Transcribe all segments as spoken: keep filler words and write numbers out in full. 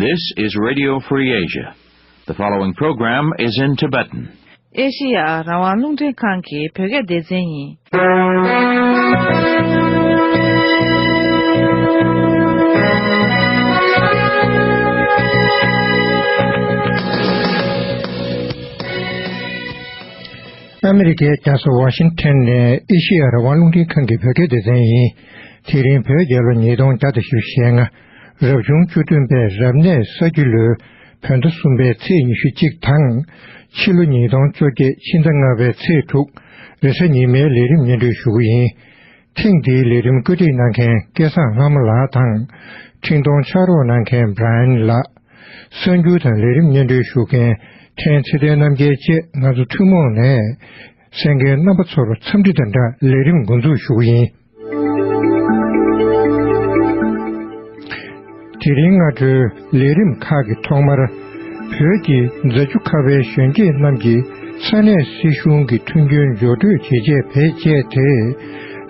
This is Radio Free Asia. The following program is in Tibetan. ཨེ་ཤི་ཡ་རང་དབང་རླུང་འཕྲིན་ཁང་གི་བོད་སྐད་སྡེ་ཚན་ཡིན། ཨ་མི་རི་ཀའི་རྒྱལ་ས་ཝ་ཤིང་ཐན་ནས་ཨེ་ཤི་ཡ་རང་དབང་རླུང་འཕྲིན་ཁང་གི་བོད་སྐད་སྡེ་ཚན་ཡིན། དེ་རིང་བོད་རྒྱལ་ལོ་ཉིས་སྟོང་བརྒྱ་དང་བཞི་བཅུ་ཞེ་ལྔ། རབ་བྱུང་བཅུ་བདུན་པའི་རབ་གནས་ས་ཁྱི་ལོའི་བོད་ཟླ་གསུམ་པའི་ཚེས་ཉི་ཤུ་གཅིག་དང་། ཕྱི་ལོ་ཉིས་སྟོང་བཅོ་བརྒྱད་ཕྱི་ཟླ་ལྔ་པའི་ཚེས་དྲུག་རེས་གཟའ་ཉི་མའི་ལས་རིམ་སྙན་སྒྲོན་ཞུ་གི་ཡིན། ཐེངས་འདིའི་ལས་རིམ་བཀོད་སྒྲིག་གནང་མཁན་སྐལ་བཟང་ལྷ་མོ་ལགས་དང་། འཕྲིན་གཏོང་ཕྱག་རོགས་གནང་མཁན་བྷ་ར་ཡན་ལགས། གསར་འགྱུར་དང་ལས་རིམ་སྙན་སྒྲོན་ཞུ་མཁན་ཕྲན་ཚེ་བརྟན་རྣམ་རྒྱལ་བཅས་ང་ཚོ་ཐུན་མོང་ནས་གསན་མཁན་རྣམ་པ་ཚོར་འཚམས་འདྲི་དང་སྦྲགས་ལས་རིམ་འགོ་འཛུགས་ཞུ་གི་ཡིན། དེ་རིང་སྔ་དྲོའི་ལས་རིམ་ཁག་གི་ཐོག་མར། བོད་ཀྱི་རྫ་ཆུ་ཁ་པའི་གཞོན་སྐྱེས་རྣམས་ཀྱིས་ས་གནས་སྲིད་གཞུང་གི་མཐུན་རྐྱེན་འབྱོར་སྤྲོད་བྱེད་ཆེད་བེད་སྤྱད་དེ།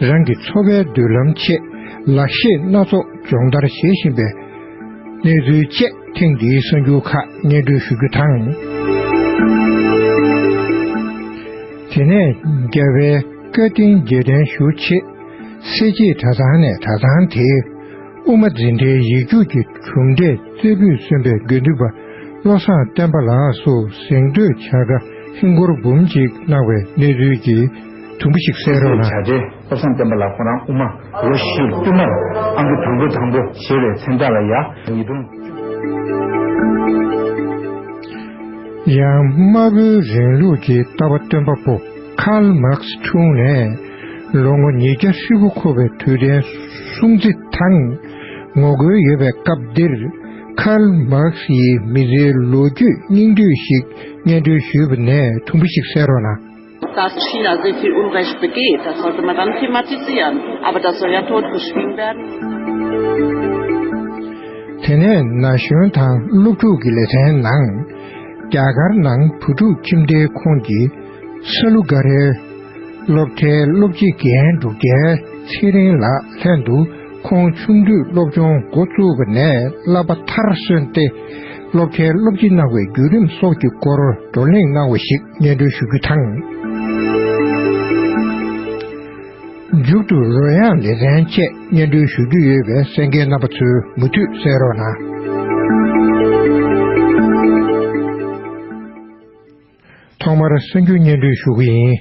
རང་གི་འཚོ་བའི་མདུན་ལམ་ཆེད་ལག་ཤེས་སྣ་ཚོགས་སྦྱོང་བརྡར་བྱེད་བཞིན་པའི་གནས་ཚུལ་བཅས་ཐེངས་འདིའི་གསར་འགྱུར་ཁག་སྙན་སྒྲོན་ཞུ་རྒྱུ་དང་། དེ་ནས་རྒྱལ་བའི་བཀའ་དྲིན་རྗེས་དྲན་ཞུ་ཆེད། གསེར་བྱེས་གྲྭ་ཚང་ནས་གྲྭ་ཚང་དེའི་དབུ་མ་འཛིན་གྲྭའི་ཡིག་རྒྱུགས་ཀྱི་གྲུབ་འབྲས་རྩེ་ཕུད་སོན་པའི་དགེ་འདུན་པ་བློ་བཟང་བསྟན་པ་ལགས་སུ་གཟེངས་བསྟོད་བྱ་དགའ་ཧིན་སྒོར་འབུམ་གཅིག་གནང་བའི་གནས་ཚུལ་གྱི་དུམ་བུ་ཞིག་གསན་རོགས་གནང་། བྱ་བྲལ་བློ་བཟང་བསྟན་པ་ལགས་ཁོ་རང་དབུ་མ་ལོ་བཞི་བསྟུད་མར་ཨང་ཀི་དང་པོ་དང་པོ་བཞེས་པའི་མཚན་རྟགས་ལ་ཡ་ཉིས་སྟོང་། ཡང་དམར་པོའི་རིང་ལུགས་ཀྱི་ལྟ་བ་སྟོན་པ་པོ་ཁཱལ་མཱགས་འཁྲུངས་ནས་ལོ་ངོ་ཉིས་བརྒྱ་ཧྲིལ་པོ་འཁོར་བའི་དུས་དྲན་སྲུང་བརྩི་དང་ངོ་རྒོལ་ཡོད་པའི་སྐབས་འདིར། ཁཱལ་མཱགས་ཡི་མི་ཚེའི་ལོ་རྒྱུས་སྙིང་བསྡུས་ཤིག་སྙན་སྒྲོན་ཞུས་པ་ནས་དུམ་བུ་ཞིག་གསན་རོགས་གནང་། Dass China sehr viel Unrecht begeht, das sollte man dann thematisieren. Aber das soll ja totgeschwiegen werden. དེ་ནས་ན་གཞོན་དང་སློབ་ཕྲུག་གི་ལེ་ཚན་ནང་། རྒྱ་གར་ནང་བུ་ཕྲུག་ཁྱིམ་སྡེའི་ཁོངས་ཀྱི་ས་ལུ་ག་རའི་སློབ་གྲྭའི་སློབ་སྤྱི་རྒན་འབྲུག་རྒྱལ་ཚེ་རིང་ལགས་ལྷན་དུ། ཁོང་ཆུང་དུས་སློབ་སྦྱོང་འགོ་བཙུགས་པ་ནས་བསླབ་པ་མཐར་སོན་ཏེ། སློབ་གྲྭའི་སློབ་སྤྱི་གནང་བའི་བརྒྱུད་རིམ་སོགས་ཀྱི་སྐོར་བགྲོ་གླེང་གནང་བ་ཞིག་སྙན་སྒྲོན་ཞུ་རྒྱུ་དང་། མཇུག་ཏུ་རོལ་དབྱངས་ལེ་ཚན་བཅས་སྙན་སྒྲོན་ཞུ་རྒྱུ་ཡོད་པས་གསན་མཁན་རྣམ་པ་ཚོས་མུ་མཐུད་གསན་རོགས་གནང་། ཐོག་མར་གསར་འགྱུར་སྙན་སྒྲོན་ཞུ་གི་ཡིན།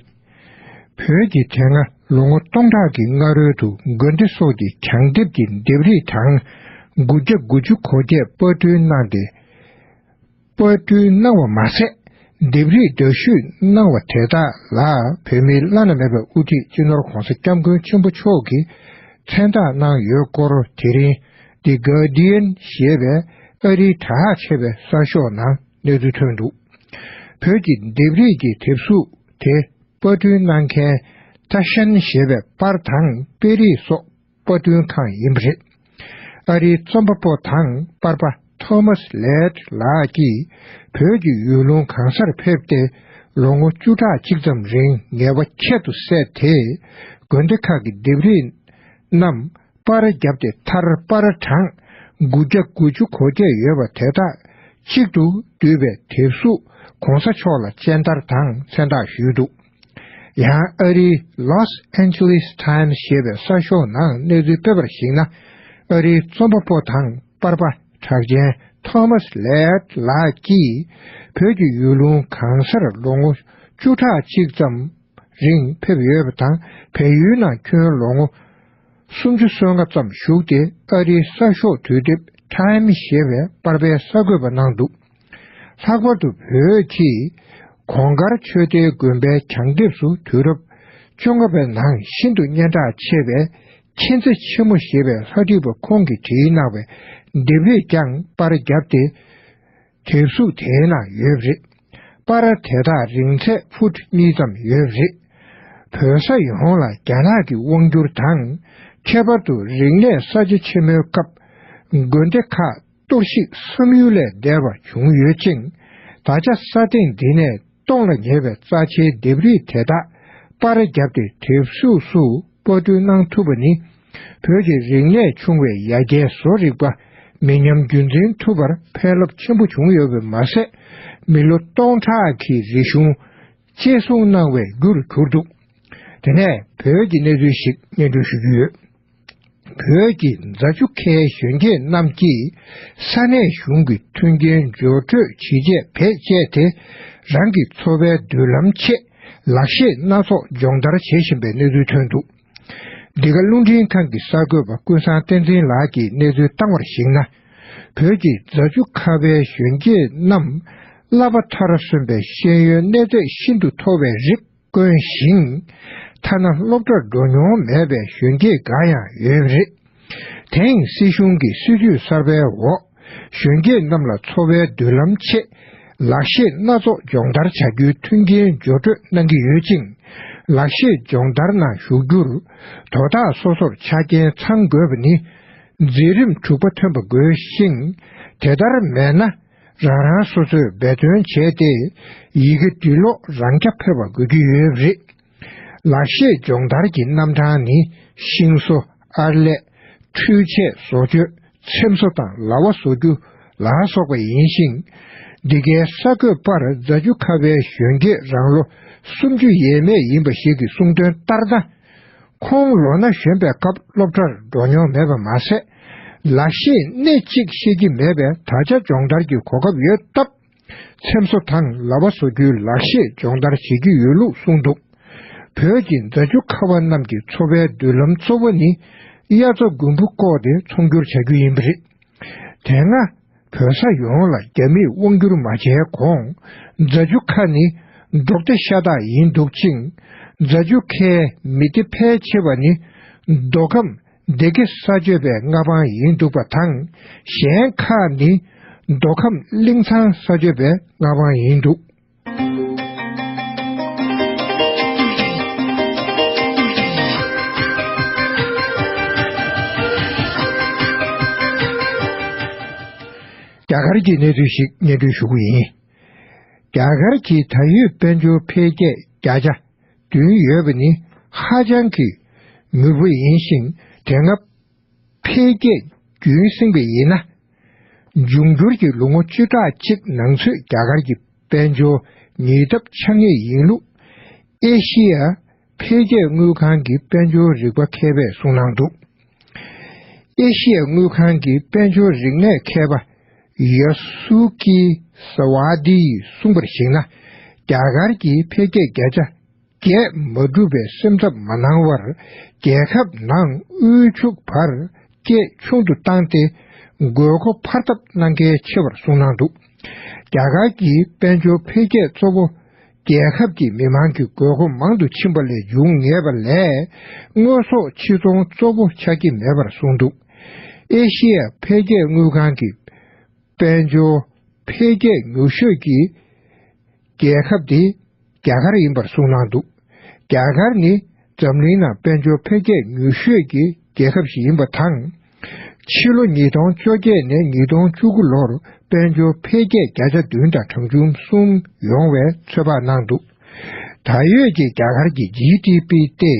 བོད་ཀྱི་དེ་སྔ་ལོ་ངོ་སྟོང་ཕྲག་གི་སྔ་རོལ་དུ་དགོན་སྡེ་སོགས་ཀྱི་གྱང་ལྡེབས་ཀྱི་ལྡེབས་རིས་དང་། དགུ་བརྒྱ་དགུ་བཅུ་གོ་བརྒྱད་པར་སྐྲུན་གནང་སྟེ། པར་སྐྲུན་གནང་བ་མ་ཟད། ལྡེབས་རིས་འདྲ་བཤུས་གནང་བ་དེ་དག་ལ་བོད་མིའི་བླ་ན་མེད་པའི་དབུ་ཁྲིད་སྤྱི་ནོར་༧གོང་ས་༧སྐྱབས་མགོན་ཆེན་པོ་མཆོག་གིས་མཚན་རྟགས་གནང་ཡོད་སྐོར། དེ་རིང་The Guardian ཞེས་པའི་ཨ་རིའི་གྲགས་ཆེ་བའི་གསར་ཤོག་ནང་གནས་ཚུལ་ཐོན་འདུག་བོད་ཀྱི་ལྡེབས་རིས་ཀྱི་དེབ་གཟུགས་དེ་པར་སྐྲུན་གནང་མཁན་ཏཱ་ཤན་ཞེས་པའི་པར་དང་དཔེ་རིས་སོགས། པར་སྐྲུན་ཁང་ཡིན་པ་རེད། ཨ་རིའི་རྩོམ་པ་པོ་དང་པར་པ་ཐོ་མཱས་ལེད་ལགས་ཀྱིས་བོད་ཀྱི་ཡུལ་ལུང་གང་སར་ཕེབས་ཏེ་ལོ་ངོ་བཅུ་ཕྲག་གཅིག་ཙམ་རིང་ངལ་བ་ཁྱད་དུ་བསད་དེ། དགོན་སྡེ་ཁག་གི་ལྡེབས་རིས་རྣམས་པར་བརྒྱབ་སྟེ་མཐར་པར་གྲངས་དགུ་བརྒྱ་དགུ་བཅུ་གོ་བརྒྱད་ཡོད་པ་དེ་དག་གཅིག་ཏུ་བསྡུས་པའི་དེབ་གཟུགས་གོང་ས་མཆོག་ལ་སྤྱན་བསྟར་དང་མཚན་རྟགས་ཞུས་འདུག་ཡང་ཨ་རིའི་Los Angeles Times ཞེས་པའི་གསར་ཤོག་ནང་གནས་ཚུལ་སྤེལ་བར་གཞིགས་ན། ཨ་རིའི་རྩོམ་པ་པོ་དང་པར་པ་གྲགས་ཅན་ཐོ་མཱས་ལེད་ལགས་ཀྱིས་བོད་ཀྱི་ཡུལ་ལུང་གང་སར་ལོ་ངོ་བཅུ་ཕྲག་གཅིག་ཙམ་རིང་ཕེབས་ཡོད་པ་དང་། བལ་ཡུལ་ནང་ཁྱོན་ལོ་ངོ་སུམ་ཅུ་སོ་ལྔ་ཙམ་བཞུགས་ཏེ། ཨ་རིའི་གསར་ཤོག་དུས་དེབ་Time ཞེས་པའི་པར་པའི་གསར་འགོད་པ་གནང་འདུག་ལྷག་པར་དུ་བོད་ཀྱི་གོང་དཀར་ཆོས་སྡེའི་དགོན་པའི་གྱང་ལྡེབས་སུ་དུས་རབས་བཅོ་ལྔ་པའི་ནང་ཤིན་ཏུ་སྙན་གྲགས་ཆེ་བའི་མཁྱེན་བརྩེ་ཆེན་མོ་ཞེས་པའི་ལྷ་བྲིས་པ་ཁོང་གིས་བྲིས་གནང་བའི་ལྡེབས་རིས་ཀྱང་པར་བརྒྱབ་སྟེ། དེབ་གཟུགས་དེའི་ནང་ཡོད་པ་རེད། པར་དེ་དག་རིང་ཚད་ཕུཊ་གཉིས་ཙམ་ཡོད་པ་རེད། བོད་ས་ཡོངས་ལ་རྒྱ་ནག་གི་དབང་བསྒྱུར་དང་། ཁྱད་པར་དུ་རིག་གནས་གསར་བརྗེ་ཆེན་མོའི་སྐབས་དགོན་སྡེ་ཁག་གཏོར་བཤིག་བསམ་ཡུལ་ལས་འདས་པ་བྱུང་ཡོད་ཅིང་། ད་ཆ་ས་སྟེང་འདི་ནས་སྟོང་ལ་ཉེ་བའི་རྩ་ཆེའི་ལྡེབས་རིས་དེ་དག་པར་བརྒྱབ་སྟེ་དེབ་གཟུགས་སུ་པར་སྐྲུན་གནང་ཐུབ་པ་ནི། བོད་ཀྱི་རིག་གནས་ཆུང་བའི་ཡ་གྱལ་བཟོ་རིག་པ་ མི་ཉམས་རྒྱུན་འཛིན་ཐུབ་པར་ཕན་རླབས་ཆེན་པོ་བྱུང་ཡོད་པས་མ་ཟད། མི་ལོ་སྟོང་ཕྲག་གི་རིག་གཞུང་གཅེས་སྲུང་གནང་བའི་རྒྱུར་གྱུར་འདུག་དེ་ནས་བོད་ཀྱི་གནས་ཚུལ་ཞིག་སྙན་སྒྲོན་ཞུ་རྒྱུ་ཡོད། བོད་ཀྱི་རྫ་ཆུ་ཁའི་གཞོན་སྐྱེས་རྣམས་ཀྱིས་ས་གནས་གཞུང་གི་མཐུན་རྐྱེན་སྦྱོར་སྤྲོད་ཇི་བྱས་བེད་སྤྱད་དེ། རང་གི་འཚོ་བའི་མདུན་ལམ་ཆེད་ལག་ཤེས་སྣ་ཚོགས་སྦྱོང་བརྡར་བྱེད་བཞིན་པའི་གནས་ཚུལ་ཐོན་འདུག་འདི་ག་རླུང་འཕྲིན་ཁང་གི་གསར་འགོད་པ་ཀུན་བཟང་བསྟན་འཛིན་ལགས་ཀྱིས་གནས་ཚུལ་བཏང་བར་གཞིགས་ན། བོད་ཀྱི་རྫ་ཆུ་ཁ་བའི་གཞོན་སྐྱེས་རྣམས་བསླབ་པ་མཐར་སོན་པའི་ཤེས་ཡོན་གནས་ཚད་ཤིན་ཏུ་མཐོ་བའི་རིགས་དཀོན་ཞིང་། ཐ་ན་སློབ་གྲྭར་འགྲོ་མྱོང་མེད་པའི་གཞོན་སྐྱེས་འགའ་ཡང་ཡོད་པ་རེད། དེང་སྲིད་གཞུང་གི་སྲིད་ཇུས་གསར་པའི་འོག་གཞོན་སྐྱེས་རྣམས་ལ་འཚོ་བའི་མདུན་ལམ་ཆེད་ལག་ཤེས་སྣ་ཚོགས་སྦྱོང་བརྡར་བྱ་རྒྱུའི་མཐུན་རྐྱེན་སྦྱོར་སྤྲོད་གནང་གི་ཡོད་ཅིང་། ལག་ཤེས་སྦྱོང་བརྡར་ནང་ཞུགས་རྒྱུར་དོ་བདག་སོ་སོར་ཆ་རྐྱེན་ཚང་དགོས་པ་ནི་འཛིན་རིམ་དྲུག་པ་ཐོན་པ་དགོས་ཤིང་། དེ་ལྟར་མེད་ན་རང་རང་སོ་སོས་འབད་བརྩོན་བྱས་ཏེ་ཡི་གེ་འབྲི་ཀློག་རང་རྐྱ་འཕེར་བ་དགོས་ཀྱི་ཡོད་པ་རེད། ལག་ཤེས་སྦྱོང་བརྡར་གྱི་རྣམ་གྲངས་ནི་ཤིང་བཟོ། ཨར་ལས། འཕྲུལ་ཆས་བཟོ་བཅོས། ཚེམ་བཟོ་དང་ལྭ་བ་བཟོ་རྒྱུ་ལ་སོགས་པ་ཡིན་ཞིང་། འདི་གའི་གསར་འགོད་པར་རྫ་ཆུ་ཁ་བའི་གཞོན་སྐྱེས་རང་ལོ་སུམ་ཅུ་ཡས་མས་ཡིན་པ་ཞིག་གིས་གསུངས་དོན་ལྟར་ན། ཁོང་ལོ་ན་གཞོན་པའི་སྐབས་སློབ་གྲྭར་འགྲོ་མྱོང་མེད་པ་མ་ཟད། ལག་ཤེས་སྣེ་གཅིག་ཤེས་ཀྱི་མེད་པས་ད་ཆ་སྦྱོང་བརྡར་གྱི་གོ་སྐབས་ཡོད་སྟབས། ཚེམ་བཟོ་དང་ལྭ་བ་བཟོ་རྒྱུའི་ལག་ཤེས་སྦྱོང་བརྡར་བྱེད་ཀྱི་ཡོད་ལུགས་གསུངས་འདུག་བོད་ཀྱི་རྫ་ཆུ་ཁ་བ་རྣམས་ཀྱི་འཚོ་བའི་མདུན་ལམ་གཙོ་བོ་ནི་དབྱར་རྩྭ་དགུན་འབུ་བཀོག་སྟེ་ཚོང་སྒྱུར་བྱ་རྒྱུ་ཡིན་པ་རེད། དེ་སྔ་བོད་ས་ཡོངས་ལ་རྒྱ་མིས་དབང་བསྒྱུར་མ་བྱས་གོང་རྫ་ཆུ་ཁ་ནི་འབྲོག་སྡེ་ཤ་སྟག་ཡིན་འདུག་ཅིང་། རྫ་ཆུ་ཁའི་མི་སྡེ་ཕལ་ཆེ་བ་ནི་མདོ་ཁམས་སྡེ་དགེ་ས་གཅོད་པའི་མངའ་འབངས་ཡིན་འདུག་པ་དང་། གཞན་ཁག་ནི་མདོ་ཁམས་གླིང་ཚང་ས་གཅོད་པའི་མངའ་འབངས་ཡིན་འདུག་རྒྱ་གར་གྱི་གནས་ཚུལ་ཞིག་སྙན་སྒྲོན་ཞུ་གི་ཡིན། རྒྱ་གར་གྱི་ད་ཡོད་དཔལ་འབྱོར་འཕེལ་རྒྱས་བརྒྱ་ཆ་བདུན་ཡོད་པ་ནི་ཧ་ཅང་གི་མྱུར་པོ་ཡིན་ཞིང་། དེ་སྔ་འཕེལ་རྒྱས་རྒྱུན་བསྲིངས་པ་ཡིན་ན། འབྱུང་འགྱུར་གྱི་ལོ་ངོ་བཅུ་ཕྲག་གཅིག་ནང་ཚུད་རྒྱ་གར་གྱི་དཔལ་འབྱོར་ཉིས་ལྡབ་ཆགས་ངེས་ཡིན་ལུགས་ཨེ་ཤི་ཡ་འཕེལ་རྒྱས་དངུལ་ཁང་གི་དཔལ་འབྱོར་རིག་པ་མཁས་པས་གསུངས་གནང་འདུག་ཨེ་ཤི་ཡ་དངུལ་ཁང་གི་དཔལ་འབྱོར་རིག་གནས་མཁས་པ་ཡ་སུ་ཀི་ས་ཝ་ཏི་ཡིས་གསུངས་པར་གཞིགས་ན། རྒྱ་གར་གྱི་འཕེལ་རྒྱས་བརྒྱ་ཆ་བརྒྱད་མ་འགྲུབ་པའི་སེམས་འཚབ་མ་གནང་བར། རྒྱལ་ཁབ་ནང་དབུལ་ཕྱུག་བར་སྐད་ཆུང་དུ་བཏང་སྟེ། དགོས་མཁོ་འཕར་ཐབས་གནང་གལ་ཆེ་བར་གསུངས་གནང་འདུག་རྒྱ་གར་གྱི་དཔལ་འབྱོར་འཕེལ་རྒྱས་གཙོ་བོ། རྒྱལ་ཁབ་ཀྱི་མི་མང་གི་དགོས་མཁོ་མང་དུ་ཕྱིན་པ་ལས་བྱུང་ངེས་པ་ལས། དངོས་ཟོག་ཕྱིར་ཚོང་གཙོ་བོ་ཆགས་ཀྱི་མེད་པར་གསུངས་འདུག་ཨེ་ཤི་ཡ་འཕེལ་རྒྱས་དངུལ་ཁང་གི་དཔལ་འབྱོར་འཕེལ་རྒྱས་མྱུར་ཤོས་ཀྱི་རྒྱལ་ཁབ་དེ་རྒྱ་གར་ཡིན་པར་གསུངས་གནང་འདུག་རྒྱ་གར་ནི་འཛམ་གླིང་ནང་དཔལ་འབྱོར་འཕེལ་རྒྱས་མྱུར་ཤོས་ཀྱི་རྒྱལ་ཁབ་ཞིག་ཡིན་པ་དང་། ཕྱི་ལོ་ཉིས་སྟོང་བཅོ་བརྒྱད་ནས་ཉིས་སྟོང་བཅུ་དགུ་ལོར་དཔལ་འབྱོར་འཕེལ་རྒྱས་བརྒྱ་ཆ་བདུན་དང་གྲངས་ཆུང་གསུམ་ཡོང་བའི་ཚོད་དཔག་གནང་འདུག་ད་ཡོད་ཀྱི་རྒྱ་གར་གྱི་ཇི་ཌི་པི་སྟེ་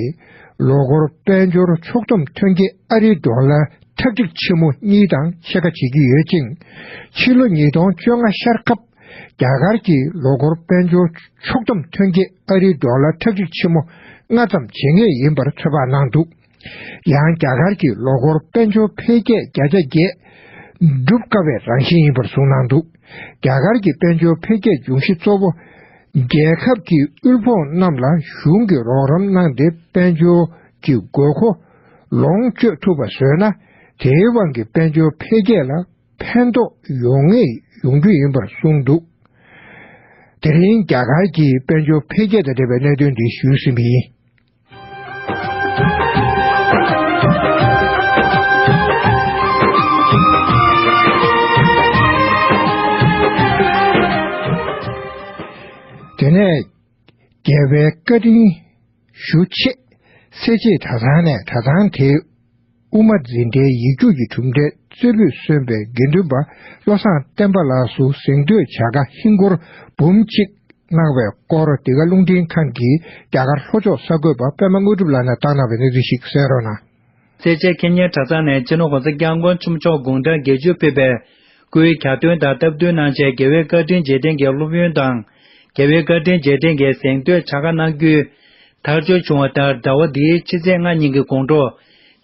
ལོ་འཁོར་དཔལ་འབྱོར་ཕྱོགས་བསྡོམས་ཐོན་སྐྱེད་ཨ་རིའི་ཌོ་ལར་ཁྲག་ཁྲིག་ཆེན་མོ་གཉིས་དང་ཕྱེད་ཀ་བྱེད་ཀྱི་ཡོད་ཅིང་། ཕྱི་ལོ་ཉིས་སྟོང་བཅོ་ལྔ་ཤར་སྐབས་རྒྱ་གར་གྱི་ལོ་འཁོར་དཔལ་འབྱོར་ཕྱོགས་བསྡོམས་ཐོན་སྐྱེད་ཨ་རིའི་ཌོ་ལར་ཁྲག་ཁྲིག་ཆེན་མོ་ལྔ་ཙམ་བྱེད་ངེས་ཡིན་པར་ཚོད་དཔག་གནང་འདུག་ཡང་རྒྱ་གར་གྱི་ལོ་འཁོར་དཔལ་འབྱོར་འཕེལ་རྒྱས་བརྒྱ་ཆ་བརྒྱད་འགྲུབ་དཀའ་བའི་རང་བཞིན་ཡིན་པར་གསུངས་གནང་འདུག་རྒྱ་གར་གྱི་དཔལ་འབྱོར་འཕེལ་རྒྱས་འབྱུང་གཞི་གཙོ་བོ། རྒྱལ་ཁབ་ཀྱི་དབུལ་ཕོངས་རྣམས་ལ་གཞུང་གིས་རོགས་རམ་གནང་སྟེ་དཔལ་འབྱོར་གྱི་དགོས་མཁོ་ལོངས་སྤྱོད་ཐུབ་པ་བཟོས་ན། དེའི་དབང་གིས་དཔལ་འབྱོར་འཕེལ་རྒྱས་ལ་ཕན་ཐོགས་ཡོང་ངེས་ཡོང་རྒྱུ་ཡིན་པར་གསུངས་འདུག་དེ་རིང་རྒྱ་གར་གྱི་དཔལ་འབྱོར་འཕེལ་རྒྱས་དང་འབྲེལ་བའི་གནད་དོན་འདི་ཞུས་ཟིན་པ་ཡིན། དེ་ནས་རྒྱལ་བའི་བཀའ་དྲིན་ཞུ་ཆེད། སེར་བྱེས་གྲྭ་ཚང་ནས་གྲྭ་ཚང་དེའི་དབུ་མ་འཛིན་གྲྭའི་ཡིག་རྒྱུགས་ཀྱི་གྲུབ་འབྲས་རྩེ་ཕུད་སོན་པའི་དགེ་འདུན་པ་བློ་བཟང་བསྟན་པ་ལགས་སུ་གཟེངས་བསྟོད་བྱ་དགའ་ཧིན་སྒོར་འབུམ་གཅིག་གནང་བའི་སྐོར། འདི་ག་རླུང་འཕྲིན་ཁང་གི་རྒྱ་གར་ལྷོ་ཕྱོགས་གསར་འགོད་པ་པད་མ་དངོས་གྲུབ་ལགས་ནས་བཏང་གནང་བའི་གནས་ཚུལ་ཞིག་གསན་རོགས་གནང་། སེར་བྱེས་ཁེ་ཉེན་གྲྭ་ཚང་ནས་སྤྱི་ནོར་༸གོང་ས་༸སྐྱབས་མགོན་ཆེན་པོ་མཆོག་དགུང་གྲངས་བརྒྱད་ཅུ་ཕེབས་པའི་སྐུའི་གྱ་སྟོན་དང་སྟབས་བསྟུན་གནང་ཆེད་རྒྱལ་བའི་བཀའ་དྲིན་རྗེས་དྲན་གྱི་སློབ་ཡོན་དང་། རྒྱལ་བའི་བཀའ་དྲིན་རྗེས་དྲན་གྱི་གཟེངས་བསྟོད་བྱ་དགའ་གནང་རྒྱུའི་ཐག་གཅོད་བྱུང་བ་ལྟར། ཟླ་བ་འདིའི་ཕྱི་ཚེས་ལྔ་ཉིན་གྱི་དགོང་དྲོ།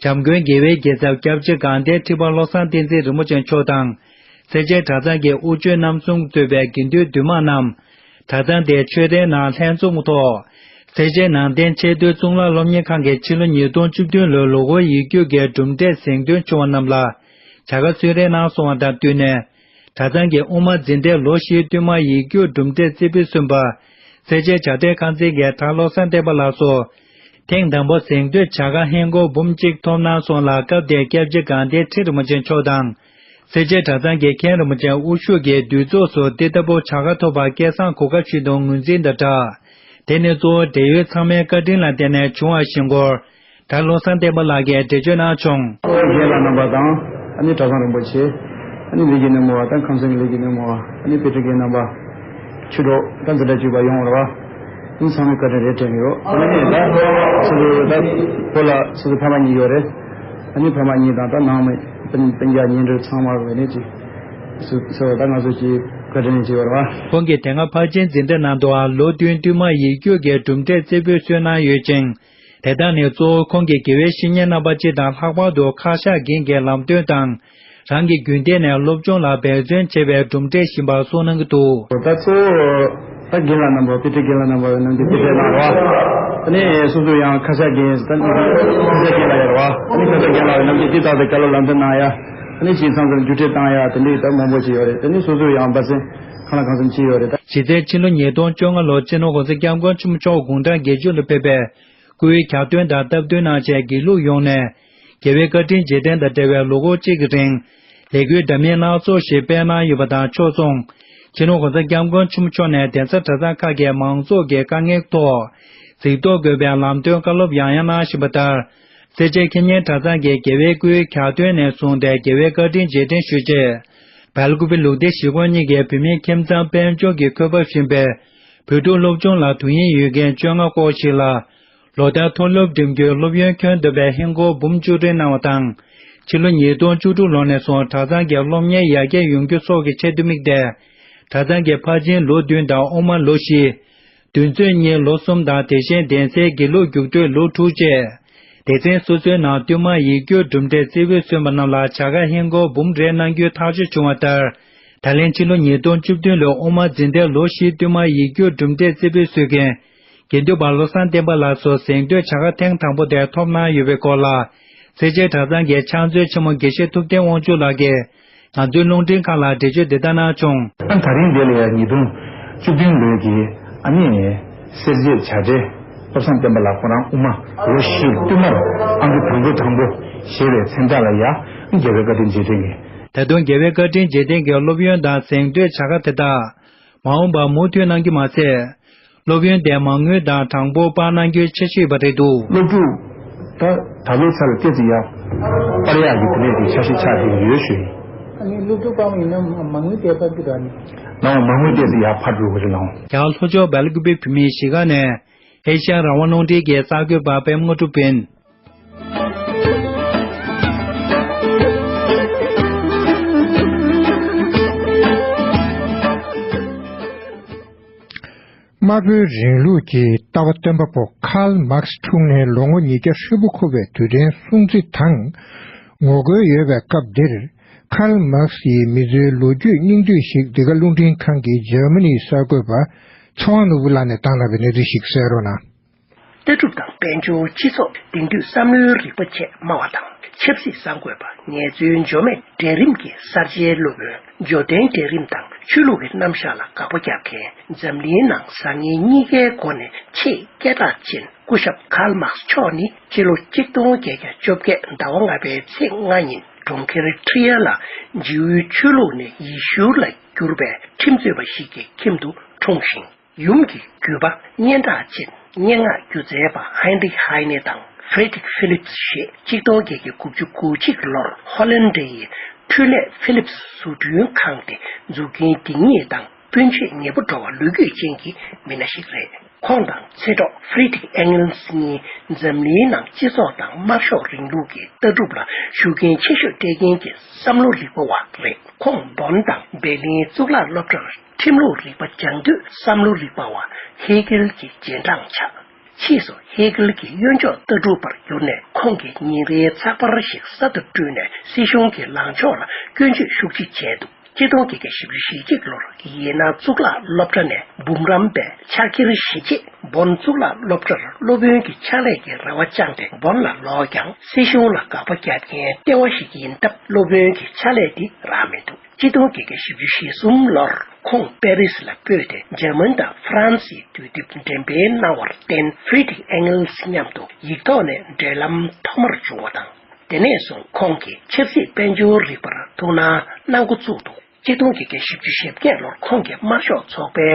འཇམ་མགོན་རྒྱལ་བའི་རྒྱལ་ཚབ་སྐྱབས་རྗེ་དགའ་ལྡན་ཁྲི་པ་བློ་བཟང་བསྟན་འཛིན་རིན་པོ་ཆེ་མཆོག་དང་། སེར་བྱེས་གྲྭ་ཚང་གི་དབུ་ཆོས་རྣམ་གསུམ་གཙོས་པའི་དགེ་འདུན་འདུས་མང་རྣམས། གྲྭ་ཚང་དེའི་ཆོས་རའི་ནང་ལྷན་འཛོམས་ཐོག་སེར་བྱེས་ནང་བསྟན་ཆེས་མཐོའི་གཙུག་ལག་སློབ་གཉེར་ཁང་གིས་ཕྱི་ལོ་ཉིས་སྟོང་བཅུ་བདུན་ལོའི་ལོ་འཁོར་ཡིག་རྒྱུགས་ཀྱི་གྲུབ་འབྲས་གཟེངས་ཐོན་བྱུང་བ་རྣམས་ལ་བྱ་དགའ་གསོལ་རས་གནང་སོང་བ་དང་བསྟུན་ནས། གྲྭ་ཚང་གི་དབུ་མ་འཛིན་གྲྭའི་ལོ་བཞིའི་ཐོག་མའི་ཡིག་རྒྱུགས་གྲུབ་འབྲས་རྩེ་ཕུད་གསུམ་པ། སེར་བྱེས་བྱ་བྲལ་ཁང་ཚན་གྱི་གྲྭ་བློ་བཟང་བསྟན་པ་ལགས་སུ། ཐེངས་དང་པོ་གཟེངས་བསྟོད་བྱ་དགའ་ཧིན་སྒོར་འབུམ་གཅིག་ཐོབ་གནང་སོང་ལ། སྐབས་དེར་སྐྱབས་རྗེ་དགའ་ལྡན་ཁྲི་རིན་པོ་ཆེ་མཆོག་དང་། སེར་བྱེས་གྲྭ་ཚང་གི་མཁན་རིན་པོ་ཆེ་དབུ་བཞུགས་ཀྱིས་འདུས་ཚོགས་སུ་འདི་ལྟ་བུ་བྱ་དགའ་ཐོབ་པར་སྐལ་བཟང་གོ་སྐབས་ཤིག་ཏུ་ངོས་འཛིན་དང་སྦྲགས། དེ་ནི་གཙོ་བོ་འབྲེལ་ཡོད་ཚང་མའི་བཀའ་དྲིན་ལ་བརྟེན་ནས་བྱུང་བ་ཞིག་སྐོར། གྲྭ་བློ་བཟང་བསྟན་པ་ལགས་ཀྱིས་འགྲེལ་བརྗོད་གནང་བྱུང་། རྒན་ལགས་རྣམ་པ་དང་། ཨ་ནི་གྲྭ་ཚང་རིན་པོ་ཆེ། ཨ་ནི་ལས་ཀྱི་སྣེ་མོ་བ་དང་། ཁམས་ཚན་གྱི་ལས་ཀྱི་སྣེ་མོ་བ། ཨ་ནི་དཔེ་ཁྲིད་མཁན་རྣམ་པ། ཆོས་གྲོགས་དང་འཛིན་གྲྭ་གཅིག་པ་ཡོངས་རེད་བ། ཨ་ནི་ཚང་མའི་བཀའ་དྲིན་རེད་དྲན་གྱི་ཡོད། ཨ་ནི་ད་སོ་སོ་ད་བོད་ལ་སོ་སོ་ཕ་མ་གཉིས་ཡོད་རེད། ཨ་ནི་ཕ་མ་གཉིས་དང་ད་ནང་མི་སྤུན་སྤུན་ཀྱག་ཉེ་འབྲེལ་ཚང་མ་གི་ནས་ཅིག་སུ་སོ་ད་ང་ཚོ་ཅིག་བཀའ་དྲིན་ཅིག་ཡོད་རེད་བ། ཁོང་གིས་དེ་སྔ་ཕར་ཕྱིན་འཛིན་གྲྭ་ནང་དུའང་ལོ་བདུན་བསྟུད་མར་ཡིག་རྒྱུགས་ཀྱི་གྲུབ་འབྲས་རྩེ་ཕུད་སྩོལ་གནང་ཡོད་ཅིང་། དེ་དག་ནི་གཙོ་བོ་ཁོང་གི་དགེ་བའི་བཤེས་གཉེན་རྣམ་པ་སྤྱི་དང་ལྷག་པར་དུ་ཁ་ཤགས་རྒན་གྱི་ལམ་སྟོན་དང་། རང་གི་རྒྱུན་གཏན་ནས་སློབ་སྦྱོང་ལ་འབད་བརྩོན་བྱས་པའི་གྲུབ་འབྲས་ཡིན་པ་གསུངས་གནང་གི་འདུག། ད་གཙོ་བོ་ད་རྒན་ལགས་རྣམ་པ། དཔེ་ཁྲིད་རྒན་ལགས་རྣམ་པ་ནམ་རྒྱུན་དཔེ་ཁྲིད་གནང་རོགས། ཨ་ནི་སོ་སོ་ཡང་ཁ་ཤགས་རྒན་ད་ཁ་ཤགས་རྒན་ལགས་ཡོད་རོགས། ཨ་ནི་ཁ་ཤགས་རྒན་ལགས་ནམ་རྒྱུན་དེ་དག་དེ་བཀའ་སློབ་ལམ་སྟོན་གནང་ཡ། ཨ་ནི་ཅིག་ཚང་ཚང་རྒྱུགས་སྤྲོད་བཏང་ཡ་དེ་འདྲའི་ད་མང་པོ་ཅིག་ཡོད་རེད། ཨ་ནི་སོ་སོ་ཡང་འབད་བརྩོན་གང་ལ་གང་འཚམ་བྱས་ཡོད་རེད་ད། གཞི་རྩའི་ཕྱི་ལོ་ཉིས་སྟོང་བཅོ་ལྔ་ལོར་སྤྱི་ནོར་༸གོང་ས་༸སྐྱབས་མགོན་ཆེན་པོ་མཆོག་དགུང་གྲངས་བརྒྱད་ཅུ་ལ་ཕེབས་པའི་སྐུའི་གྱ་སྟོན་དང་སྟབས་བསྟུན་གནང་ཆེད་དགེ་ལུགས་ཡོངས་ནས་རྒྱལ་བའི་བཀའ་དྲིན་རྗེས་དྲན་དང་འབྲེལ་བའི་ལོ་འཁོར་གཅིག་གི་རིང་ལས་འགུལ་འདྲ་མིན་སྣ་ཚོགས་ཤིག་སྤེལ་གནང་ཡོད་པ་དང་ཕྱོགས་མཚུངས། སྤྱི་ནོར་༸གོང་ས་༸སྐྱབས་མགོན་ཆེན་པོ་མཆོག་ནས་གདན་ས་གྲྭ་ཚང་ཁག་གི་མང་ཚོགས་ཀྱི་དཀའ་ངལ་ཐོག་གཟིགས་རྟོག་དགོས་པའི་ལམ་སྟོན་བཀའ་སློབ་ཡང་ཡང་གནང་བཞིན་པ་ལྟར། སེར་བྱེས་ཁེ་ཉེན་གྲྭ་ཚང་གིས་རྒྱལ་བའི་སྐུའི་གྱ་སྟོན་ནས་བཟུང་སྟེ་རྒྱལ་བའི་བཀའ་དྲིན་རྗེས་དྲན་ཞུ་ཆེད། སྦེལ་ཀུ་པེ་ལུགས་བདེ་གཞིས་ཁོངས་གཉིས་ཀྱི་བོད་མིའི་ཁྱིམ་ཚང་དཔལ་འབྱོར་གྱི་འཁོས་བབས་ཞན་པའི་བོད་ཕྲུག་སློབ་སྦྱོང་ལ་དུས་ཡུན་ཡོད་མཁན་བཅོ་ལྔ་སྐོར་ཞིག་ལ། ལོ་ལྟར་མཐོ་སློབ་འགྲིམ་རྒྱུའི་སློབ་ཡོན་ཁྱོན་བསྡོམས་པའི་ཧིན་སྒོར་འབུམ་བཅུ་སྤྲད་གནང་བ་དང་། ཕྱི་ལོ་ཉིས་སྟོང་བཅུ་དྲུག་ལོ་ནས་བཟུང་གྲྭ་ཚང་གི་སློབ་གཉེར་ཡར་རྒྱས་ཡོང་རྒྱུ་སོགས་ཀྱི་ཆེད་དུ་དམིགས་ཏེ། གྲྭ་ཚང་གི་ཕར་ཕྱིན་ལོ་བདུན་དང་དབུ་མ་ལོ་བཞི། དུས་ཚོད་གཉིས་ལོ་གསུམ་དང་། དེ་བཞིན་གདན་སའི་དགེ་ལུགས་རྒྱུགས་སྤྲོད་ལོ་དྲུག་བཅས། སྡེ་ཚན་སོ་སོའི་ནང་བསྟུད་མར་ཡིག་རྒྱུགས་གྲུབ་འབྲས་རྩེ་ཕུད་སོན་པ་རྣམས་ལ་བྱ་དགའ་ཧིན་སྒོར་འབུམ་རེ་གནང་རྒྱུའི་ཐག་གཅོད་བྱུང་བ་ལྟར། ད་ལན་ཕྱི་ལོ་ཉིས་སྟོང་བཅུ་བདུན་ལོའི་དབུ་མ་འཛིན་གྲྭའི་ལོ་བཞིའི་བསྟུད་མར་ཡིག་རྒྱུགས་གྲུབ་འབྲས་རྩེ་ཕུད་སོན་མཁན་དགེ་འདུན་པ་བློ་བཟང་བསྟན་པ་ལགས་སུ་གཟེངས་བསྟོད་བྱ་དགའ་ཐེངས་དང་པོ་དེ་ཐོབ་གནང་ཡོད་པའི་སྐོར་ལ། སེར་བྱེས་གྲྭ་ཚང་གི་ཕྱག་མཛོད་ཆེན་མོ་དགེ་བཤེས་ཐུབ་བསྟན་དབང་ཕྱུག་ལགས་ཀྱིས། ང་ཚོའི་རླུང་འཕྲིན་ཁང་ལ་འགྲེལ་བརྗོད་འདི་ལྟར་གནང་བྱུང་། ཨ་ད་རིང་འདི་ལ་ཡང་ཉིས་སྟོང་བཅུ་བདུན་ལོའི་གི་ཨ་ནི་སེར་བྱེས་བྱ་བྲལ་བློ་བཟང་བསྟན་པ་ལགས་ཁོ་རང་དབུ་མ་ལོ་བཞི་བསྟུད་མར་ཨང་ཀི་དང་པོ་དང་པོ་བཞེས་པའི་མཚན་རྟགས་ལ་ཡང་རྒྱལ་བའི་བཀའ་དྲིན་རྗེས་དྲན་གྱི། ད་དུང་རྒྱལ་བའི་བཀའ་དྲིན་རྗེས་དྲན་གྱི་སློབ་ཡོན་དང་གཟེངས་བསྟོད་བྱ་དགའ་དེ་དག་མ་འོངས་པར་མུ་མཐུད་གནང་རྒྱུ་མ་ཟད། སློབ་ཡོན་དེ་མ་དངུལ་དང་གྲངས་འབོར་སྤར་གནང་རྒྱུའི་འཆར་གཞི་ཡོད་པ་རེད་འདུག། སློབ་ཕྲུག་ད་ད་ལོའི་ཆར་ལ་ཏོག་ཙམ་ཡར་སྤར་ཡག་གི་དེ་འདྲས་ཀྱི་འཆར་གཞི་ཆགས་བསྡད་ཀྱི་ཡོད་ཞུ་ཡིན། ཨ་ནི་སློབ་ཕྲུག་སྤར་བ་ཡིན་ན་མ་དངུལ་དེ་སྤར་གྱི་རེད་ཨ་ནི། ལའང་མ་དངུལ་ཏོག་ཙམ་ཡར་འཕར་འགྲོ་གི་རེད་ལའང་། རྒྱ་གར་ལྷོ་ཕྱོགས་སྦེལ་ཀུ་པེ་བོད་མིའི་གཞིས་ཀ་ནས་ཨེ་ཤ་ཡ་རང་དབང་རླུང་འཕྲིན་གྱི་གསར་འགོད་པ་པད་མ་དངོས་གྲུབ་ཡིན། དམར་པོའི་རིང་ལུགས་ཀྱི་ལྟ་བ་སྟོན་པ་པོ་ཁཱལ་མཱགས་འཁྲུངས་ནས་ལོ་ངོ་ཉིས་བརྒྱ་ཧྲིལ་པོ་འཁོར་བའི་དུས་དྲན་སྲུང་བརྩི་དང་ངོ་རྒོལ་ཡོད་པའི་སྐབས་འདིར། ཁཱལ་མཱགས་ཡི་མི་ཚེའི་ལོ་རྒྱུས་སྙིང་བསྡུས་ཤིག་འདི་ག་རླུང་འཕྲིན་ཁང་གི་འཇར་མ་ནིའི་གསར་འགོད་པ་ཚེ་དབང་ནོར་བུ་ལགས་ནས་བཏང་གནང་བའི་གནས་ཚུལ་ཞིག་གསན་རོགས་གནང་། ལྟ་གྲུབ་དང་དཔལ་འབྱོར། སྤྱི་ཚོགས། དེང་དུས་བསམ་བློའི་རིག་པ་བཅས་སྨྲ་བ་དང་ཆབ་སྲིད་གསར་འགོད་པ། ངལ་རྩོལ་འབྱོར་མེད་གྲལ་རིམ་གྱི་གསར་བརྗེའི་སློབ་དཔོན། འབྱོར་ལྡན་གྲལ་རིམ་དང་ཆོས་ལུགས་ཀྱི་རྣམ་གཞག་ལ་དགག་པ་རྒྱག་མཁན། འཛམ་གླིང་ནང་བཟང་ངན་གཉིས་ཀའི་སྒོ་ནས་ཆེས་སྐད་གྲགས་ཅན་སྐུ་ཞབས་ཁཱལ་མཱགས་མཆོག་ནི་སྤྱི་ལོ་གཅིག་སྟོང་བརྒྱད་བརྒྱ་བཅོ་བརྒྱད་ཟླ་བ་ལྔ་པའི་ཚེས་ལྔ་ཉིན་གྲོང་ཁྱེར་ཁྲི་ཡ་ལ་ཇིའུའི་ཆོས་ལུགས་ནས་ཡེ་ཤུ་ལ་བསྒྱུར་བའི་ཁྲིམས་རྩོད་པ་ཞིག་གི་ཁྱིམ་དུ་འཁྲུངས་ཤིང་། ཡུམ་གྱི་རྒྱུད་པ་སྙན་གྲགས་ཅན་སྙན་ངག་སྒྱུ་རྩལ་པ་ཧན་རིག་ཧའེ་ནེ་དང་ཧྥེ་ཏིག་ཧྥི་ལིབས་ཞེས་གཅིག་སྟོང་བརྒྱད་བརྒྱ་དགུ་བཅུ་གོ་གཅིག་ལོར་ཧོ་ལན་ཌའི་འཕྲུལ་ལས་ཧྥི་ལིབས་བཟོ་སྐྲུན་ཁང་དེ་འཛུགས་མཁན་དེ་གཉིས་དང་ སྤུན་མཆེད་ཉེ་པོ་འགྲོ་བ་ལོ་རྒྱུས་ཅན་གྱི་མི་སྣ་ཞིག་རེད། ཁོང་དང་ཚེ་གྲོགས་Friedrich Engels་གཉིས་འཛམ་གླིང་ནང་སྤྱི་ཚོགས་དང་དམར་ཤོག་རིང་ལུགས་ཀྱི་ལྟ་གྲུབ་ལ་ཤུགས་རྐྱེན་ཆེ་ཤོས་སྤྲད་མཁན་གྱི་བསམ་བློ་རིག་པ་བ་རེད། ཁོང་བོན་དང་སྦེར་ལིན་གཙུག་ལག་སློབ་གྲྭར་ཁྲིམས་ལུགས་རིག་པ་སྦྱང་དུས་བསམ་བློ་རིག་པ་བ་ཧེ་གེལ་གྱི་རྗེས་འབྲང་ཆགས། ཕྱིས་སུ་ཧེ་གེལ་གྱི་གཡོན་ཕྱོགས་ལྟ་གྲུབ་པར་གྱུར་ནས་ཁོང་གིས་ཉིན་རེའི་ཚགས་པར་ཞིག་གསར་དུ་བསྐྲུན་ནས་སྲིད་གཞུང་གི་ལངས་ཕྱོགས་ལ་སྐྱོན་བརྗོད་ཤུགས་ཆེ་བྱས་འདུག་གཅིག་སྟོང་བརྒྱད་བརྒྱ་བཞི་བཅུ་ཞེ་གཅིག་ལོར་ཡེ་ན་གཙུག་ལག་སློབ་གྲྭ་ནས་འབུམ་རམས་པའི་ཕྱག་འཁྱེར་བཞེས་རྗེས་བོན་གཙུག་ལག་སློབ་གྲྭར་སློབ་དཔོན་གྱི་ཕྱག་ལས་ཀྱི་རེ་བ་བཅངས་ཏེ་བོན་ལ་ལོག་ཀྱང་སྲིད་གཞུང་ལ་དགག་པ་བརྒྱབ་མཁན་ལྟེ་བ་ཞིག་ཡིན་སྟབས་སློབ་དཔོན་གྱི་ཕྱག་ལས་འདི་རག་མི་འདུག་གཅིག་སྟོང་བརྒྱད་བརྒྱ་བཞི་བཅུ་ཞེ་གསུམ་ལོར་ཁོང་པེ་རིས་ལ་སྤོས་ཏེ་འཇར་མན་དང་ཧྥ་རན་སིའི་དུས་དེབ་འགྲེམས་སྤེལ་གནང་བར་བརྟེན་Friedrich Engels་མཉམ་དུ་ཡིག་ཐོག་ནས་འབྲེལ་ལམ་ཐོག་མར་བྱུང་བ་དང་། དེ་ནས་བཟུང་ཁོང་གིས་ཆབ་སྲིད་དཔལ་འབྱོར་རིག་པར་ཐུགས་སྣང་གནང་འགོ་བཙུགས་འདུག་གཅིག་སྟོང་བརྒྱད་བརྒྱ་བཞི་བཅུ་ཞེ་བརྒྱད་ལོར་ཁོང་གིས་དམར་ཤོག་ཚོགས་པའི་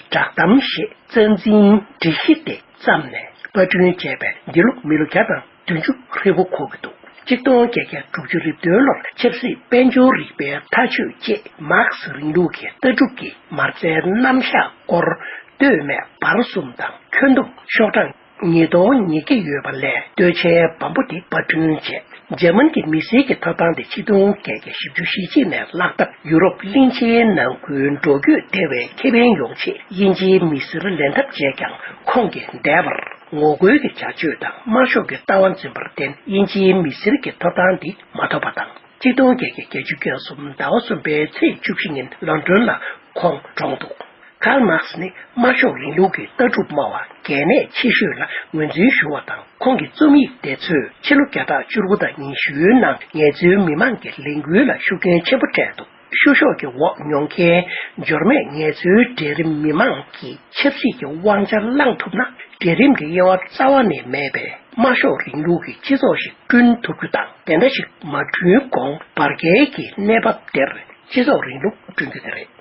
བསྒྲགས་གཏམ་ཞེས་རྩ་འཛིན་སྒྲིག་གཞི་དེ་བརྩམས་ནས་པར་སྐྲུན་བྱས་པས་འདི་ལོ་མི་ལོ་བརྒྱ་དང་བདུན་ཅུ་ཧྲིལ་པོ་འཁོར་གྱི་འདུག་གཅིག་སྟོང་བརྒྱད་བརྒྱ་དྲུག་ཅུ་རེ་བདུན་ལོར་ཆབ་སྲིད་དཔལ་འབྱོར་རིག་པའི་མཐའ་དཔྱོད་ཅེས་མཱར་ཁེ་སི་རིང་ལུགས་ཀྱི་ལྟ་གྲུབ་ཀྱི་མ་རྩའི་རྣམ་གཞག་སྐོར་སྟོད་སྨད་བར་གསུམ་དང་ཁྱོན་བསྡོམས་ཤོག་གྲངས་ཉིས་སྟོང་ཉིས་བརྒྱ་ཡོད་པ་ལས་སྟོད་ཆའི་བམ་པོ་དེ་པར་སྐྲུན་བྱས། འཇར་མན་གྱི་མི་སེར་གྱི་ཐོབ་ཐང་དེ་ཆིག་སྟོང་བརྒྱད་བརྒྱ་བཞི་བཅུ་ཞེ་གཅིག་ནས་བརླག་སྟབས་ཡུ་རོབ་གླིང་ཆེན་ནང་ཁུལ་འགྲོ་སྐྱོད་བདེ་བའི་ཁེ་ཕན་ཡོང་ཆེད་དབྱིན་ཇིའི་མི་སེར་ལེན་ཐབས་བྱས་ཀྱང་ཁོང་གིས་འདས་པར་ངོ་རྒོལ་གྱི་བྱ་སྤྱོད་དང་དམར་ཤོག་གི་ལྟ་བ་འཛིན་པར་བརྟེན་དབྱིན་ཇིའི་མི་སེར་གྱི་ཐོབ་ཐང་འདི་མ་ཐོབ་པ་དང་། ཆིག་སྟོང་བརྒྱད་བརྒྱ་བརྒྱད་ཅུ་གྱ་གསུམ་ཟླ་བ་གསུམ་པའི་ཚེས་བཅུ་བཞི་ཉིན་ལོན་ཌོན་ལ་ཁོང་གྲོངས་འདུག་ཀརལ་མཱར་ཁེ་སི་ནི་དམར་ཤོག་རིང་ལུགས་ཀྱི་ལྟ་གྲུབ་སྨྲ་བ་གལ་གནད་ཆེ་ཤོས་ལ་ངོས་འཛིན་ཞུ་བ་དང་། ཁོང་གི་རྩོམ་ཡིག་དེ་ཚོས་ཕྱི་ལོ་བརྒྱ་ཕྲག་བཅུ་དགུ་དང་ཉི་ཤུའི་ནང་ངལ་རྩོལ་མི་མང་གི་ལས་འགུལ་ལ་ཤུགས་རྐྱེན་ཆེན་པོ་སྤྲད་འདུག་བཤུ་གཞོག་གི་འོག་མྱོང་མཁན་འབྱོར་མེད་ངལ་རྩོལ་གྲལ་རིམ་མི་མང་གིས་ཆབ་སྲིད་ཀྱི་དབང་ཆ་བླང་ཐུབ་ན། གྲལ་རིམ་གྱི་དབྱེ་བ་རྩ་བ་ནས་མེད་པའི་དམར་ཤོག་རིང་ལུགས་ཀྱི་སྤྱི་ཚོགས་ཤིག་བསྐྲུན་ཐུབ་རྒྱུ་དང་། དེ་འདྲ་ཞིག་མ་བསྐྲུན་གོང་བར་བརྒལ་གྱི་གནས་བབ་དེར་སྤྱི་ཚོགས་རིང་ལུགས་བསྐྲུན་རྒྱུ་དེ་རེད།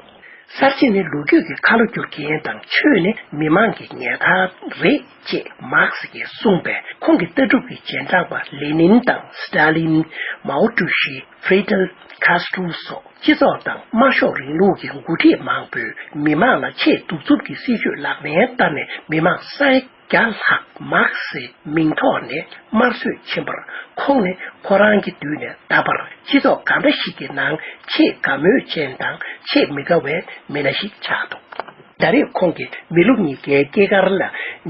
གསར་བརྗེ་ནི་ལོ་རྒྱུས་ཀྱི་ཁ་ལོ་བསྒྱུར་མཁན་དང་ཆོས་ནི་མི་མང་གི་ཉལ་ཐ་རེད་ཅེས་མཱར་ཁེ་སི་གིས་གསུངས་པས། ཁོང་གི་ལྟ་གྲུབ་ཀྱི་རྗེས་འབྲང་པ་ལེ་ནིན་དང་སི་ཏཱ་ལིན། མའོ་ཀྲུའུ་ཞི། ཧྥི་དེལ་ཁཱ་སི་ཀྲུ་སོགས་སྤྱི་ཚོགས་དང་དམར་ཤོག་རིང་ལུགས་ཀྱི་འགོ་ཁྲིད་མང་པོས་མི་མང་ལ་ཆེས་གདུག་རྩུབ་ཀྱི་སྲིད་བྱུས་ལག་ལེན་བསྟར་ནས་མི་མང་ས་ཡ་བརྒྱ་ལྷག་མཱར་ཁེ་སིའི་མིང་ཐོག་ནས་དམར་གསོད་ཕྱིན་པར། ཁོང་ནི་ཁོ་རང་གི་དུས་ནས་ད་བར་སྤྱི་ཚོགས་གང་འདྲ་ཞིག་གི་ནང་ཆེས་དགའ་མོས་ཅན་དང་ཆེས་མི་དགའ་བའི་མི་སྣ་ཞིག་ཆགས་འདུག་ད་རེས་ཁོང་གིས་མི་ལོ་ཉིས་བརྒྱའི་སྐྱེས་སྐར་ལ་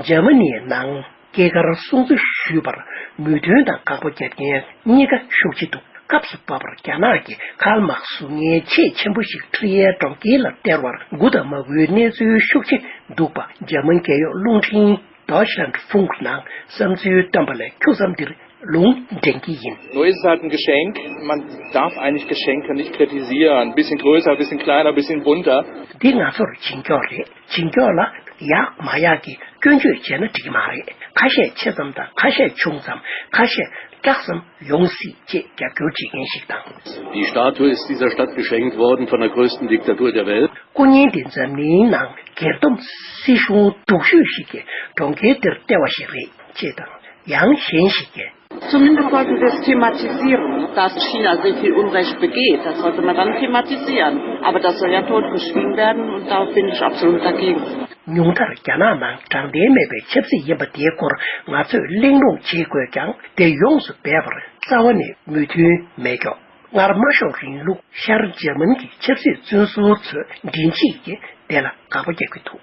འཇར་མ་ནིའི་ནང་སྐྱེས་སྐར་སྲུང་བརྩི་ཞུས་པར་མོས་མཐུན་དང་དགག་པ་བརྒྱབ་མཁན་གཉིས་ཀ་ཤུགས་ཆེ་འདུག་སྐབས་སུ་བབས་པར་རྒྱ་ནག་གིས་ཀརལ་མཱར་ཁེ་སི་གཟུགས་བརྙན་ཆེས་ཆེན་པོ་ཞིག་ཁྲི་ཡའི་གྲོང་ཁྱེར་ལ་སྟེར་བར་མགུ་དང་མ་མགུའི་གནས་ཚུལ་ཤུགས་ཆེ་འདུག་པ་འཇར་མན་རྒྱལ་ཡོངས་རླུང་འཕྲིན་Deutschlandfunk་ནང་བསམ་ཚུལ་བཏོན་པ་ལས་ཁྱུག་ཙམ་འདིར་ལུང་འདྲེན་གྱི་ཡིན། Nur ist es halt ein Geschenk. Man darf eigentlich Geschenke nicht kritisieren. Ein bisschen größer, ein bisschen kleiner, ein bisschen bunter. འདི་ང་ཚོར་བྱིན་སྐྱོགས་རེད། བྱིན་སྐྱོགས་ལ་ཡག་མ་ཡག་གི་སྐྱོན་བརྗོད་བྱས་ན་འགྲིག་གི་མ་རེད། ཁ་ཤས་ཆེ་ཙམ་དང་ཁ་ཤས་ཆུང་ཙམ། ཁ་ཤས་སྐྲག་ཙམ་ཡོང་སྲིད་ཅེས་རྒྱབ་སྐྱོར་བྱེད་མཁན་ཞིག་དང་། Die Statue ist dieser Stadt geschenkt worden von der größten Diktatur der Welt. སྐུ་བརྙན་དེ་འཛམ་གླིང་ནང་སྒེར་སྡོམ་སྲིད་གཞུང་སྡུག་ཤོས་ཤིག་གི་གྲོང་ཁྱེར་དེར་སྟེར་བ་ཞིག་རེད་ཅེས་དང་། ཡང་གཞན་ཞིག་གིས། Zumindest sollten wir es thematisieren, dass China sehr viel Unrecht begeht. Das sollte man dann thematisieren. Aber das soll ja totgeschwiegen werden und da bin ich absolut dagegen. ཉུང་མཐར་རྒྱ་ནག་ནང་དྲང་བདེན་མེད་པའི་ཆབ་སྲིད་ཡིན་པ་དེའི་སྐོར་ང་ཚོས་གླེང་སློང་བྱེད་དགོས་ཀྱང་། དེ་ཡོངས་སུ་སྦས་པར་རྩ་བ་ནས་མོས་མཐུན་མེད་ཀྱོག་སྔར་དམར་ཤོག་རིང་ལུགས་ཤར་འཇར་མན་གྱི་ཆབ་སྲིད་བཙོན་ཟུར་ཚོས་མགྲིན་གཅིག་གིས་དེ་ལ་དགག་པ་རྒྱག་གི་འདུག་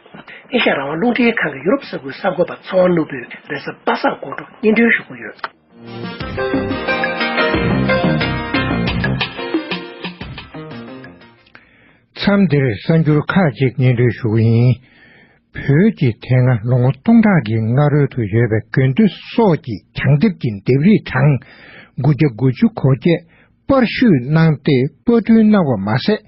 ཨེ་ཤ་ཡ་རང་དབང་རླུང་འཕྲིན་ཁང་གི་ཡུ་རོབ་ས་ཁུལ་གསར་འགོད་པ་ཚེ་དབང་ནོར་བུས་རེས་གཟའ་པ་སངས་དགོང་དྲོ་སྙན་སྒྲོན་ཞུ་གི་ཡོད། མཚམས་འདིར་གསར་འགྱུར་ཁག་ཅིག་སྙན་སྒྲོན་ཞུ་གི་ཡིན། བོད་ཀྱི་དེ་སྔ་ལོ་ངོ་སྟོང་ཕྲག་གི་སྔ་རོལ་དུ་ཡོད་པའི་དགོན་སྡེ་སོགས་ཀྱི་གྱང་ལྡེབས་ཀྱི་ལྡེབས་རིས་གྲངས་དགུ་བརྒྱ་དགུ་བཅུ་གོ་བརྒྱད་པར་བཤུས་གནང་སྟེ་པར་སྐྲུན་གནང་བ་མ་ཟད།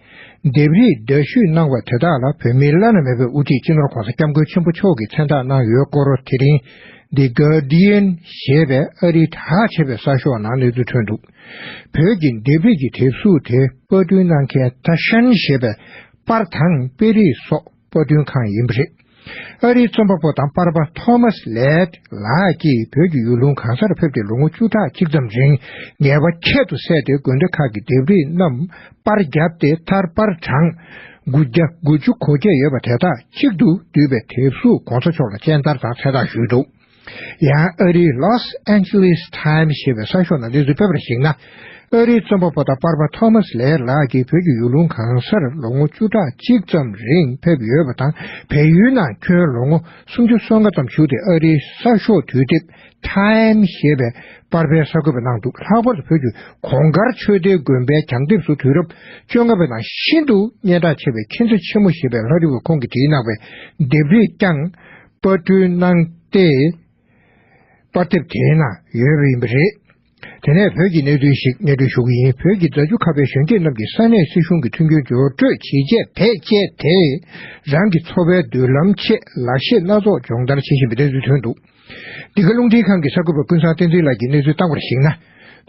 ལྡེབས་རིས་འདྲ་བཤུས་གནང་བ་དེ་དག་ལ་བོད་མིའི་བླ་ན་མེད་པའི་དབུ་ཁྲིད་སྤྱི་ནོར་༧གོང་ས་༧སྐྱབས་མགོན་ཆེན་པོ་མཆོག་གིས་མཚན་རྟགས་གནང་ཡོད་སྐོར། དེ་རིང་The Guardian་ཞེས་པའི་ཨ་རིའི་གྲགས་ཆེ་བའི་གསར་ཤོག་ནང་གནས་ཚུལ་ཐོན་འདུག་བོད་ཀྱི་ལྡེབས་རིས་ཀྱི་དེབ་གཟུགས་དེ་པར་སྐྲུན་གནང་མཁན་ཐ་ཤན་ཞེས་པའི་པར་དང་དཔེ་རིས་སོགས་པར་སྐྲུན་ཁང་ཡིན་པ་རེད། ཨ་རིའི་རྩོམ་པ་པོ་དང་པར་པ་ཐོ་མཱས་ལེད་ལགས་ཀྱིས་བོད་ཀྱི་ཡུལ་ལུང་གང་སར་ཕེབས་ཏེ་ལོ་ངོ་བཅུ་ཕྲག་གཅིག་ཙམ་རིང་ངལ་བ་ཁྱད་དུ་བསད་དེ་དགོན་སྡེ་ཁག་གི་ལྡེབས་རིས་རྣམས་པར་བརྒྱབ་སྟེ། མཐར་པར་གྲངས་ དགུ་བརྒྱ་དགུ་བཅུ་གོ་བརྒྱད་ཡོད་པ་དེ་དག་གཅིག་ཏུ་བསྡུས་པའི་དེབ་གཟུགས་གོང་ས་མཆོག་ལ་སྤྱན་བསྟར་དང་མཚན་རྟགས་ཞུས་འདུག། ཡང་ཨ་རིའི་Los Angeles Times་ཞེས་པའི་གསར་ཤོག་ནང་གནས་ཚུལ་སྤེལ་བར་གཞིགས་ན། ཨ་རིའི་རྩོམ་པ་པོ་དང་པར་པ་ཐོ་མཱས་ལེ་ལགས་ཀྱིས་བོད་ཀྱི་ཡུལ་ལུང་གང་སར་ལོ་ངོ་བཅུ་ཕྲག་གཅིག་ཙམ་རིང་ཕེབས་ཡོད་པ་དང་། བལ་ཡུལ་ནང་ཁྱོན་ལོ་ངོ་སུམ་ཅུ་སོ་ལྔ་ཙམ་བཞུགས་ཏེ། ཨ་རིའི་གསར་ཤོག་དུས་དེབ་Time་ཞེས་པའི་པར་པའི་གསར་འགོད་པ་གནང་འདུག། ལྷག་པར་དུ་བོད་ཀྱི་གོང་དཀར་ཆོས་སྡེའི་དགོན་པའི་གྱང་ལྡེབས་སུ་དུས་རབས་བཅོ་ལྔ་པའི་ནང་ཤིན་ཏུ་སྙན་གྲགས་ཆེ་བའི་མཁྱེན་བརྩེ་ཆེན་མོ་ཞེས་པའི་ལྷ་རིས་པ་ཁོང་གིས་བྲིས་གནང་བའི་ལྡེབས་རིས་ཀྱང་པར་སྐྲུན་གནང་སྟེ། པར་དེབ་དེའི་ནང་ཡོད་པ་ཡིན་པ་རེད། དེ་ནས་བོད་ཀྱི་གནད་དོན་ཞིག་སྙན་སྒྲོན་ཞུ་གི་ཡིན། བོད་ཀྱི་རྫ་ཆུ་ཁ་པའི་གཞོན་སྐྱེས་རྣམས་ཀྱིས་ས་གནས་སྲིད་གཞུང་གི་མཐུན་རྐྱེན་སྦྱོར་སྤྲོད་བྱེད་ཆེད་བེད་སྤྱད་དེ། རང་གི་འཚོ་བའི་མདུན་ལམ་ཆེད་ལག་ཤེས་སྣ་ཚོགས་སྦྱོང་བརྡར་བྱེད་བཞིན་པའི་གནས་ཚུལ་ཐོན་འདུག། འདི་ག་རླུང་འཕྲིན་ཁང་གི་གསར་འགོད་པ་ཀུན་བཟང་བསྟན་འཛིན་ལགས་ཀྱིས་གནས་ཚུལ་བཏང་བར་གཞིགས་ན།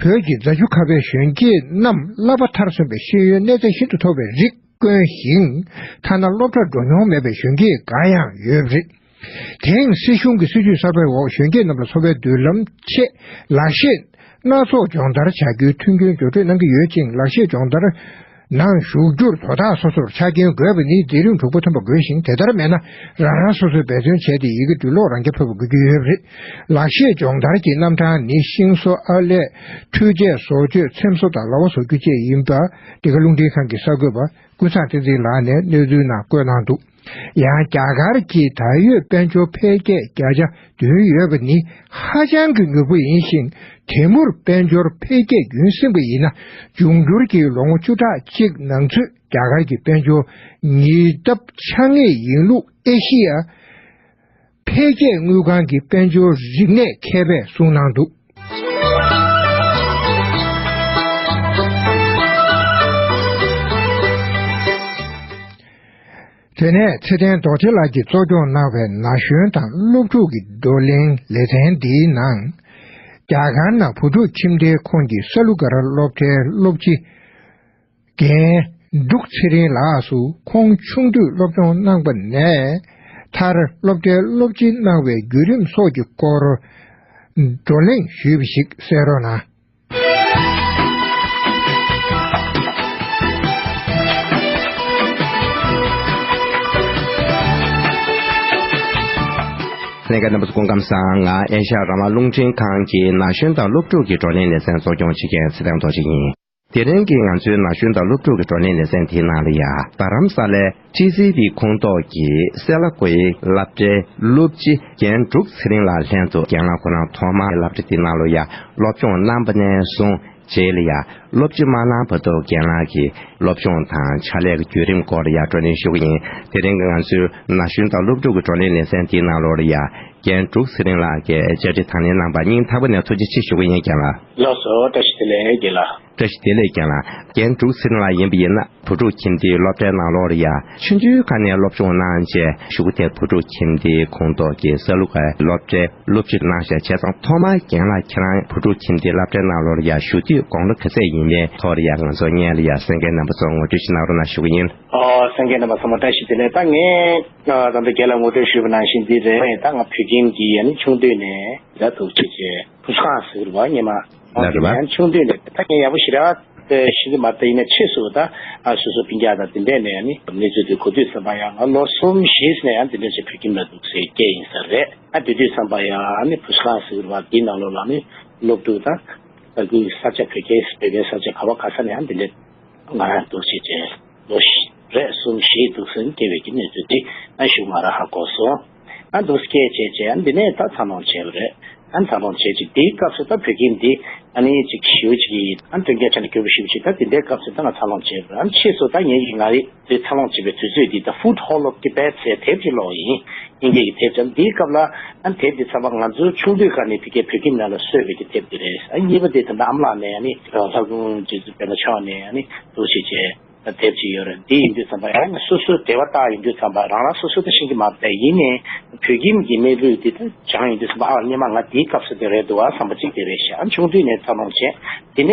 བོད་ཀྱི་རྫ་ཆུ་ཁ་པའི་གཞོན་སྐྱེས་རྣམས་གླ་པ་མཐར་སོན་པའི་ཤེས་ཡོན་གནས་ཚད་ཤིན་ཏུ་མཐོ་བའི་རིགས་དཀོན་ཞིང་། ཐ་ན་སློབ་གྲྭར་འགྲོ་མྱོང་མེད་པའི་གཞོན་སྐྱེས་འགའ་ཡང་ཡོད་པ་རེད། དེང་སྲིད་གཞུང་གི་སྲིད་ཇུས་གསར་པའི་འོག་གཞོན་སྐྱེས་རྣམས་ལ་འཚོ་བའི་མདུན་ལམ་ཆེད་ལག་ཤེས་སྣ་ཚོགས་སྦྱོང་བརྡར་བྱ་རྒྱུའི་མཐུན་རྐྱེན་སྦྱོར་སྤྲོད་གནང་གི་ཡོད་ཅིང་། ལག་ཤེས་སྦྱོང་བརྡར་ནང་ཞུགས་རྒྱུར་དོ་བདག་སོ་སོར་ཆ་རྐྱེན་དགོས་པ་ནི་འཛིན་རིམ་དྲུག་པ་ཐོན་པ་དགོས་ཤིང་། དེ་ལྟར་མེད་ན་རང་རང་སོ་སོས་འབད་བརྩོན་བྱས་ཏེ་ཡི་གེ་འབྲི་ཀློག་རང་རྐྱ་འཕེར་བ་དགོས་ཀྱི་ཡོད་པ་རེད། ལག་ཤེས་སྦྱོང་བརྡར་གྱི་རྣམ་གྲངས་ནི་ཤིང་བཟོ། ཨར་ལས། འཕྲུལ་ཆས་བཟོ་བཅོས། ཚེམ་བཟོ་དང་ལྭ་བ་བཟོ་རྒྱུ་བཅས་ཡིན་པ་འདི་ག་རླུང་འཕྲིན་ཁང་གི་གསར་འགོད་པ་ཀུན་བཟང་བསྟན་འཛིན་ལགས་ནས་གནས་ཚུལ་ནང་བཀོད་གནང་འདུག། ཡང་རྒྱ་གར་གྱིས་ད་ཡོད་དཔལ་འབྱོར་འཕེལ་རྒྱས་བརྒྱ་ཆ་བདུན་ཡོད་པ་ནི་ཧ་ཅང་གི་མྱུར་པོ་ཡིན་ཞིང་། དེ་མུར་དཔལ་འབྱོར་འཕེལ་རྒྱས་རྒྱུན་བསྲིངས་པ་ཡིན་ན། འབྱུང་འགྱུར་གྱི་ལོ་ངོ་བཅུ་ཕྲག་གཅིག་ནང་ཚུད་རྒྱ་གར་གྱི་དཔལ་འབྱོར་ཉིས་ལྡབ་ཆགས་ངེས་ཡིན་ལུགས་ཨེ་ཤི་ཡ་འཕེལ་རྒྱས་དངུལ་ཁང་གི་དཔལ་འབྱོར་རིག་གནས་མཁས་པས་གསུངས་གནང་འདུག། དེ་ནས་ཚེ་བརྟན་རྡོ་རྗེ་ལགས་ཀྱིས་གཙོ་སྐྱོང་གནང་བའི་ན་གཞོན་དང་སློབ་ཕྲུག་གི་བགྲོ་གླེང་ལེ་ཚན་འདིའི་ནང་། རྒྱ་གར་ནང་བུ་ཕྲུག་ཁྱིམ་སྡེའི་ཁོངས་ཀྱི་ས་ལུ་ག་ར་སློབ་གྲྭའི་སློབ་སྤྱི་རྒན་འབྲུག་ཚེ་རིང་ལགས་སུ་ཁོང་ཆུང་དུས་སློབ་སྦྱོང་གནང་པ་ནས་མཐར་སློབ་གྲྭའི་སློབ་སྤྱི་གནང་བའི་བརྒྱུད་རིམ་སོགས་ཀྱི་སྐོར་བགྲོ་གླེང་ཞུས་པ་ཞིག་གསན་རོགས་གནང་། ལྷན་རྒྱས་རྣམ་པ་ཚོ་སྐུ་ཁམས་བཟང་། ང་ཨེ་ཤ་ཡ་རང་དབང་རླུང་འཕྲིན་ཁང་གི་ན་གཞོན་དང་སློབ་ཕྲུག་གི་བགྲོ་གླེང་ལེ་ཚན་གཙོ་སྐྱོང་བྱེད་མཁན་ཚེ་བརྟན་རྡོ་རྗེ་ཡིན། དེ་རིང་གི་ང་ཚོའི་ན་གཞོན་དང་སློབ་ཕྲུག་གི་བགྲོ་གླེང་ལེ་ཚན་དེའི་ནང་ལ་ཡ། རྡ་རམ་ས་ལའི་ཊི་སི་བི་ཁོངས་གཏོགས་ཀྱི་སེ་ལ་ཀོའི་སློབ་གྲྭའི་སློབ་སྤྱི་རྒན་འབྲུག་ཚེ་རིང་ལགས་ལྷན་དུ། རྒན་ལགས་ཁོ་རང་ཐོག་མར་སློབ་གྲྭ་དེའི་ནང་ལ་ཡ་སློབ་སྦྱོང་གནང་པ་ནས་བཟུང་རྗེས་ལ་ཡ་སློབ་སྤྱི་མ་གནང་བར་དུ་རྒན་ལགས་ཀྱི་སློབ་སྦྱོང་དང་ཕྱག་ལས་ཀྱི་བརྒྱུད་རིམ་སྐོར་ལ་ཡ་བགྲོ་གླེང་ཞུ་གི་ཡིན། དེ་རིང་གི་ང་ཚོའི་ན་གཞོན་དང་སློབ་ཕྲུག་གི་བགྲོ་གླེང་ལེ་ཚན་དེའི་ནང་ལོགས་ལ་ཡ་རྒན་འབྲུག་ཚེ་རིང་ལགས་ཀྱིས་བཅར་འདྲི་དང་ལེན་གནང་བར་སྙིང་ཐག་པ་ནས་ཐུགས་རྗེ་ཆེ་ཞུ་གི་ཡིན། རྒན་ལགས། ལགས་སོ། བཀྲ་ཤིས་བདེ་ལེགས་རྒན་ལགས། བཀྲ་ཤིས་བདེ་ལེགས་རྒན་ལགས། རྒན་འབྲུག་ཚེ་རིང་ལགས་ཡིན་པ་ཡིན་ན། བུ་ཕྲུག་ཁྱིམ་སྡེའི་སློབ་གྲྭའི་ནང་ལོགས་ལ་ཡ་ཆུང་ཆུང་སྒང་ནས་སློབ་སྦྱོང་གནང་རྗེས་གཞུག་གུ་དེར་བུ་ཕྲུག་ཁྱིམ་སྡེའི་ཁོངས་གཏོགས་ཀྱི་ས་ལུ་གའི་སློབ་གྲྭའི་སློབ་སྤྱི་གནང་བཞག་བྱས་ཙང་། ཐོག་མར་རྒན་ལགས་ཁྱེད་རང་བུ་ཕྲུག་ཁྱིམ་སྡེའི་སློབ་གྲྭའི་ནང་ལོགས་ལ་ཡ་ཞུགས་དུས་དགུང་ལོ་ག་ཚོད་ཡིན་མིན་ཐོག་ལ་ཡ་ང་ཚོ་སྔོན་ལ་ཡ་གསན་མཁན་རྣམ་པ་ཚོ་ངོ་སྤྲོད་ཅིག་གནང་རོགས་གནང་ཞུ་གི་ཡིན། ཨོ། གསན་མཁན་རྣམ་པ་ཚང་མ་བཀྲ་ཤིས་བདེ་ལེགས། ད་ངས་ད་ལྟ་རྒན་ལགས་ངོ་སྤྲོད་ཞུས་པ་ནང་བཞིན་འདི་རེད། ད་ང་བོད་ཁྱིམ་གྱི་ཨ་ནི་ཆུང་དུས་ནས་ད་འདུག་བྱས་བྱས་བུ་སྒང་ཟེར་བ་སྔོན་མ། ལགས་རེད་པ། ཨ་ནི་ཆུང་དུས་ནས་ད་ངས་ཡག་པོ་ཞེ་དྲག་ཤེས་ཀྱི་མ་རེད། ད་ཡིན་ན་ཕྱིས་སུ་ད་ཨ་སོ་སོ་སྤུན་ཀྱག་དང་དེ་འདྲས་ནས་ཨ་ནི་གནས་ཚུལ་དེ་གོ་དུས་ཙམ་པ་ཡང་ང་ལོ་གསུམ་བཞི་ནས་ཡང་དེ་འདྲས་བྱས་བོད་ཁྱིམ་ལ་འདུག་ཟེར་སྐད་ཡིན་ས་རེད། ཨ་དེ་དུས་ཙམ་པ་ཡང་ཨ་ནི་བུ་སྒང་ཟེར་བ་འདིའི་ནང་ལོགས་ལ་ནི་སློབ་ཕྲུག་དང་ད་གུ་ས་ཆ་བོད་སྐད་བོད་པའི་ས་ཆ་ག་བ་ག་ས་ནས་ཡང་དེ་འདྲས་ང་རང་འདུག་བྱས་བྱས་ལོ་བཞི་རེད་གསུམ་བཞི་འདུག་ཟེར་སྐྱེ་བའི་གི་གནས་ཚུལ་དེ་ཨ་ཞུ་ང་རང་ཧ་གོ་སོང་། ཨ་འདུག་སྐད་བྱས་བྱས་ཨ་འདི་ནས་ད་འཚར་ལོངས་བྱས་པ་རེད། ཨ་འཚར་ལོངས་བྱས་ཅིག་དེའི་སྐབས་སུ་ད་བོད་ཁྱིམ་འདི་ཨ་ནི་ཅིག་ཞེ་པོ་ཅིག་གི་ཨ་སྟོན་ཁའི་ཆ་ནས་གྱུར་པ་ཞེ་པོ་ཅིག་ད་དེ་འདྲའི་སྐབས་སུ་ད་ང་འཚར་ལོངས་བྱས་པ་རེད། ཨ་ཕྱིས་སུ་ད་ངེད་ཀྱི་ང་རེ་འཚར་ལོངས་བྱས་པའི་དུས་ཚོད་འདི་ད་Food Hall of Tibet་ཟེར་དེབ་ཅིག་ཀློག་ཡིན། དབྱིན་སྐད་ཀྱི་དེབ་ཅིག་འདིའི་སྐབས་ལ་ཨ་དེབ་འདི་ཚང་མ་ང་ཚོའི་ཆུང་དུས་སྐབས་ནས་ཕ་གིའི་བོད་ཁྱིམ་ནང་ལ་གསོས་པའི་གི་དེབ་འདི་རེད། ཨ་གཉིས་པ་དེ་ད་ལྟ་ཨ་མ་ལགས་ནས་ཨ་ནི་ལྷ་སྐུ་རྗེ་བཙུན་པད་མ་མཆོག་ནས་ཨ་ནི་འདུག་བྱས་བྱས། དེབ་ཅིག་ཡོད་རེད། འདི་ཡིན་དུས་ཙམ་པ་ཡང་སོ་སོའི་འབྲེལ་བ་བཏགས་ཡིན་དུས་ཙམ་པ་རང་རང་སོ་སོ་ད་ཤེས་ཀྱི་མ་རེད། ཡིན་ནའི་བོད་ཁྱིམ་གྱི་གནས་ལུགས་འདི་ད་སྦྱངས་ཡིན་དུས་ཙམ་པ་ཨ་སྔོན་མ་ང་འདིའི་སྐབས་སུ་དེ་རེད་འདུག་ཨ་བསམ་པ་གཅིག་དེ་རེད་ཤག་ཨ་ཆུང་དུས་ནས་འཚར་ལོངས་བྱས། དེ་ནས་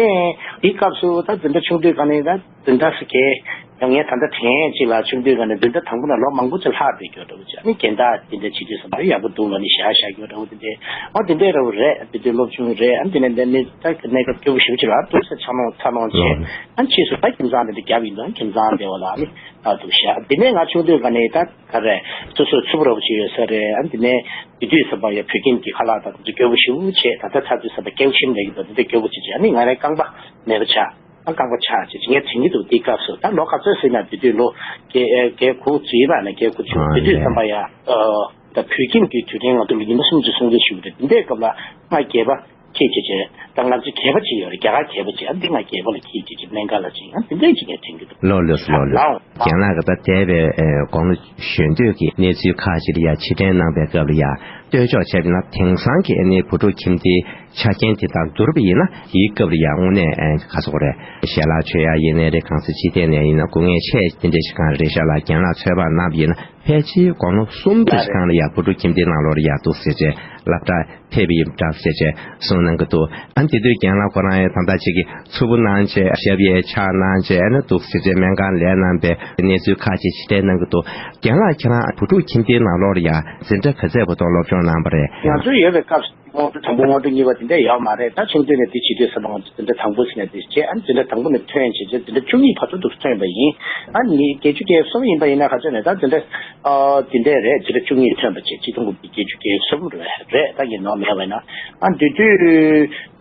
འདིའི་སྐབས་སུ་ད་འཛིན་གྲྭ་ཆུང་དུས་སྒང་ནས་ད་འཛིན་གྲྭ་ཟེར་མཁན། ཡང་ངས་ད་ལྟ་དྲན་ཅིག་ལ་ཆུང་དུས་ཀ་ནས་འཛིན་གྲྭ་དང་པོ་ནས་ལོ་མང་པོ་ཅིག་ལྷག་བསྡད་རྒྱུ་འདྲ་བོ་ཅིག་ཨ་ནི་རྒན་བདག་དེ་འདྲ་བྱེད་དུས་ཙམ་པ་ཡག་པོ་འདུག་ལབ་ནས་བཞག་བཞག་རྒྱུ་འདྲ་བོ་དེ་འདྲ། ཨོ་དེ་འདྲ་འདྲ་བོ་རེད། དེ་དུས་སློབ་ཆུང་རེད། ཨ་དེ་ནས་འདི་ནི་ད་གནས་སྐབས་སྐྱོ་པོ་ཞེ་པོ་ཅིག་ལ་འདུག་ས་ཆགས་མྱོང་ཚ་མྱོང་བྱས། ཨ་ཕྱིས་སུ་ད་ཁྱིམ་ཚང་དེ་འདྲ་རྒྱབ་ཡིན་དུས་ཁྱིམ་ཚང་དེ་བ་ལ་ཨ་ནི་ད་འདུག་བཞག་དེ་ནས་ང་ཆུང་དུས་ཀ་ནས་ད་ག་རེད། སོ་སོའི་ཕྲུ་གུ་འདྲ་བོ་ཅིག་ཡོད་ས་རེད། ཨ་དེ་ནས་དེ་དུས་ཙམ་པ་ཡ་བོད་ཁྱིམ་གྱི་ཁ་ལག་དང་དེ་འདྲ་སྐྱོ་པོ་ཞེ་པོ་བྱས། ད་ལྟ་ཚར་དུས་ཙམ་པ་སྐྱོ་ཤིམ་རེད་ཀྱི་འདུག་དེ་འདྲ་སྐྱོ་པོ་ཅིག་བྱས། ཨ་ནི་ང་རའི་རྐང་པ་མེད་པ་ཆགས། ཨ་རྐང་པ་ཆག་ཅེས་ངས་དྲན་གྱི་འདུག་དེའི་སྐབས་སུ་ད་ལོ་ག་ཚོད་ཟིན་ན་དེ་དུས་ལོ་བརྒྱད་བརྒྱད་དགུ་ཙམ་ཡིན་པ་ན་བརྒྱད་དགུ་བཅུ། ཨ་དེ་དུས་ཙམ་པ་ཡ། ད་བོད་ཁྱིམ་གྱི་དུས་དྲན་ང་ཚོ་ལ་ཉི་མ་གསུམ་ཙམ་སྲུང་བརྩི་ཞུ་གི་རེད། དེ་འདྲའི་སྐབས་ལ་ང་རྒས་པ་ཁྱེད་ཀྱིས་བྱས། ད་ང་ཚོ་རྒས་པ་ཅིག་ཡོད་རེད། རྒྱ་གར་རྒས་པ་ཅིག་ཨ་འདི་ང་རྒས་པ་ལ་ཁྱེད་ཀྱིས་ཅིག་སྨན་ཁང་ལ་ཅིག་ཨ་འདི་འདྲའི་ཅིག་ངས་དྲན་གྱི་འདུག་ལགས་ལགས་སོ་ལགས་ལགས། ལགས། རྒན་ལགས་ཀྱིས་ད་འདས་པའི་ཨེ་དགུང་ལོ་གཞོན་དུས་ཀྱི་གནས་ཚུལ་ཁག་ཅིག་ལ་ཡ་ཕྱིར་དྲན་གནང་པའི་སྐབས་ལ་ཡ་ལྟོས་འཇོག་བྱས་པ་ཡིན་ན། དེང་སང་གི་ཨ་ནི་བུ་ཕྲུག་ཁྱིམ་སྡེའི་ཆ་རྐྱེན་དེ་དང་བསྡུར་བ་ཡིན་ན། དེའི་སྐབས་ལ་ཡང་དངོས་གནས་ཨེ་ག་ཚོད་རེད། ཞལ་ལག་མཆོད་ཡ་ཡིན་ནའི་རེད། གང་ཟག་སྤྱི་བསྟན་ནས་ཡིན་ན་སྐུ་ངལ་ཆེ་དེ་འདྲ་ཞིག་གང་རེད། ཤག་ལ་རྒན་ལགས་ཚོད་དཔག་གནང་བ་ཡིན་ན་ཕལ་ཆེར་དགུང་ལོ་གསུམ་དེ་ཞིག་གང་ལ་ཡ་བུ་ཕྲུག་ཁྱིམ་སྡེའི་ནང་ལོགས་ལ་ཡ་འདུག་ཟེར་བྱས་སློབ་གྲྭ་ཕེབས་པ་ཡིན་འདྲ་ཟེར་བྱས་གསུངས་གནང་གི་འདུག་ཨ་དེ་དུས་རྒན་ལགས་ཁོ་རང་ཡང་ད་ལྟ་ཅིག་གི་ཚུར་འབུད་གནང་བྱས་ཞབས་ཡས་ཕྱག་གནང་བྱས་ཨ་ནི་འདུག་ཟེར་བྱས་སྨན་ཁང་ལས་གནང་པའི་གནས་ཚུལ་ཁག་ཅིག་ཕྱིར་དྲན་གནང་གི་འདུག་རྒན་ལགས་ཁྱེད་རང་བུ་ཕྲུག་ཁྱིམ་སྡེའི་ནང་ལོགས་ལ་ཡ་འཛིན་གྲྭ་ག་ཚད་བར་དུ་སློབ་སྦྱོང་གནང་པ་རེད། ང་ཚོ་ཡོད་པའི་སྐབས་སུ་སྔོན་འགྲོ་དང་པོ་སྔོན་འགྲོ་གཉིས་པ་དེ་འདྲ་ཡོད་མ་རེད། ད་ཆུང་དུས་ནས་དེ་བྱེད་དུས་ཙམ་པ་ང་ཚོ་འཛིན་གྲྭ་དང་པོ་ཟེར་ནས་དེ་བྱས། ཨ་འཛིན་གྲྭ་དང་པོ་ནས་ཐོན་བྱས་བྱས་འཛིན་གྲྭ་བཅུ་གཉིས་བར་དུ་འདུག་ཐོན་པ་ཡིན། ཨ་ནི་བརྒྱད་ཅུ་གྱ་གསུམ་ཡིན་པ་ཡིན་ན་ག་ཚོད་ནས་ད་འཛིན་གྲྭ་ཨ་དེ་འདྲ་རེད། འཛིན་གྲྭ་བཅུ་གཉིས་ཐོན་པ་བྱས་ཆིག་སྟོང་དགུ་བརྒྱ་བརྒྱད་ཅུ་གྱ་གསུམ་རེད། རེད། ད་ཡིན་ནོ་མེད་པ་ཡིན་ན། ཨ་དེ་དུས་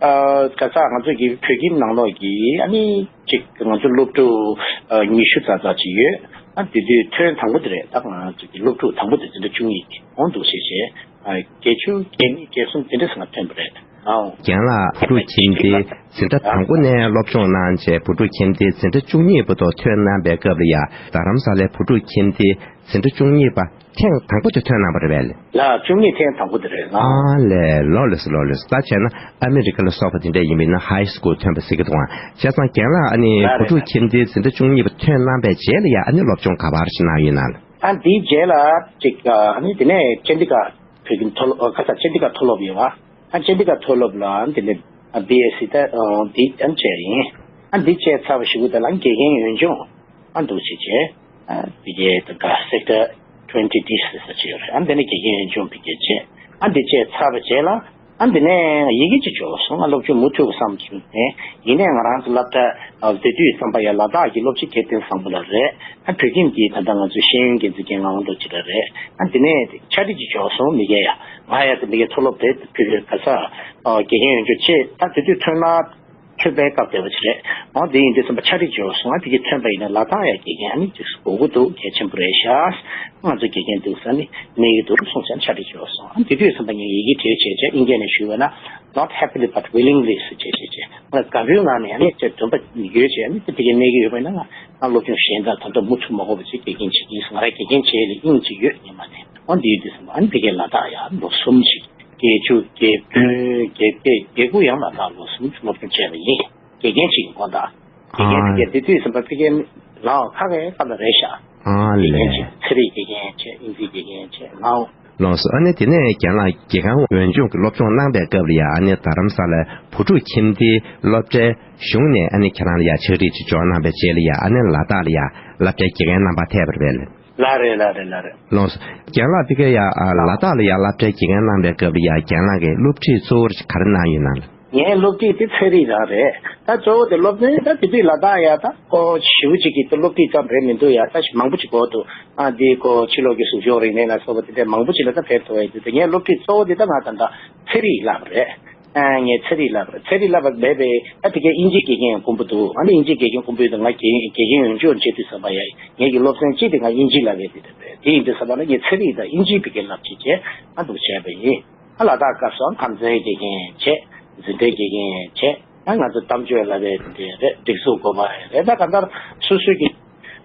ཨ་ག་ས་ང་ཚོ་གི་བོད་ཁྱིམ་ནང་ལོགས་ཀྱི་ཨ་ནི་ཅིག་ང་ཚོ་སློབ་ཕྲུག་ཨ་ཉི་ཤུ་ཙམ་ཙམ་ཅིག་ཡོད། ཨ་དེ་དུས་ཐོན་དང་པོ་དེ་རེད། ད་ང་ཚོ་གི་སློབ་ཕྲུག་དང་པོ་དེ་འཛིན་གྲྭ་བཅུ་གཉིས་ཀྱི་འོང་འདུག་ཟེར་བྱས། ཨ་བརྒྱད་ཅུ་གྱ་གཉིས་གྱ་གསུམ་དེ་འདྲ་ཟེར་ང་ཐོན་པ་རེད། ཨའོ། རྒན་ལགས་བུ་ཕྲུག་ཁྱིམ་སྡེའི་འཛིན་གྲྭ་དང་པོ་ནས་སློབ་སྦྱོང་གནང་བྱས་བུ་ཕྲུག་ཁྱིམ་སྡེའི་འཛིན་གྲྭ་བཅུ་གཉིས་བར་དུ་ཐོན་གནང་པའི་སྐབས་ལ་ཡ་རྡ་རམ་ས་ལའི་བུ་ཕྲུག་ཁྱིམ་སྡེའི་འཛིན་གྲྭ་བཅུ་གཉིས་པ་ཐེངས་དང་པོ་དེ་ཐོན་གནང་པ་རེད་པས། ལགས། བཅུ་གཉིས་ཐེངས་དང་པོ་དེ་རེད་ལགས། ཨ་ལས། ལགས་ལགས་སོ་ལགས་ལགས་སོ། ད་བྱས་ན་ཨ་མི་རི་ཀ་ལ་སོགས་པ་དེ་འདྲ་ཡིན་པ་ཡིན་ན་ཧའི་སི་ཀུལ་ཐོན་པ་ཟེར་གྱི་འདུག་ཨང་། བྱས་ཙང་རྒན་ལགས་ཨ་ནི་ལགས་བུ་ཕྲུག་རེད། ཁྱིམ་སྡེའི་འཛིན་གྲྭ་བཅུ་གཉིས་པ་ཐོན་གནང་པའི་རྗེས་ལ་ཡ་ཨ་ནི་སློབ་སྦྱོང་ག་པར་ཞིག་གནང་ཡོད་ན་ལགས། ཨ་འདིའི་རྗེས་ལ་ཅིག་ཨ་ནི་དེ་ནས་ཅན་ཌི་གར་བོད་ཁྱིམ་མཐོ་སློབ་ཨ་ག་ས་ཅན་ཌི་གར་མཐོ་སློབ་ཡོད་པ། ཨ་ཅན་ཌི་གར་མཐོ་སློབ་ལ་དེ་ནས་ཨ་བི་ཨེ་སི་ད་ཨ་འདི་ཨ་བྱས་ཡིན། ཨ་འདི་བྱས་ཚར་བ་ཞིག་གུ་ད་ལ་དགེ་རྒན་ཡོན་སྦྱོང་ཨ་འདུག་བྱས་བྱས། ཨ་དེ་གའི་ད་ག་སེག་ཊར་ཊུ་ཝེན་ཊི་ཌི་ཟེར་ས་ཅིག་ཡོད་རེད། ཨ་འདི་ནས་དགེ་རྒན་ཡོན་སྦྱོང་བི་གེ་བྱས། ཨ་འདི་བྱས་ཚར་བ་རྗེས་ལ་ཨ་འདི་ནས་ཡི་གེ་ཅིག་སྦྱོར་སོང་། ང་སློབ་སྦྱོང་མུ་མཐུད་བསམ་བྱུང་ནས། ཡིན་ནའི་ང་རང་ཚོ་སློབ་གྲྭ་ཨ་དེ་དུས་བསམ་པ་ཡ་ལ་དྭགས་ཀྱི་སློབ་སྤྱི་སྐལ་ལྡན་བཟང་པོ་ལགས་རེད། ཨ་བོད་ཁྱིམ་གྱི་ད་ལྟ་ང་ཚོའི་ཤེས་ཡོན་འགན་འཛིན་རྒན་ངག་དབང་རྡོ་རྗེ་ལགས་རེད། ཨ་འདི་ནས་ཕྱག་བྲིས་ཅིག་སྦྱོར་སོང་མི་སྒེར་ཡ། ང་ཡ་དེ་མི་སྒེར་མཐོ་སློབ་དེ་ཕ་གིར་ག་ས་ཨ་དགེ་རྒན་ཡོན་སྦྱོང་བྱས། ད་དེ་དུས་ཐོན་ལ་ཐོན་པའི་སྐབས་དེ་བ་ཅིག་རེད། འོ་དེ་ཡིན་དུས་ཙམ་པ་ཕྱག་བྲིས་སྦྱོར་སོང་། ཨ་དེ་གི་ཐོན་པ་ཡིན་ན་ལ་དྭགས་ཡ་དགེ་རྒན་ཨ་ནི་ཅིག་དགོས་ཀྱི་འདུག་གལ་ཆེན་པོ་རེད་ཤག་ང་ཚོ་དགེ་རྒན་འདུག་ས་ནི་གནས་ཀྱི་འདུག་གསུངས་ཙང་ཕྱག་བྲིས་སྦྱོར་སོང་། ཨ་དེ་དུས་ཙམ་པ་ངས་ཡི་གེ་བྲིས་བྱས་བྱས་ཨིན་སྐད་ནས་ཞུས་པ་ན། Not happily but willingly ཟེར་བྱས་བྱས་བྱས། ང་དགའ་པོའི་ངང་ནས་ཨ་ནི་ཅིག་འདུན་པ་ཡོད་བྱས་ཨ་ནི་དེ་གི་གནས་ཀྱི་ཡོད་པ་ཡིན་ན་ང་ང་སློབ་སྦྱོང་གཞན་དག་ད་དུང་མུ་མཐུད་མ་དགོས་པ་ཅིག་དགེ་རྒན་བྱེད་ཀྱི་ཡིན། ང་རང་དགེ་རྒན་བྱེད་ལས་དབྱིངས་ཅིག་ཡོད་ཉི་མ་ནས། འོ་འདི་ཡོད་དུས་ཙམ་པ་ཨ་ནི་ཕ་གིར་ལ་དྭགས་ཡ་ལོ་གསུམ་ཅིག་བརྒྱད་ཅུ་གྱ་བདུན་གྱ་བརྒྱད་གྱ་དགུ་ཡང་ལ་དྭགས་ལོ་གསུམ་སློབ་སྦྱོང་བྱས་པ་ཡིན། དགེ་རྒན་ཅིག་ཡིན་དགོངས་དག་དགེ་རྒན་ཨ་དེ་གས་དེ་དུས་ཙམ་པ་ཕ་གིར་ལའོ་ཁ་གའི་ཁ་ལ་རེད་ཤག་ཨ་དགེ་རྒན་ལས། ཅིག་ཚན་རིག་དགེ་རྒན་བྱས། དབྱིན་ཇིའི་དགེ་རྒན་བྱས། ལའོ། ལགས་སོ། ཨ་ནི་དེ་ནས་རྒན་ལགས་དགེ་རྒན་འོས་སྦྱོང་གི་སློབ་སྦྱོང་གནང་པའི་སྐབས་ལ་ཡ་ཨ་ནི་རྡ་རམ་ས་ལའི་བུ་ཕྲུག་ཁྱིམ་སྡེའི་སློབ་གྲྭའི་གཞུང་ནས་ཨ་ནི་ཁྱེད་རང་ལ་ཡ་ཕྱག་བྲིས་ཅིག་འབྱོར་གནང་པའི་རྗེས་ལ་ཡ་ཨ་ནི་ལ་དྭགས་ལ་ཡ་སློབ་གྲྭའི་དགེ་རྒན་རྣམ་པར་ཐད་པ་རེད་པས། ལགས་རེད། ལགས་རེད། ལགས་རེད། ལགས་སོ། རྒན་ལགས་ཕ་གིར་ཡ་ཨ་ལ་དྭགས་ལ་ཡ་སློབ་གྲྭའི་དགེ་རྒན་གནང་པའི་སྐབས་ལ་ཡ་རྒན་ལགས་ཀྱིས་སློབ་ཁྲིད་གཙོ་བོར་ག་རེ་གནང་ཡོད་ན། ངའི་སློབ་ཁྲིད་དེ་ཚན་རིག་རང་རེད། ད་གཙོ་བོ་དེ་སློབ་ཚན་ད་དེ་དུས་ལ་དྭགས་ཡ་ད་ཁོ་ཞེ་པོ་ཅིག་གིས་ད་སློབ་ཁྲིད་ཙམ་རེད་མི་འདུག་ཡ། ད་མང་པོ་ཅིག་དགོས་འདུག་ཨ་འདི་ཁོ་ཕྱི་ལོགས་ཀྱི་གཟུགས་སྦྱོང་རིག་གནས་ལ་སོགས་པ་དེ་འདྲ་མང་པོ་ཅིག་ལ་ད་ཕེབས་ཐུབ་ཡ་ཡོད་དུས། ད་ངའི་སློབ་ཁྲིད་གཙོ་བོ་དེ་ད་ང་ད་ད་ཚན་རིག་བསླབ་པ་རེད། ཨ་ངས་ཚན་རིག་བསླབ་པ་རེད། ཚན་རིག་བསླབ་པ་མེད་པའི་ད་དེ་གའི་དབྱིན་ཇིའི་དགེ་རྒན་ཡང་དཀོན་པོ་འདུག་ཨ་ནི་དབྱིན་ཇིའི་དགེ་རྒན་དཀོན་པོ་ཡོད་དུས་ང་དགེ་དགེ་རྒན་ཡོན་སྦྱོང་བྱེད་དུས་ཙམ་པ་ཡ་ངེད་ཀྱི་སློབ་ཚན་གཅིག་དེ་ང་དབྱིན་ཇི་བསླབ་པའི་དེ་འདྲ་རེད། དེ་ཡིན་དུས་ཙམ་པ་ལ་ངས་ཚན་རིག་དང་དབྱིན་ཇིའི་བི་གེ་བསླབ་བྱེད་བྱས་ཨ་འདུག་བྱས་པ་ཡིན། ཨ་ལ་དྭགས་སྐབས་སུ་ཁམས་ཚན་དགེ་རྒན་བྱས། འཛིན་གྲྭའི་དགེ་རྒན་བྱས། ཨ་ང་ཚོ་གཏམ་བརྗོད་ལབ་པའི་དེ་རེད། སྒྲིག་འཛུགས་འགོ་པ་རེད། ད་གང་ལྟར་སོ་སོའི་གི་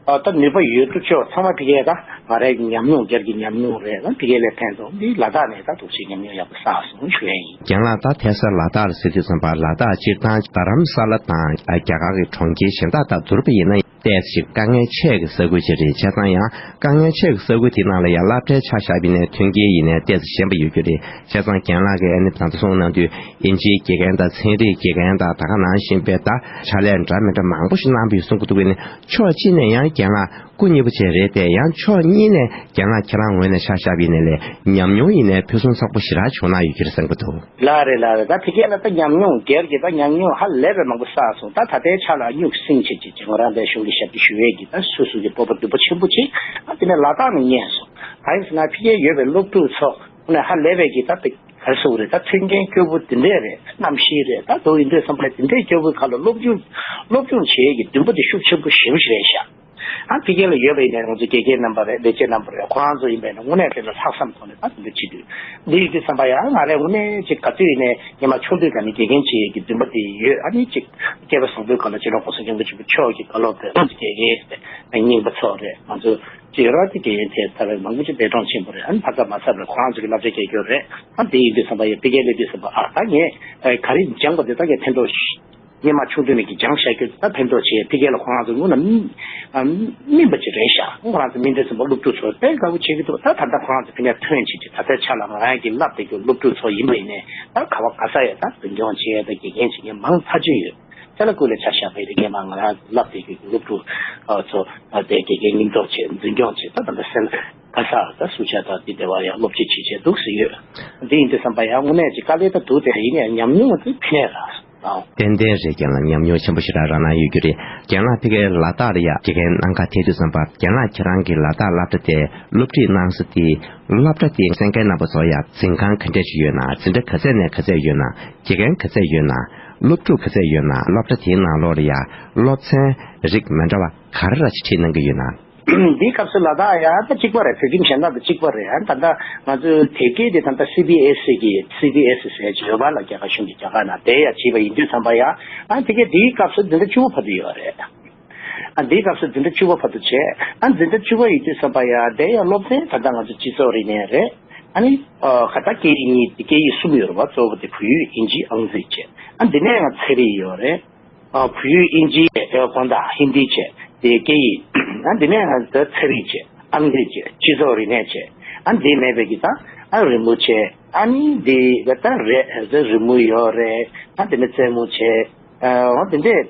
ཨ་ད་ནུས་པ་ཡོད་དུ་ཆོག་ཚང་མ་བི་གེ་ད་ང་རའི་ཉམས་མྱོང་སྒེར་གྱི་ཉམས་མྱོང་རེད། ད་བི་གེ་ལས་ཕན་ཐོགས་འདི་ལ་དྭགས་ནས་ད་འདུག་སེ་ཉམས་མྱོང་ཡག་པོ་བསགས་སོང་ཞུ་ཡ་ཡིན། རྒན་ལགས་ད་ཐད་ས་ལ་དྭགས་ལ་ཟེར་དུས་ཙམ་པ་ལ་དྭགས་སྤྱིར་བཏང་རྡ་རམ་ས་ལ་དང་ཨ་རྒྱ་གར་གྱི་གྲོང་ཁྱེར་གཞན་དག་དང་བསྡུར་བ་ཡིན་ན། ཏོག་ཙམ་ཞིག་དཀའ་ངལ་ཆེ་གི་ས་ཁུལ་ཅིག་རེད། བྱས་ཙང་ཡང་དཀའ་ངལ་ཆེ་གི་ས་ཁུལ་དེའི་ནང་ལ་ཡང་སློབ་གྲྭའི་ཆ་བཞག་པ་ཡིན་ནའི་མཐུན་རྐྱེན་ཡིན་ནའི་ཏོག་ཙམ་ཞན་པ་ཡོད་རྒྱུ་རེད། བྱས་ཙང་རྒན་ལགས་ཀྱིས་ཨ་ནི་ད་ལྟ་གསུངས་གནང་དུས་ཨིན་ཇིའི་དགེ་རྒན་དང་ཚན་རིག་དགེ་རྒན་དང་ད་ག་ནང་བཞིན་པའི་ད་ཕྱག་ལས་འདྲ་མི་འདྲ་མང་པོ་ཞིག་གནང་པ་ཡོད་གསུང་གི་འདུག་གི་ནི། ཕྱོགས་གཅིག་ནས་ཡང་རྒན་ལགས་སྐུ་མཉེལ་པོ་བྱས་རེད་དེ། ཡང་ཕྱོགས་གཉིས་ནས་རྒན་ལགས་ཁྱེད་རང་ངོས་ནས་ཆ་བཞག་པ་ཡིན་ནའི་ལས་ཉམས་མྱོང་ཡིན་ནའི་ཕུན་སུམ་ཚོགས་པོ་ཞེ་དྲག་བྱུང་གནང་ཡོད་རྒྱུ་རེད་བསམ་གྱི་འདུག་ལགས་རེད་ལགས་རེད། ད་ཕ་གི་ལ་ད་ཉམས་མྱོང་སྒེར་གྱི་ད་ཉམས་མྱོང་ཧ་ལས་པའི་མང་པོ་བསགས་སོང་། ད་ད་ལྟའི་ཆ་ལ་སྨྱུག་སྲིང་བྱེད་ཀྱི་ཅིག་ང་རང་པའི་གཞུང་གི་ཞབས་ཕྱི་ཞུ་ཡས་ཀྱི་ད་སོ་སོ་གི་སྤོབས་པ་འདུན་པ་ཆེན་པོ་ཅིག་ཨ་དེ་ནས་ལ་དྭགས་ནས་རྙེད་སོང་། གང་ཡིན་ཟེར་ན་ཕ་གིར་ཡོད་པའི་སློབ་ཕྲུག་ཚོ་ཁོ་ནས་ཧ་ལས་པའི་གི་ད་དེ་ག་རེ་ཟེར་དགོས་རེད། ད་མཐུན་རྐྱེན་སྐྱོ་པོ་དེ་འདྲས་རེད། གནམ་གཤིས་རེད། ད་དུང་ཡིན་དུས་ཙམ་པ་དེ་འདྲས་སྐྱོ་པོའི་ཁ་ལ་སློབ་སྦྱོང་སློབ་སྦྱོང་བྱེད་ཡས་ཀྱི་འདུན་པ་དེ་ཤུགས་ཆེན་པོ་ཞེ་པོ་ཞིག་རེད་ཤག་ཨ་ཕ་གི་ལ་ཡོད་པ་ཡིན་ནའི་ང་ཚོ་དགེ་རྒན་རྣམ་པ་རེད། ལས་བྱེད་རྣམ་པ་རེད། ཁོ་རང་ཚོ་ཡིན་པས་ན་དངོས་གནས་དེ་ལ་ལྷག་བསམ་ཐོག་ནས་ད་དེ་འདྲ་བྱེད་དུས་འདི་ཡིན་དུས་ཙམ་པ་ཡང་ང་རས་དངོས་གནས་ཅིག་ག་དུས་ཡིན་ནའི་སྔོན་མ་ཆུང་དུས་ཀ་ནས་དགེ་རྒན་བྱེད་ཡས་ཀྱི་འདུན་པ་དེ་ཡོད། ཨ་ནི་ཅིག་སྐྱེས་པ་བཟང་པོའི་སྒང་ལ་སྤྱི་ནོར་༸གོང་ས་༸སྐྱབས་མགོན་ཆེན་པོ་མཆོག་གི་བཀའ་སློབ་དེ་ང་ཚོ་དགེ་རྒན་རེད། རྙིང་པ་ཚོ་རེད། ང་ཚོ་ཅིག་ཡོད་ར་དེ་དགེ་རྒན་དེ་ད་རེས་མང་པོ་ཅིག་འདས་གྲོངས་ཕྱིན་པ་རེད། ཨ་ནི་ཕ་ཚ་མ་ཚ་རེད། ཁོ་རང་ཚོ་གི་བསླབ་བྱ་སྐྱེལ་རྒྱུ་རེད། ཨ་དེ་ཡིན་དུས་ཙམ་པ་ཡང་ཕ་གིར་སླེབས་དུས་ཙམ་པ་ཨ་ད་ངས་ག་རེ་སྦྱངས་པ་དེ་ད་ངས་ཕན་ཐོགས་སྔོན་མ་ཆུང་དུས་ནས་ཀྱི་སྦྱངས་བཞག་རྒྱུ་ད་ཕན་ཐོགས་ཆེ། ཕ་གི་ལ་ཁོ་རང་ཚོ་དངོས་གནས་སྨིན་པ་ཅིག་རེད་ཤག་ཁོ་རང་ཚོ་སྨིན་དུས་ཙམ་པ་སློབ་ཕྲུག་ཚོ་དཔེ་དགའ་པོ་བྱེད་ཀྱི་འདུག་ད་ད་ལྟ་ཁོ་རང་ཚོ་ཕ་གིར་ཐོན་བྱེད་ཀྱི་ད་ལྟའི་ཆ་ལ་ང་རང་གི་བསླབ་བསྡད་རྒྱུ་སློབ་ཕྲུག་ཚོ་ཡིན་པ་ཡིན་ནའི་ད་ག་བ་ག་ས་ཡོད་ད་འཛིན་སྐྱོང་བྱེད་ཡས་ད་དགེ་རྒན་བྱེད་མཁན་མང་ཕལ་ཆེར་ཡོད། ཅ་ལག་ཀུན་ལས་ཆ་བཞག་པའི་རིགས་ངས་མ་ང་རང་བསླབ་བསྡད་རྒྱུ་གི་སློབ་ཕྲུག་ཚོ་དེ་དགེ་རྒན་སྙིང་སྟོབས་བྱེད་འཛིན་སྐྱོང་བྱེད་ད་ད་ལྟ་སེམས་ག་ས་ད་སུ་ཆ་ད་འདི་དེ་བ་ཡང་སློབ་ཁྲིད་བྱེད་བྱེད་འདུག་ཟེར་ཡོད། འདི་ཡིན་དུས་བསམ་པ་ཡང་དངོས་གནས་ཀྱི་དཀའ་ལས་ད་འདུག་དེ་ཡིན་ཡང་ཉམས་མྱོང་དེ་ཕན་ར་ཨང་། ཏན་ཏན་རེད། རྒན་ལགས་ཉམས་མྱོང་ཆེན་པོ་ཞེ་དྲག་རག་གནང་ཡོད་རྒྱུ་རེད། རྒན་ལགས་ཕ་གིར་ལ་དྭགས་ལ་ཡ་དགེ་རྒན་གནང་ག་ཐད་དུས་ཙམ་པ་རྒན་ལགས་ཁྱེད་རང་གི་ལ་དྭགས་སློབ་གྲྭ་དེ་སློབ་ཁྲིད་གནང་ས་དེ་སློབ་གྲྭ་དེའི་གསན་མཁན་རྣམ་པ་ཚོ་ཡ་འཛིན་ཁང་ག་འདྲས་ཞིག་ཡོད་ན། འཛིན་གྲྭ་ག་ཚད་ནས་ག་ཚད་ཡོད་ན། དགེ་རྒན་ག་ཚད་ཡོད་ན། སློབ་ཕྲུག་ག་ཚད་ཡོད་ན། སློབ་གྲྭ་དེའི་ནང་ལོགས་ལ་ཡ་སློབ་ཚན་རིགས་མི་འདྲ་བ་ག་རེ་ར་ཅིག་ཁྲིད་གནང་གི་ཡོད་ན། འདིའི་སྐབས་སུ་ལ་དྭགས་ཡ་ད་གཅིག་པ་རེད། བོད་ཁྱིམ་གཞན་དག་དང་གཅིག་པ་རེད། ཨ་ད་ལྟ་ང་ཚོའི་དེབ་སྐྱེལ་དེ་ད་ལྟ་སི་བི་ཨེ་སི་གི་སི་བི་ཨེ་སི་ཟེར་གྱི་ཡོད་པ་ལ་རྒྱ་གར་གཞུང་གི་རྒྱ་གར་ནང་དེ་ཡ་བྱས་པ་ཡིན་དུས་ཙམ་པ་ཡ་ཨ་དེ་གས་འདིའི་སྐབས་སུ་འཛིན་གྲྭ་བཅུ་པ་བར་དུ་ཡོད་རེད། ཨ་འདིའི་སྐབས་སུ་འཛིན་གྲྭ་བཅུ་པ་བར་དུ་བྱས། ཨ་འཛིན་གྲྭ་བཅུ་པ་ཡིན་དུས་ཙམ་པ་ཡ་དེ་ཡ་སློབ་ཚན་ད་ལྟ་ང་ཚོ་སྤྱི་ཚོགས་རིག་གནས་རེད། ཨ་ནི་ཁ་ད་སྐད་ཡིག་གཉིས་སྐད་ཡིག་གསུམ་ཡོད་རེད་བ། གཙོ་བོ་དེ་བོད་ཡིག་དབྱིན་ཇི་ཨང་རྩིས་བྱས། ཨ་འདི་ནས་ང་ཚན་རིག་ཡོད་རེད། ཨ་བོད་ཡིག་དབྱིན་ཇི་བྱས། དགོན་བདག་ཧིན་དི་བྱས། དེ་སྐད་ཡིག་ཨ་འདི་ནས་ང་ཚན་རིག་བྱས། ཨང་རྩིས་བྱས། སྤྱི་ཚོགས་རིག་གནས་བྱས། ཨ་འདི་མེད་པའི་གི་ད་ཨ་རི་མོ་བྱས། ཨ་ནི་འདི་ད་རེད། རི་མོ་ཡོད་རེད། ཨ་འདི་ནས་རྩེད་མོ་བྱས། ཨ་འོ་དེ་འདྲས་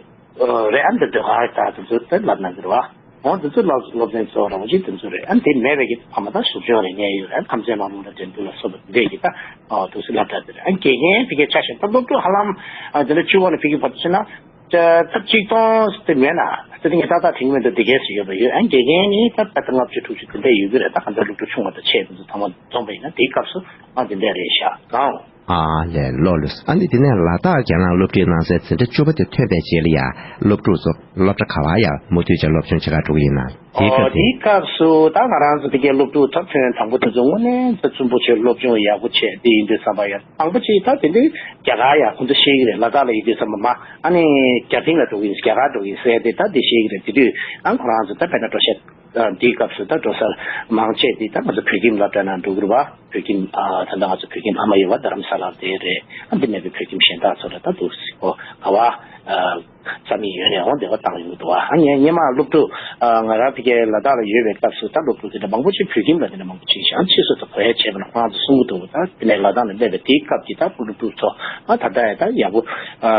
རེད། ཨ་འདི་ཟློས་གར་ད་དེ་ཚོ་ད་ལབ་ན་འགྱུར་བ། འོ་དེ་ཚོ་ལབ་སློབ་ཚན་གཙོ་བོ་རང་བཞིན་དེ་ཚོ་རེད། ཨ་དེ་མེད་པའི་གི་ཕ་མ་ད་གཟུགས་སྐྱོང་རེ་ཉན་ཡོད་རེད། ཁམས་ཚན་མ་རུང་ལ་འགྲན་བསྡུར་ལ་སོགས་པ་དེ་འདྲས་ཀྱི་ད་ཨ་དུ་སི་སློབ་གྲྭ་དེ་རེད། ཨ་དགེ་རྒན་ཕ་གིར་ཆ་བཞག་ད་སློབ་ཕྲུག་ཧ་ལམ་ཨ་དེ་འདྲ་བཅུ་པ་ནས་ཕ་གིར་བར་དུ་ཕྱིན་ན་ད་ད་གཅིག་སྟོང་དེ་མེད་ན་ད་དེ་ངས་ཏག་ཏག་དྲན་གྱི་མི་འདུག་དེ་གས་སུ་ཡོད་པ་ཡོད། ཨ་དགེ་རྒན་ནི་ད་ད་ལྟ་ལྔ་བཅུ་དྲུག་ཅུ་དེ་འདྲས་ཡོད་ཀྱི་རེད། ད་གང་ལྟར་སློབ་ཕྲུག་ཆུང་བ་དང་ཆེ་དེ་ཚོ་ཚང་མ་འཛོམས་པ་ཡིན་ན་དེའི་སྐབས་སུ་ཨ་དེ་འདྲས་རེད་ཤག་གང་། ཨ་ལས་ལོ་ལོས། ཨ་ནི་དེ་ནས་ལ་དྭགས་རྒན་ལགས་སློབ་ཁྲིད་གནང་སའི་འཛིན་གྲྭ་བཅུ་པ་དེ་ཐོན་པའི་རྗེས་ལ་ཡང་སློབ་ཕྲུག་ཚོ་སློབ་གྲྭ་ག་བར་ཡང་མུ་མཐུད་ཀྱི་སློབ་སྦྱོང་བྱེད་གར་འགྲོ་གི་ཡིན་ན། དེའི་ཨོ་སྐབས་དེ། དེའི་སྐབས་སུ་ད་ང་རང་ཚོ་ཕ་གིའི་སློབ་ཕྲུག་ད་ཐོན་དང་པོ་དེ་ཚོ་དངོས་གནས་ད་རྩུབ་པོ་བྱས། སློབ་སྦྱོང་ཡག་པོ་བྱས། དེ་ཡིན་དུས་ཙམ་པ་ཡང་དང་པོ་ཅིག་ད་དེ་འདྲའི་རྒྱ་གར་ཡང་ཁོང་ཚོ་ཤེས་ཀྱི་རེད། ལ་དྭགས་ལ་ཡིན་དུས་ཙམ་པ་མ་ཨ་ནི་རྒྱ་ཕིང་ལ་འགྲོ་གི་ཡིན། རྒྱ་གར་འགྲོ་གི་ཡིན་ཟེར་ཏེ་ད་དེ་ཤེས་ཀྱི་རེད། དེ་དུས་ཨ་ཁོ་རང་ཚོ་ད་དཔེར་ན་འགྲོ་ཤེས། ཨ་འདིའི་སྐབས་སུ་ད་འགྲོ་སར་མང་ཆེ་འདི་ད་ང་ཚོ་བོད་ཁྱིམ་སློབ་གྲྭ་ནང་འགྲོ་གི་རེད་བ། བོད་ཁྱིམ་ཨ་ད་ལྟ་ང་ཚོ་བོད་ཁྱིམ་ཨ་མ་ཡོད་བ། རྡ་རམ་ས་ལར་བསྡད་རེད། ཨ་འདི་ནས་བོད་ཁྱིམ་གཞན་དག་ཚོ་ལ་ད་འདུག་སེ་ཨོ་ག་བ་ཨ་རྩ་མེད་ཡོད་ནས་འོང་བདེ་བ་བཏང་ཡོང་གི་འདུག་བ། ཨ་ངས་སྔོན་མ་སློབ་ཕྲུག་ཨ་ང་རང་ཕ་གིའི་ལ་དྭགས་ལ་ཡོད་པའི་སྐབས་སུ་ད་སློབ་ཕྲུག་དེ་འདྲ་མང་པོ་ཅིག་བོད་ཁྱིམ་ལ་དེ་འདྲ་མང་པོ་ཅིག་ཡང་ཕྱིས་སུ་ད་གོ་ཡ་བྱས་པ་ན་ཁོ་རང་ཚོ་གསུང་གི་འདུག་ད་དེ་ནས་ལ་དྭགས་ནས་སླེབས་པའི་དེའི་སྐབས་ཀྱི་ད་སློབ་ཕྲུག་ཚོ་ཨ་ད་ལྟ་ཡ་ད་ཡག་པོ་ཨ་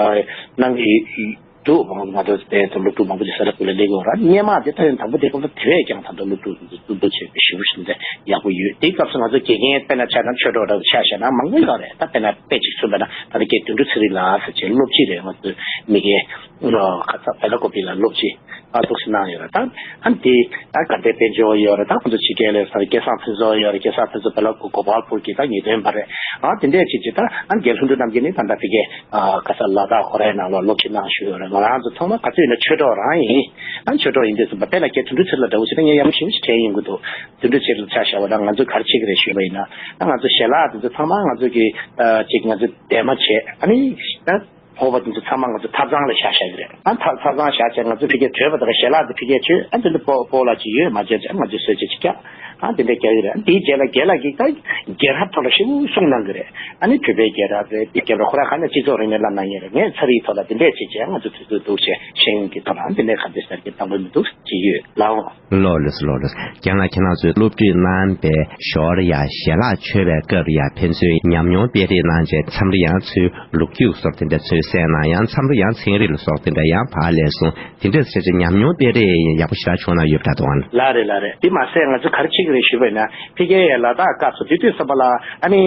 གནང་གི་ཡོད། འདུག་ང་ཚོ་དེ་ཚོ་སློབ་ཕྲུག་མང་པོ་ཅིག་ས་ར་ཁུལ་ལ་སླེབས་ཡོང་ར། སྔོན་མ་དེ་ཐ་ཡོང་དང་པོ་དེ་སྐབས་དེ་བས་ཀྱང་ད་དུང་སློབ་ཕྲུག་ཚོ་བཙུན་པོ་བྱས་པའི་ཞེ་པོ་ཞིག་འདི་ཡག་པོ་ཡོད། དེའི་སྐབས་སུ་ང་ཚོ་དགེ་རྒན་དཔེར་ན་ཆ་ན་ཆོས་གྲོགས་འདྲ་བོ་ཆ་བཞག་ན་མང་པོ་ཡོད་རེད། ད་དཔེར་ན་དཔེ་གཅིག་མཚོན་པ་ན་ད་ལྟ་སྐྱེས་དོན་གྲུབ་ཚེ་རིང་ལགས་ཟེར་བྱས་སློབ་སྤྱི་རེད། ང་ཚོ་མི་སྒེར་ཁ་ཚ་བེ་ལ་ཀོ་པི་ལ་སློབ་སྤྱི་ཨ་ཐུགས་སུ་གནང་ཡོད་རེད། ད་ཨ་འདི་ད་དགའ་ལྡན་དཔལ་འབྱོར་ཡོད་རེད། ད་ཁོང་ཚོ་ཕྱི་རྒྱལ་ལ་ས་ར་སྐལ་བཟང་ཕུན་ཚོགས་ཡོད་རེད། སྐལ་བཟང་ཕུན་ཚོགས་བེ་ལ་ཀོ་གོ་པལ་པུར་གྱི་ད་ངེས་དོན་པ་རེད། ཨ་དེ་འདྲས་བྱས་བྱས་ད་ཨ་རྒན་ལྷུན་གྲུབ་རྣམ་རྒྱལ་ནི་ད་ལྟ་ཕ་གིའི་ཨ་ག་ས་ལ་དྭགས་ཧོ་རའི་ནང་ལ་སློབ་ཁྲིད་གནང་བཞུགས་ཡོད་རེད། ང་རང་ཚོ་ཚང་མ་ག་ཚོད་ཡིན་ན་ཆོས་གྲོགས་རང་ཡིན། ཨ་ཆོས་གྲོགས་ཡིན་དུས་ཙམ་པ་དཔེར་ན་རྒན་དོན་གྲུབ་ཚེ་རིང་ལགས་འདྲ་བོ་ཞིག་ད་ངས་ཡག་པོ་ཞེ་པོ་ཞིག་དྲན་ཡོང་གི་འདུག་དོན་གྲུབ་ཚེ་རིང་ལགས་ཆ་བཞག་པ་ན་ང་ཚོ་ག་རེ་བྱེད་ཀྱི་རེད་ཞུས་པ་ཡིན་ན། ད་ང་ཚོ་ཞལ་ལག་དེ་ཚོ་ཚང་མ་ང་ཚོ་གི་ཨ་ཅིག་ང་ཚོ་འདན་མ་བྱས། ཨ་ནི་ད་ཕོར་པ་དེ་ཚོ་ཚང་མ་ང་ཚོ་ཐབ་ཚང་ལ་བཞག་བཞག་གི་རེད། ཨ་ཐབ་ཐབ་ཚང་བཞག་བྱས་ང་ཚོ་ཕ་གིར་བྲོས་པ་དང་ཞལ་ལག་དེ་ཕ་གིར་བྱོས། ཨ་དེ་འདི་སྤོ་སྤོ་ལགས་ཅིག་ཡོད་མ་བྱས་བྱས་ང་ཚོས་བཟོས་བྱས་ཅིག་བཀྱག་ཨ་དེ་འདྲ་རྒྱག་གི་རེད། དེའི་རྗེས་ལ་རྒན་ལགས་ཀྱིས་ད་རྒྱལ་རབས་ཐོག་ལ་ཞེ་པོ་གསུང་གནང་གི་རེད། ཨ་ནི་བོད་པའི་རྒྱལ་རབས་རེད། དེ་རྒྱལ་རབས་ཁོ་རང་ག་ནས་སྤྱི་ཚོགས་རིང་ལུགས་ལབ་གནང་ཡས་རེད། ངས་ཚ་རིག་ཐོག་ལ་དེ་འདྲས་བྱས་བྱས་ང་ཚོ་དུས་ཚོད་འདུག་བྱས་ཤེས་ཡོན་གྱི་ཐོག་ལ་ཨ་དེ་འདྲས་ག་འདྲས་ཟེར་གྱི་གཏང་དགོས་མི་འདུག་ཅི་ཡོད་ལའོ། ལོ་ལོས་ལོ་ལོས། རྒན་ལགས་ཁྱེད་རང་ཚོས་སློབ་ཁྲིད་གནང་པའི་ཞོར་ཡ་ཞལ་ལག་མཆོད་པའི་སྐབས་ཡ་ཕན་ཚུན་ཉམས་མྱོང་སྤེལ་རེས་གནང་བྱས་མཚམས་རེ་ཡང་ཚུར་ལོ་རྒྱུས་སོགས་དེ་འདྲ་ཚུར་གསན་གནང་ཡང་མཚམས་རེ་ཡང་ཚན་རིག་ལ་སོགས་དེ་འདྲ་ཡང་ཕར་ལས་སོང་དེ་འདྲ་བྱས་བྱས་ཉམས་མྱོང་སྤེལ་རེས་ཡག་པོ་ཞེ་དྲག་བྱུང་གནང་ཡོད་པ་འདྲ་འདུག་ཨང་། ལགས་རེད་ལགས་རེད། དེ་མ་ཟད་ང་ཚོ་ག་རེ་བྱེད་ཀྱི་རེད་ཞུས་པ་ཡིན་ན་ཕ་གིའི་ལ་དྭགས་སྐབས་སུ་དེ་དུས་ཙམ་པ་ལ་ཨ་ནི་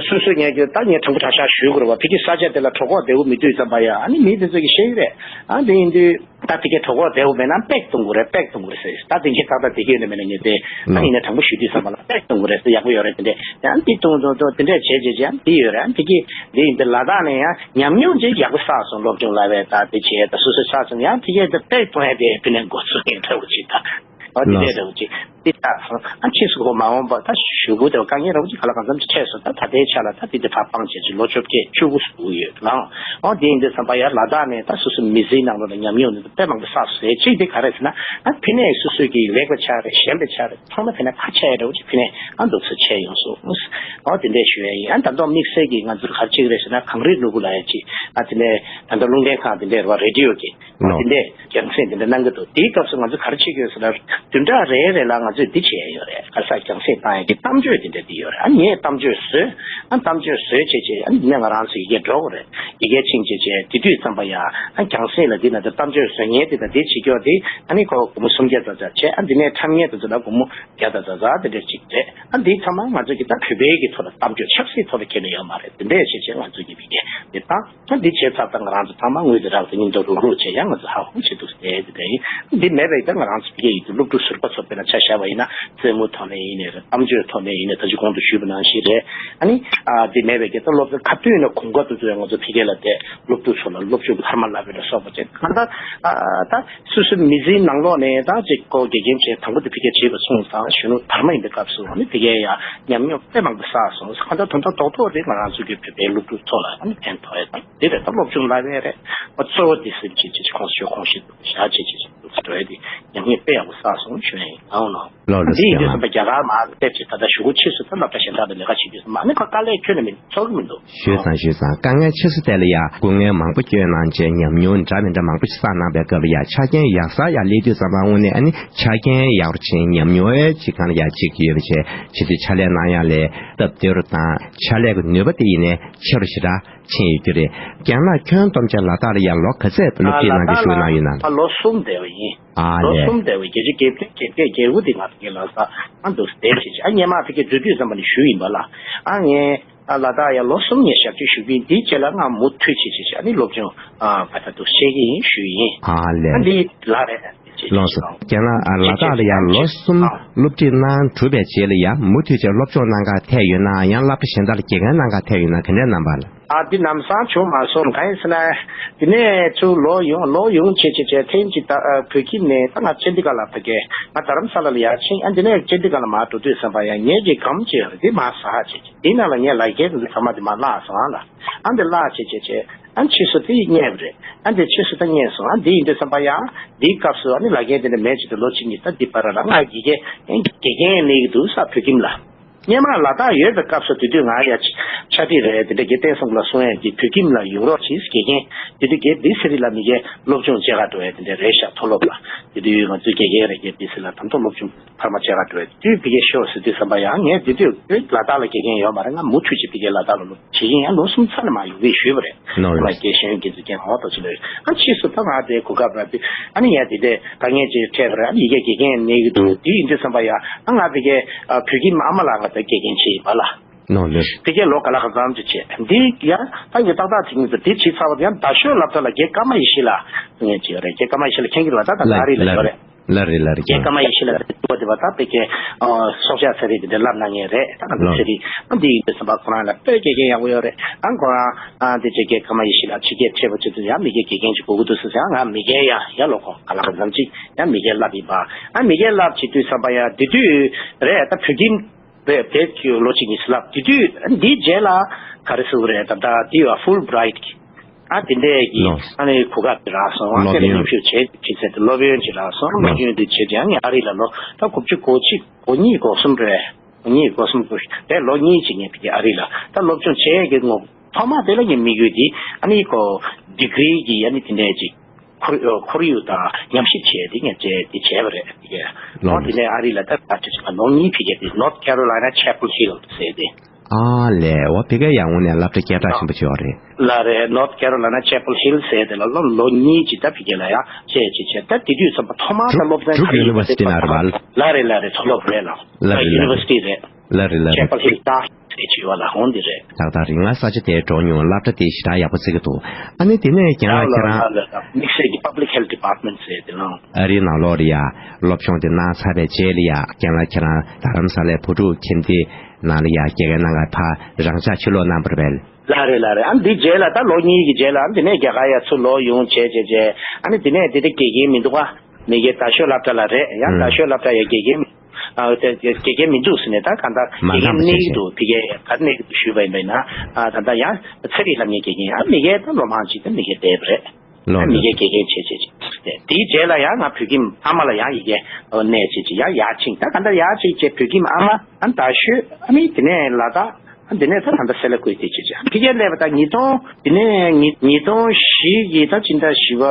སོ་སོ་ངས་ཀྱི་ད་ངས་དྲང་པོ་དྲང་བཞག་ཞུ་དགོས་རེད་བ། ཕ་གི་ས་ཆ་དེ་ལ་གྲོད་ཁོག་བདེ་བོ་མི་འདུག་ཙམ་པ་ཡ་ཨ་ནི་མི་དེ་ཚོ་གིས་བཤད་ཀྱི་རེད། ཨ་དེ་ཡིན་དུས། ད་དེ་གའི་གྲོད་ཁོག་བདེ་བོ་མེད་ན་པེག་གཏོང་དགོས་རེད། པེག་གཏོང་དགོས་རེད་ཟེར། ད་དེ་གའི་ཏག་ཏག་དེ་གའི་ཡོད་ན་མེད་ན་ངས་དེ་ད་ཡིན་ན་དྲང་པོ་ཞུ་དུས་ཙམ་པ་ལ་པེག་གཏོང་དགོས་རེད་ཟེར། ཡག་པོ་ཡོད་རེད། དེ་འདྲས་ཡང་དེ་གཏོང་གཏོང་གཏོང་དེ་འདྲས་བྱས་བྱས་བྱས་ཡང་དེ་ཡོད་རེད། ཨ་དེ་གའི་དེ་ཡིན་དེ་ལ་དྭགས་ནས་ཡང་ཉམས་མྱོང་ཅིག་ཡག་པོ་བསགས་སོང་། སློབ་སྦྱོང་ལབ་པས་ད་དེ་བྱས་ད་སོ་སོ་བསགས་སོང་། ཡང་དེ་གའི་དེ་པེག་གཏོང་ཡ་དེ་ཕི་ནས་འགོ་ཚུགས་ཡིན་འདྲ་བོ་ཅིག་ད་ཨ་དེ་འདྲས་འདྲ་བོ་ཅིག་དེ་ལྟ་སོང་། ཨ་ཕྱིས་སུ་གོ་མ་འོངས་པ་ད་ཞུ་དགོས་དེ་དཀའ་ངལ་རོགས་ཅིག་ག་ལ་གང་འཚམ་ཅིག་འཕྲད་སོང་། ད་ད་ལྟའི་ཆ་ལ་ད་དེ་དེ་ཕར་སྤངས་བྱས་ཅིག་ལོ་བཅོ་བརྒྱད་བཅུ་དགུ་སུ་ཡོད་ལང་། ཨོ་དེ་ཡིན་དུས་ཙམ་པ་ཡར་ལ་དྭགས་ནས་ད་སོ་སོ་མི་ཚེའི་ནང་ལོགས་ལ་ཉམས་མྱོང་དེ་དཔེ་མང་པོ་བསགས་སོང་ཟེར་ཅིག་དེ་ག་རེ་ཟེར་ན་ཨ་ཕི་ནས་སོ་སོ་གི་ལེགས་པ་ཆགས་རེད། ཞན་པ་ཆགས་རེད། ཚང་མ་ཕི་ནས་ཁ་ཆད་རེད་ཅིག་ཕི་ནས་ཨ་འདུག་སེ་ཆད་ཡོང་སོང་། ཨོ་དེ་འདྲས་ཞུ་ཡ་ཡིན། ཨ་ད་དུང་དམིགས་བསལ་གྱི་ང་ཚོར་ག་རེ་བྱེད་ཀྱི་རེད་ཟེར་ན་གངས་རི་ནོར་བུ་ལབ་ཡ་ཅིག་ཨ་དེ་ནས་ད་ལྟ་རླུང་འཕྲིན་ཁང་དེ་འདྲས་རེད་བ། རེ་ཌི་ཡོ་གི་ཨོ་ལོ། དེ་འདྲས་རྒྱང་སྲིང་དེ་འདྲ་གནང་གི་འདུག་དེའི་སྐབས་སུ་ང་ཚོས་ག་རེ་བྱེད་ཀྱི་ཡོད་ཟེར་ན་བདུན་ཕྲག་རེ་རེ་ལ་ང་ཚོས་འདི་བྱེད་ཡ་ཡོད་རེད། ག་རེ་ཟེར་རྒྱང་སྲིང་བཏང་ཡ་གི་གཏམ་བརྗོད་དེ་འདྲ་འདི་ཡོད་རེད། ཨ་ངས་གཏམ་བརྗོད་བཟོས། ཨ་གཏམ་བརྗོད་བཟོས་བྱས་བྱས་ཨ་ནི་ང་རང་ཚོ་ཡི་གེ་འགྲོ་དགོས་རེད། ཡི་གེ་ཕྱིན་བྱས་བྱས་དེ་དུས་ཙམ་པ་ཡ་ཨ་རྒྱང་སྲིང་ལ་འདི་ན་ད་གཏམ་བརྗོད་བཟོ་མཁན་དེ་དང་དེ་བྱེད་རྒྱུ་དེ་ཨ་ནི་ཁོ་སྒོར་མོ་སུམ་བརྒྱ་ཙམ་ཙམ་བྱས། ཨ་འདི་ནས་འཁྲབ་མཁན་དེ་ཚོ་ལ་སྒོར་མོ་བརྒྱ་དང་ཙམ་ཙམ་དེ་འདྲ་ཅིག་རེད། ཨ་འདི་ཚང་མ་ང་ཚོ་གི་ད་བོད་པའི་གི་ཐོག་ལ་གཏམ་བརྗོད་ཆབ་སྲིད་ཐོག་ལ་ཁྱོན་ནས་ཡོད་མ་རེད། དེ་འདྲས་བྱས་བྱས་ང་ཚོ་གི་ཡི་གེ་དེ་བཏང་། ད་འདི་བྱས་ཚར་ད་ང་རང་ཚོ་ཚང་མ་དངུལ་དེ་རག་དེ་སྙིང་སྟོབས་རུག་རུག་བྱས་ཡང་ང་ཚོ་ཧ་ཧུ་བྱེད་འདུག་ཟེར་དེ་འདྲ་ཡིན། འདི་མེད་པའི་ད་ང་རང་ཚོ་ཕ་གིའི་ཡུལ་དུ་སློབ་ཕྲུག་ཟུར་པ་ཚོ་དཔེར་ན་ཆ་བཞག་པ་ཡིན་ན་རྩེད་མོ་ཐོག་ནས་ཡིན་ནའི་རེད། གཏམ་བརྗོད་ཐོག་ནས་ཡིན་ནའི་ད་ཅི་གོང་དུ་ཞུས་པ་ནང་བཞིན་རེད། ཨ་ནི་ཨ་འདི་མེད་པའི་གི་ད་སློབ་གྲྭ་ཁ་ཐུག་ནས་གོམ་ཁ་ཐུག་ཚོ་ཡང་ང་ཚོ་ཕ་གི་ལ་དེ་སློབ་ཕྲུག་ཚོ་ལ་སློབ་སྦྱོང་གི་ཐ་མ་ལབ་པའི་ལ་སོགས་པ་བྱས་གང་ལྟར་ཨ་ད་སོ་སོའི་མི་ཚེའི་ནང་ལོགས་ནས་ད་ཅིག་ཁོ་དགེ་རྒན་བྱས་དང་པོ་དེ་ཕ་གིར་བྱས་པ་སོང་ཙང་གཞོན་ནུ་དར་མ་ཡིན་པའི་སྐབས་སུ་ཨ་ནི་ཕ་གིར་ཡང་ཉམས་མྱོང་དཔེ་མང་པོ་བསགས་སོང་། གང་ལྟར་དོན་དག་རྡོག་རྡོག་དེ་ང་རང་ཚོ་གི་བོད་པའི་སློབ་ཕྲུག་ཚོ་ལ་ཨ་ནི་ཕན་ཐོགས་ཡ་དང་དེ་རེད། ད་སློབ་སྦྱོང་ལབ་ཡས་རེད། ཨ་གཙོ་བོ་དེ་སེམས་ཅན་ཅིག་ཁོང་ཚོའི་ཁོངས་ཞིག་ཏུ་བཞག་བྱས་ཅིག་འགྲོ་ཡས་དེ་ཉམས་མྱོང་དཔེ་ཡག་པོ་བསགས་སོང་ཞུ་ཡ་ཡིན། ཨའོ་ནོ། ལོ་ལོ་འདི་ཡིན་དུས་ཙམ་པ་རྒྱ་གར་མར་ཕེབས་བྱས་ད་ལྟ་གཞུག་གུ་ཕྱིས་སུ་ད་སློབ་གྲྭ་གཞན་དག་ཏུ་ལས་ཀ་བྱེད་དུས་ཙམ་པ་ཨ་ནི་ཁོ་དཀའ་ལས་ཁྱོན་ནས་མི་ཚོར་གི་མི་འདུག་ཞུས་ཙང་ཞུས་ཙང་དཀའ་ངལ་ཆེ་ས་དེ་ལ་ཡ་སྐུ་ངལ་མང་པོ་བསྐྱོན་གནང་བྱས་ཉམས་མྱོང་འདྲ་མི་འདྲ་མང་པོ་ཞིག་བསགས་གནང་པའི་སྐབས་ལ་ཡ་ཆ་རྐྱེན་ཡག་ས་ཡ་སླེབས་དུས་ཙམ་པ་དངོས་གནས་ཨ་ནི་ཆ་རྐྱེན་ཡག་རུ་ཕྱིན། ཉམས་མྱོང་ཨེ་ཅིག་གང་ལ་ཡ་ཅིག་ཡོད་པ་བྱས་བྱེད་དུས་ཕྱག་ལས་གནང་ཡ་ལས་སྟབས་བདེ་རུ་དང་ཕྱག་ལས་ཀྱི་ནུས་པ་དེ་ཡིན་ནའི་ཆེ་རུ་ཞེ་དྲག་ཕྱིན་ཡོད་རྒྱུ་རེད། རྒན་ལགས་ཁྱོན་བསྡོམས་བྱས་ལ་དྭགས་ལ་ཡ་ལོ་ག་ཚད་སློབ་ཁྲིད་གནང་རྒྱུ་ཞུ་གནང་ཡོད་ན། ལ་དྭགས་ལ་ལོ་གསུམ་བསྡད་པ་ཡིན། ཨ་ལོ་ལས། གསུམ་བསྡད་པ་བརྒྱད་ཅུ་གྱ་བརྒྱད་གྱ་བརྒྱད་དགུ་དེ་ང་ཚོ་གི་ལ་དྭགས་ཨ་འདུག་བསྡད་བྱས་བྱས་ཨ་སྔོན་མ་ཕ་གི་འཛུལ་དུས་ཙམ་པ་ནས་ཞུས་ཡིན་པ་ལ་ཨ་ངས་ཨ་ལ་དྭགས་ཡ་ལོ་གསུམ་ངས་ཞབས་ཕྱི་ཞུ་གི་ཡིན། དེའི་རྗེས་ལ་ང་མུ་མཐུད་བྱས་བྱས་བྱས་ཨ་ནི་སློབ་སྦྱོང་ཨ་ཕ་ད་དུ་བྱེད་ཀྱི་ཡིན་ཞུས་ཡིན། ཨ་ལས། ཨ་འདི་ལགས་རེད། ལགས་སོ། རྒན་ལགས་ལ་དྭགས་ལ་ཡང་ལོ་གསུམ་སློབ་ཁྲིད་གནང་གྲུབ་པའི་རྗེས་ལ་ཡང་མུ་མཐུད་བྱས་སློབ་སྦྱོང་གནང་གར་ཐད་ཡོད་ན་ཡང་སློབ་གྲྭ་གཞན་དག་ལ་དགེ་རྒན་གནང་གར་ཐད་ཡོད་ན་ག་འདྲས་གནང་པ་ལ། ཨ་འདི་ལམ་སང་བྱུང་མ་སོང་། གང་ཡིན་ཟེར་ན་འདི་ནས་ཚུར་ལོག་ཡོང་ལོག་ཡོང་བྱས་བྱས་བྱས་ཐེངས་གཅིག་ད་ཨ་བོད་ཁྱིམ་ནས་ད་ང་ཅན་ཌི་གྷར་ལ་ཕ་གི་ང་རྡ་རམ་ས་ལ་ལ་ཡར་ཕྱིན། ཨ་འདི་ནས་ཅན་ཌི་གྷར་ལ་མར་འགྲོ་དུས་ཙམ་པ་ཡང་ངེད་ཀྱི་སྒམ་གཅིག་ཡོད་རེད། འདི་མར་ཟག་བྱས་བྱས་འདི་ནང་ལ་ངས་ལག་འཁྱེར་འདི་ཚང་མ་འདི་མར་བརླགས་སོང་ཨ་ལ། ཨ་འདི་བརླགས་བྱས་བྱས་བྱས་ཨ་ཕྱིས་སུ་དེ་རྙེད་པ་རེད། ཨ་འདི་ཕྱིས་སུ་ད་རྙེད་སོང་། ཨ་འདི་ཡིན་དུས་ཙམ་པ་ཡང་འདིའི་སྐབས་སུ་ཨ་ནི་ལག་འཁྱེར་དེ་འདྲ་མེད་བྱས་ཏེ་ལོ་གཅིག་གཉིས་ད་འདི་བར་ལ་ང་དགེ་རྒན་དགེ་རྒན་གནང་གི་འདུག་ས་བོད་ཁྱིམ་ལ། སྔོན་མ་ལ་དྭགས་ཡོད་པའི་སྐབས་སུ་དེ་དུས་ང་ཡ་ཕྱག་བྲིས་རེད་དེ་འདྲ་དགེ་བསྟན་སྲུང་ལ་གསུང་ཡས་ཀྱི་བོད་ཁྱིམ་ལ་ཡོང་རོགས་གྱིས་དགེ་རྒན་དེ་དུས་དགེ་བི་སི་རི་ལ་མི་རྒན་སློབ་སྦྱོང་བྱེད་ག་འགྲོ་ཡས་དེ་འདྲ་རེད་ཤག་མཐོ་སློབ་ལ། དེ་དུས་ང་ཚོའི་དགེ་རྒན་རེད་དགེ་བི་སི་རི་ལ་ད་མཐོ་སློབ་སྦྱོང་འཕར་མ་བྱེད་ག་འགྲོ་ཡས་དེ་དུས་ཕ་གིར་ཤོག་ཟེར་དུས་ཙམ་པ་ཡང་ངས་དེ་དུས་ལ་དྭགས་ལ་དགེ་རྒན་ཡོད་མ་རེད། ང་མུ་མཐུད་ཅིག་ཕ་གིར་ལ་དྭགས་ལ་སློབ་བྱེད་ཀྱིན་ཡང་ལོ་གསུམ་ཚར་ནས་མར་ཡོང་གི་ཞུས་པ་རེད། ནོ་ལོས། ང་དགེ་ཤེས་ཡོན་དགེ་ཚུལ་རྒན་ཧོ་ཏོ་ཅི་ལོས། ཨ་ཕྱིས་སུ་ད་ང་དེ་གོ་སྐབས་རག་དུས་ཨ་ནི་ཡ་དེ་དེ་དཀའ་ངལ་ཅིག་འཕྲད་པ་རེད། ཨ་ནི་ཡི་གེ་དགེ་རྒན་གནང་གི་འདུག་དེ་ཡིན་དུས་ཙམ་པ་ཡ་ཨ་ང་ཕ་གིར་ཨ་བོད་ཁྱིམ་ཨ་མ་ལགས་ང་ད་དགེ་རྒན་བྱེད་ཡིན་པ་ལ། ནོ་ལོས། ཕ་གིར་ལོ་ག་ལ་ག་ཙམ་ཅིག་བྱས་འདི་ཡ་ད་ངས་ཏག་ཏག་ཅིག་ངས་དེ་བྱས་ཚར་བ་དེ་ཡང་རྡ་ཤོད་སློབ་གྲྭ་ལ་རྒན་ཀརྨ་ཡེ་ཤེས་ལགས་ངས་བྱས་རེད། རྒན་ཀརྨ་ཡེ་ཤེས་ལགས་མཁྱེན་གྱི་རེད་པ། ད་ད་ལ་ཨ་རི་ལ་ཡོད་རེད། ལ་རེད་ལ་རེད། རྒན་ཀརྨ་ཡེ་ཤེས་ལགས་དེ་ཐུག་པ་དེ་བ་ད་ཕ་གིར་ཨ་སྲོག་ཆགས་ཚན་རིག་དེ་འདྲ་བསླབ་གནང་མཁན་རེད། ད་ག་ཚོད་ཚན་རིག་ཨ་འདི་ཡིན་དུས་ཙམ་པ་ཁོ་རང་ལ་དཔེ་དགེ་རྒན་ཡག་པོ་ཡོད་རེད། ཨ་ཁོ་རང་ཨ་དེ་བྱས་རྒན་ཀརྨ་ཡེ་ཤེས་ལགས་ཕྱི་རྒྱལ་ཕེབས་པ་བྱེད་དུས་ཡང་མི་རྒན་དགེ་རྒན་ཅིག་དགོས་ཀྱི་འདུག་ཟེར་ཟེར། ཨ་ང་མི་རྒན་ཡང་ཡ་ལོ་ཁོང་ག་ལ་ག་ཙམ་ཅིག་ཡང་མི་རྒན་བསླབ་ཡིན་པ། ཨ་མི་རྒན་བསླབ་བྱེད་དུས་ཙམ་པ་ཡ་དེ་དུས་རེད་ད་བོད་ཁྱིམ་རེད་བོད་ཀྱི་ལོ་གཅིག་གཉིས་བསླབ་དེ་དུས་འདིའི་རྗེས་ལ་ག་རེ་ཟེར་དགོས་རེད། ད་ད་དེ་ཡ་ཧྥུལ་བྷི་རའེ་ཊི་གི་ཨ་དེ་འདྲས་ཀྱི་ལོ། ཨ་ནི་གོ་སྐབས་དེ་རག་སོང་། ཨ་སློབ་དེ་ལ་ཡོན། མཉམ་ཞུགས་བྱེད་ཅེས་ཟེར་ཏེ་སློབ་ཡོན་ཅིག་རག་སོང་། ལོ། སློབ་ཡོན་དེ་བྱེད་ཀྱང་ངས་ཨ་རི་ལ་ལོ་ད་དགུ་བཅུ་གོ་གཅིག་གོ་གཉིས་གོ་གསུམ་རེད། གོ་གཉིས་གོ་གསུམ་གོ་བཞི་དེ་ལོ་གཉིས་ཅིག་ངས་ཕ་གི་ཨ་རི་ལ་ད་སློབ་སྦྱོང་བྱས་ཀྱི་ངོ་། ཐོག་མ་དེ་ལ་ངའི་དམིགས་ཡུལ་དེ་ཨ་ནི་ཁོ་ཌི་གི་རི་གི་ཨ་ནི་དེ་འདྲས་ཅིག་ཁོར་ཁོར་ཡུག་དང་ཉམས་ཞིབ་བྱས་ཏེ་ངས་བྱས་ཏེ་བྱས་པ་རེད། དེ་གས་ལོ་ཨོ་དེ་ནས་ཨ་རི་ལ་ད་ད་ཅི་ཞིག་ལོ་གཉིས་ཕ་གི་དེ་North Carolina Chapel Hill ཟེར་ཏེ། ཨ་ལས། འོ་ཕ་གི་ཡང་དངོས་གནས་སློབ་གྲྭ་སྐད་གྲགས་ཆེན་པོ་ཅིག་ཡོད་རེད། ལགས་རེད། North Carolina Chapel Hill ཟེར་དེ་ལ་སློབ་ལོ་གཉིས་ཅིག་ད་ཕ་གི་ལ་ཡང་བྱས་བྱས་བྱས་ད་དེ་དུས་ཙམ་པ་ཐོག་མ་ད་སློབ་ཚན་ག་རེ་ཡིན་པ་དེ་Duke University ནང་རེད་བ། ལགས་རེད་ལགས་རེད། མཐོ་སློབ་རེད་ལགས། ལགས་རེད་ལགས་རེད། University རེད། ལགས་རེད་ལགས་རེད། Chapel Hill ད་ཟེར་ཅིག་ཡོད་ལ་ཧོང་འདི་རེད། ཏག་ཏག་རེད། ང་ས་ཆ་དེར་འགྲོ་མྱོང་། སློབ་གྲྭ་དེ་ཞེ་དྲག་ཡག་པོ་བརྩི་གི་འདུག་ཨ་ནི་དེ་ནས་རྒན་ལགས་ལགས་ཁྱེད་རང་ལགས་ལགས་ལགས། དམིགས་བསལ་གྱི་Public Health Department ཟེར་དེ་ལ། ཨ་རིའི་ནང་ལོགས་ལ་ཡ་སློབ་སྦྱོང་དེ་གནང་ཚར་བའི་རྗེས་ལ་ཡ་རྒན་ལགས་ཁྱེད་རང་རྡ་རམ་ས་ལའི་བུ་ཕྲུག་ཁྱིམ་སྡེ་ནང་ལ་ཡ་དགེ་རྒན་གནང་ག་ཕར་རང་འཇགས་ཕྱིར་ལོག་གནང་བ་རེད་པས། ལགས་རེད་ལགས་རེད། ཨ་ནི་འདི་རྗེས་ལ་ད་ལོ་གཉིས་ཀྱི་རྗེས་ལ་ཨ་ནི་འདི་ནས་རྒྱ་གར་ཡ་ཚུར་ལོག་ཡོང་བྱས་བྱས་བྱས་ཨ་ནི་འདི་ནས་འདི་འདྲ་དགེ་རྒན་མི་འདུག་ག་མི་རྒན་རྡ་ཤོད་སློབ་གྲྭ་ལ་རེད། ཡང་ཨུམ། རྡ་ཤོད་སློབ་གྲྭ་ཡ་དགེ་རྒན་མི་ཨ་དེ་དེ་དགེ་རྒན་མི་འདུག་ཟེར་ནས་ད་གང་ལྟར་མ་དགེ་རྒན་འདང་པོ་གནས་ཀྱི་བྱས། འདུག་ཕ་གིར་ག་རེ་གནས་ཀྱི་འདུག་ཞུས་པ་ཡིན་པས་ན། ཨ་ད་ལྟ་ཡང་ཚ་རིག་སློབ་གཉེར་དགེ་རྒན་ཨ་མི་རྒན་ད་ལོ་མང་ཅིག་ད་མི་རྒན་བསྡད་པ་རེད། ལོ་ཨ་མི་རྒན་དགེ་རྒན་བྱས་བྱས་བྱས་དེའི་རྗེས་ལ་ཡང་ང་བོད་ཁྱིམ་ཨ་མ་ལ་ཡང་ཡི་གེ་གནས་བྱས་བྱས་ཡང་ཡར་ཕྱིན། ད་གང་ལྟར་ཡར་ཕྱིན་བྱས་བོད་ཁྱིམ་ཨ་མ་ཨ་རྡ་ཤོད་ཨ་ནི་དེ་ནས་ལ་དྭགས་ཨ་དེ་ནས་ད་ད་ལྟ་སེ་ལ་ཀུའི་དེ་བྱས་བྱས་ཕ་གིར་སླེབས་པ་ད་ཉིས་སྟོང་དེ་ནས་ཉིས་ཉིས་སྟོང་བཞི་གི་ད་སྤྱི་ཟླ་བཞི་པ་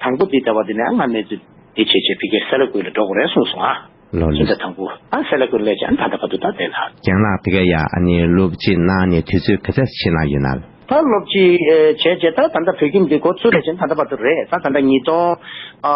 དང་པོ་དེ་ཟླ་བ་དེ་ནས་ང་གནས་ཚུལ་དེ་བྱས་བྱས་ཕ་གིར་སེ་ལ་ཀུའི་ལ་འགྲོ་དགོས་རེད་གསུངས་སོང་ཨ། ལོ་ལོ། སྤྱི་ཟླ་དང་པོ་ཨ་སེ་ལ་ཀུའི་སླེབས་བྱས་ཨ་ད་ལྟ་བར་དུ་ད་བསྡད་ལ། རྒན་ལགས་ཕ་གིར་ཡ་ཨ་ནི་སློབ་སྤྱི་གནང་ནས་དུས་ཚོད་ག་ཚད་ཕྱིན་ན་ཡོད་ན། ད་སློབ་སྤྱི་བྱས་བྱས་ད་ད་ལྟ་བོད་ཁྱིམ་འདི་འགོ་ཚུགས་ལ་ཕྱིན་ད་ལྟ་བར་དུ་རེད། ད་ད་ལྟ་ཉིས་སྟོང་ཨ་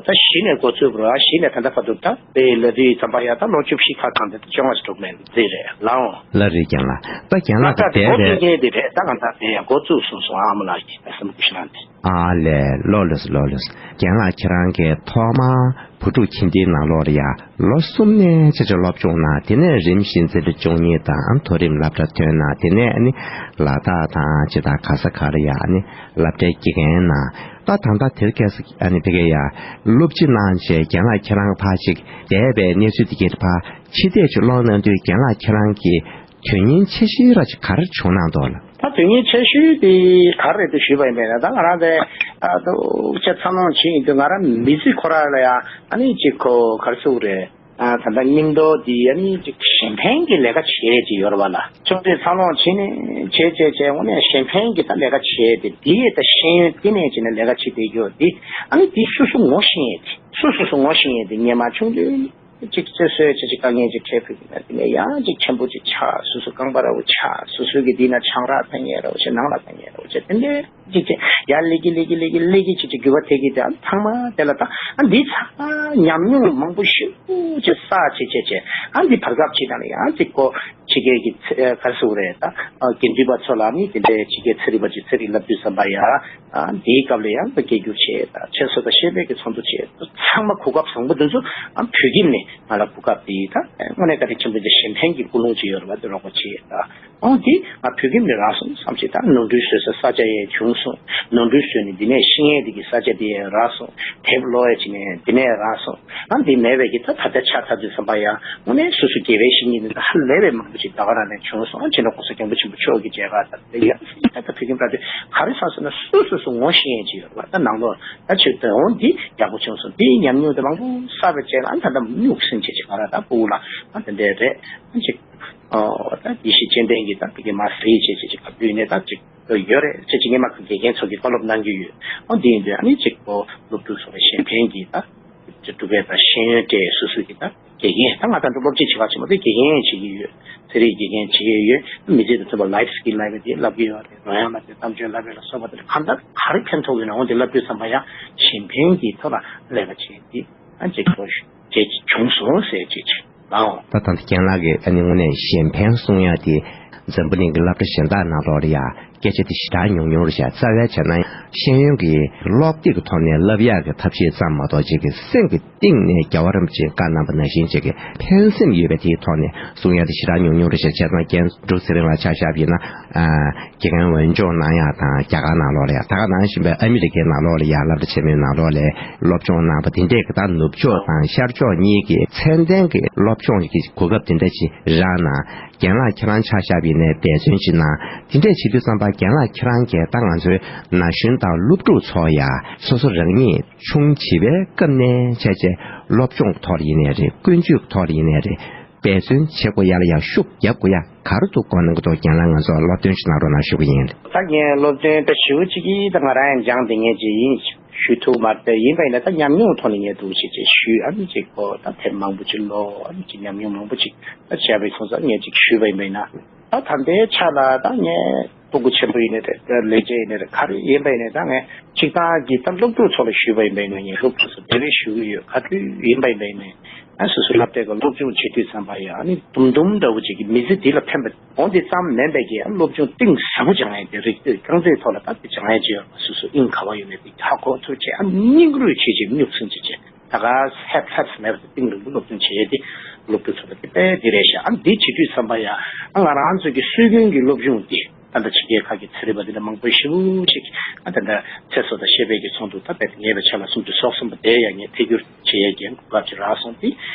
ད་བཞི་ནས་འགོ་ཚུགས་པ་རེད། བཞི་ནས་ད་ལྟ་བར་དུ་ད་དེ་ལ་དུས་ཙམ་པ་ཡ་ད་ལོ་བཅུ་བཞི་ཁ་ཚང་དེ་བཅོ་ལྔ་ཞིག་འགྲོ་གི་མེད་འདི་རེད་ལགས་འོང་། ལགས་རེད་རྒན་ལགས། ད་རྒན་ལགས་ད་ད་ལྟ་འགོ་བཙུགས་མཁན་དེ་རེད། ད་གང་ལྟར་དེ་ཡང་འགོ་བཙུགས་སོང་སོང་ཨ་མ་ལགས་ཀྱིས་བསམ་བློ་ཞིག་གནང་སྟེ། ཨ་ལས། ལོ་ལོས་ལོ་ལོས། རྒན་ལགས་ཁྱེད་རང་གིས་ཐོག་མར་བུ་ཕྲུག་ཁྱིམ་སྡེའི་ནང་ལོགས་ལ་ཡ་ལོ་གསུམ་ནས་ཆེ་ཆེ་སློབ་སྦྱོང་གནང་། དེ་ནས་རིམ་བཞིན་འཛིན་གྲྭ་བཅུ་གཉིས་དང་མཐོ་རིམ་སློབ་གྲྭ་ཐོན་གནང་། དེ་ནས་ཨ་ནི་ལ་དྭགས་དང་ཇི་ལྟར་ག་ས་ག་ལ་ཡ་ཨ་ནི་སློབ་གྲྭའི་དགེ་རྒན་གནང་། ད་ད་ལྟ་དེར་སྐྱེས་ས་ཨ་ནི་ཕ་གིར་ཡ་སློབ་སྤྱི་གནང་བྱས་རྒན་ལགས་ཁྱེད་རང་ཕར་ཅིག་བསྡད་པའི་གནས་ཚུལ་དེ་གྱད་ཕར་ཕྱི་བལྟས་ཅིག་ལོག་གནང་དུས་རྒན་ལགས་ཁྱེད་རང་གི་དོན་སྙིང་ཆེ་ཤོས་ར་ཅིག་ག་རེ་བྱུང་གནང་འདུག་ལགས། ད་དོན་སྙིང་ཆེ་ཤོས་དེ་ག་རེ་རེད་དེ་ཞུས་པ་ཡིན་པས་ན། ད་ང་རང་དེ་ཨ་ཏོ་ཅེ་འཚར་ལོངས་བྱེད་ཡིན་དུས་ང་རང་མི་ཚེ་ཁོ་རང་ལ་ཡང་ཨ་ནི་ཅིག་ཁོ་ག་རེ་ཟེར་དགོས་རེད། ཨ་ད་ལྟ་སྙིང་སྟོབས་དེ་ཨ་ནི་ཅིག་གཞན་ཕན་གྱི་ལས་ཀ་བྱེད་ཅིག་ཡོད་རེད་བ་ལགས། ཆུང་དུས་འཚར་ལོངས་བྱེད་ནས་བྱས་བྱས་བྱས་དངོས་གནས་གཞན་ཕན་གྱི་ད་ལས་ཀ་བྱས་ཏེ་དེ་ཡས་ད་ཤེས་ཡོན་བསྟི་གནས་བྱས་ནས་ལས་ཀ་བྱེད་བསྡད་རྒྱུ་དེ་ཨ་ནི་དེ་སོ་སོ་ངོ་ཤེས་ཡས་དེ་སོ་སོ་སོ་ངོ་ཤེས་ཡས་དེ་སྔོན་མ་ཆུང་དུས། གཅིག་ཚེ་སྲོག་ཆེ་ཆེ་དཀའ་ངལ་ཅིག་འཕྲད་ཕུལ་གྱི་ན་དེ་ནས་ཡང་གཅིག་ཆེན་པོ་ཅིག་ཆགས། སོ་སོ་རྐང་པ་ར་བོ་ཆགས། སོ་སོ་གི་འདི་ན་ཆང་རག་འཐུང་མཁན་ར་བོ་ཆགས། ནང་ལ་འཐུང་མཁན་ར་བོ་ཆགས། དེ་འདྲའི་གཅིག་ཅིག་ཡར་སླེབས་ཀྱི་སླེབས་ཀྱི་སླེབས་ཀྱི་སླེབས་ཀྱི་ཅིག་ཅིག་འགྱུར་བ་ཐེབས་ཀྱི། དེ་ཚང་མ་དེ་ལ་ད་ཨ་འདི་ཚང་མ་ཉམས་མྱོང་མང་པོ་ཞེ་པོ་ཅིག་བསགས་བྱས་བྱས་བྱས་ཨ་འདི་བར་སྐབས་ཅིག་ནང་ལ་ཡང་ཅིག་ཁོ་ཕྱི་རྒྱལ་གྱི་ཚེ་ག་རེ་ཟེར་དགོས་རེད། ད་དགེ་འདུན་པ་ཚོ་ལ་ནི་དེ་འདྲའི་ཕྱི་རྒྱལ་ཚན་རིག་པ་ཅིག་ཚན་རིག་བསླབ་དུས་ཙམ་པ་ཡ། ཨ་འདིའི་སྐབས་ལ་ཡང་སྐད་སྒྱུར་བྱས། ད་ཆེད་སོ་ད་ཤེས་དཔལ་གྱི་ཚོགས་འདུ་བྱས། ཚང་མ་གོ་སྐབས་བཟང་པོ་འདི་ཚོ་ཨ་བོད་ཁྱིམ་ནས་ང་ལ་གོ་སྐབས་དེ་ད་དངོས་གནས་བཀའ་དྲིན་ཆེན་པོ་འདི་གཞན་ཕན་གྱི་ཀུན་སློང་ཅིག་ཡོད་རེད་བ། དེ་རོགས་པ་བྱས། ད་ཨོ་འདི་ང་བོད་ཁྱིམ་ནས་རག་སོང་བསམ་བྱས། ད་ནོར་འཁྲུལ་བཟོས་ས་ས་ཆ་ཡང་བྱུང་སོང་། ནོར་འཁྲུལ་བཟོས་ནས་འདི་ནས་ཤེས་ཡས་འདི་གི་ས་ཆ་འདི་ཡང་རག་སོང་། དེབ་ཀློག་ཡས་ཅིག་ནས་འདི་ནས་རག་སོང་། ཨ་འདི་མེད་པའི་གི་ད་ད་ལྟ་ཆགས་ཚར་དུས་ཙམ་པ་ཡང་དངོས་གནས་སོ་སོ་དགེ་བའི་བཤེས་གཉེན་འདི་ད་ཧ་ལས་པའི་མང་པོ་ཅིག་ད་ག་རང་ནས་བྱུང་སོང་། ཨ་ཕྱི་ནས་གོང་ས་སྐྱབས་མགོན་ཆེན་པོ་མཆོག་གི་མཇལ་ཁ་ད་ལྟ་ཡང་ད་ལྟ་བོད་ཁྱིམ་ཕྲག་དེ་ག་རེ་ཟེར་ཟེར་ན་སོ་སོ་སོ་ངོ་ཤེས་ཡས་ཅིག་ཡོད་རེད་བ། ད་ནང་ལོགས་ད་ཆེད་དུ་འོང་འདི་ཡག་པོ་བྱུང་སོང་། འདི་ཉམས་མྱོང་དེ་མང་པོ་བསགས་པའི་རྗེས་ལ་ཨ་ད་ལྟ་སྨྱུག་སེང་བྱས་ཅིག་ག་ར་ད་ཕྲུ་གུ་ལ་ཨ་དེ་འདྲས་རེད། ཨ་ཅིག་ཨོ་ད་ཡེ་ཤེས་སྤྱན་ལྡན་གྱིས་ད་ཕ་གི་མ་ཟེར་བྱས་བྱས་ཅིག་ག་བུད་ནས་ད་ཅིག་ཡོད་རེད། ཁྱེད་ཀྱིས་སྔོན་མ་དགེ་རྒན་ཚོ་གི་བཀའ་སློབ་གནང་རྒྱུ་ཡོད། ཨོ་འདི་ཡིན་དུས་ཨ་ནི་ཅིག་ཨོ་སློབ་ཕྲུག་ཚོ་ལ་གཞན་ཕན་གྱི་ད་ཅིག་སྒྲུབ་པའི་ད་ཤེས་ཡོན་སྤྲད། སོ་སོ་གི་ད་དགེ་རྒན་ད་ང་ད་ལྟ་སློབ་སྤྱི་བྱེད་ག་བྱེད་མ་ཐུབ། དགེ་རྒན་བྱེད་ཀྱི་ཡོད། ཚན་རིག་དགེ་རྒན་བྱེད་ཀྱི་ཡོད། མི་ཚེ་དང་མཐུན་པ་life skill ལབ་པའི་དེ་བསླབ་ཀྱི་ཡོད་རེད། རོལ་དབྱངས་ལབ་པའི་གཏམ་བརྗོད་ལབ་པའི་ལ་སོགས་པ་དེ་ལ་གང་ལྟར་ག་རེ་ཕན་ཐོགས་ཡོད་ན་འོ་དེ་བསླབ་དུས་ཙམ་པ་ཡང་གཞན་ཕན་གྱི་ཐོག་ལ་ལས་ཀ་བྱེད་དེ་ཨ་ཅིག་ཐོག་ཞུ། ཅེས་བྱུང་སོང་ཟེར་ཅེས་བྱས་ལའོ། ད་ད་ལྟ་རྒན་ལགས་ཀྱིས་ཨ་ནི་དངོས་གནས་གཞན་ཕན་གསུང་ཡག་དེ་འཛམ་བུ་གླིང་གི་སློབ་གྲྭ་གཞན་དག་ནང་ལོགས་ལ་ཡ་སྐད་ཆ་དེ་ཞེ་དྲག་ཉུང་ཉུང་རེད་ཤག་རྩ་བའི་བྱས་ན་ཤེས་ཡོན་གྱི་ཀློག་དེབ་ཀྱི་ཐོག་ནས་བསླབ་ཡག་གི་ཐབས་ཤེས་ཙམ་མ་གཏོགས་ཅིག་གི་སེམས་ཀྱི་གཏིང་ནས་རྒྱལ་བ་རིན་པོ་ཆེས་བཀའ་གནང་པ་ནང་བཞིན་ཅིག་གི་ཕན་སེམས་ཡོད་པའི་དེའི་ཐོག་ནས་གསུང་ཡག་དེ་ཞེ་དྲག་ཉུང་ཉུང་རེད་ཤག་བྱས་ཙང་རྒན་འབྲུག་ཚེ་རིང་ལགས་ཆ་བཞག་པ་ཡིན་ན། ཨ། དགེ་རྒན་འོས་སྦྱོང་གནང་ཡག་དང་རྒྱ་གར་ནང་ལོགས་ལ་ཡ་ད་ག་ནང་བཞིན་པའི་ཨ་མི་རི་ཀའི་ནང་ལོགས་ལ་ཡ་སློབ་གྲྭ་ཆེན་མོའི་ནང་ལོགས་ལ་སློབ་སྦྱོང་གནང་བ་དེ་འདྲས་ཀྱི་ད་ནུབ་ཕྱོགས་དང་ཤར་ཕྱོགས་གཉིས་ཀྱི་ཚད་ལྡན་གྱི་སློབ་སྦྱོང་གི་གོ་སྐབས་དེ་འདྲ་ཞིག་རག་ན། རྒན་ལགས་ཁྱེད་རང་ཆ་བཞག་པ་ཡིན་ནའི་འབད་བརྩོན་ཅིག་གནང་། དེ་འདྲས་བྱེད་དུས་ཙམ་པ། རྒན་ལགས་ཁྱེད་རང་གིས་ད་ང་ཚོའི་ན་གཞོན་དང་སློབ་ཕྲུག་ཚོ་ཡ་སོ་སོ་རང་ཉིད་ཆུང་བྱིས་པའི་སྐབས་ནས་བྱས་རྗེས་སློབ་སྦྱོང་ཐོག་ལ་ཡིན་ནའི་རེད། ཀུན་སྤྱོད་ཐོག་ལ་ཡིན་ནའི་རེད། འབད་བརྩོན་བྱེད་དགོས་ཡ་ལ་ཡ་ཤུགས་རྒྱབ་དགོས་ཡ་ག་རེ་འདུག་དགོངས་གནང་གི་འདུག་རྒན་ལགས་ང་ཚོ་སློབ་སྟོན་ཞིག་གནང་རོགས་གནང་ཞུ་གི་ཡིན། ད་ངས་སློབ་སྟོན་ད་ཞུ་གཅིག་གིས་ད་ང་རང་ཡང་སྦྱངས་བསྡད་མཁན་ཅིག་ཡིན། ཞུ་ཐུབ་མ་རེད། ཡིན་པ་ཡིན་ན་ད་ཉམས་མྱོང་ཐོག་ནས་ངས་འདུག་ཅིག་ཅིག་ཞུས། ཨ་ནི་ཅིག་གོ་ད་དེབ་མང་པོ་ཅིག་ཀློག་ཨ་ནི་ཅིག་ཉམས་མྱོང་མང་པོ་ཅིག་ད་བྱས་པའི་ཁོང་ཚོ་ངས་ཅིག་ཞུས་པ་ཡིན་པ་ཡིན་ན། ད་ད་ལྟའི་ཆ་ལ་ད་ངས་སྤུ་གུ་ཆེན་པོ་ཡིན་ནའི་རེད། ད་ལས་བྱེད་ཡིན་ནའི་རེད། ག་རེ་ཡིན་པ་ཡིན་ནའི་ད་ངས་སྤྱིར་བཏང་གི་ད་སློབ་ཕྲུག་ཚོ་ལ་ཞུས་པ་ཡིན་པ་ཡིན་ན། ངས་སློབ་ཕྲུག་ཚོ་དེ་རིང་ཞུ་གི་ཡོད། ག་དུས་ཡིན་པ་ཡིན་པ་ཡིན་ནའི་ཨ་སོ་སོ་སློབ་གྲྭའི་སློབ་སྦྱོང་བྱེད་དུས་ཙམ་པ་ཡ་ཨ་ནི་དུམ་དུམ་འདྲ་བོ་ཅིག་གི་མི་ཚེ་འདི་ལ་ཕན་པ་འོ་འདི་ཙམ་མིན་པའི་གི་ཨ་སློབ་སྦྱོང་གཏིང་ཟབ་པོ་སྦྱང་ཡས་དེ་རིག་པའི་རྐང་རྩེད་ཐོག་ལ་ད་དེ་སྦྱང་ཡས་ཅིག་ཡོད་པ་སོ་སོ་དབྱིངས་ག་བ་ཡོད་མེད་དེ་ཧ་གོ་ཐུབ་བྱས། ཨ་སྙིང་རུས་བྱེད་ཅིག་སྨྱུག་སྲིང་བྱེད་ཅིག་ད་ག་ཧེབ་ཧེབ་མེད་པ་དེ་གཏིང་རིང་པོ་སློབ་སྦྱོང་བྱེད་ཡས་དེ་སློབ་ཕྲུག་ཚོ་ལ་དེ་དཔེ་དེ་རེད་ཤག་ཨ་འདི་བྱེད་དུས་ཙམ་པ་ཡ་ཨ་ང་རང་ཚོ་གི་སྲོལ་རྒྱུན་གྱི་སློབ་སྦྱོང་འདི་ད་ལྟ་ཕྱི་རྒྱལ་ཁག་གི་ཚན་རིག་པ་འདི་འདྲ་མང་པོ་ཞེ་པོ་ཅིག་ཨ་ད་ལྟ་ཚེ་སྲོག་དང་བཅས་པའི་གི་ཚོགས་འདུ་ད་དཔེ་ཉེ་བའི་ཆར་ལ་སུམ་ཅུ་སོ་གསུམ་པ་དེ་ཡང་ངས་ཐད་སྒྱུར་བྱེད་ཡས་ཀྱི་གོ་སྐབས་ཅིག་རག་སོང་། དེ་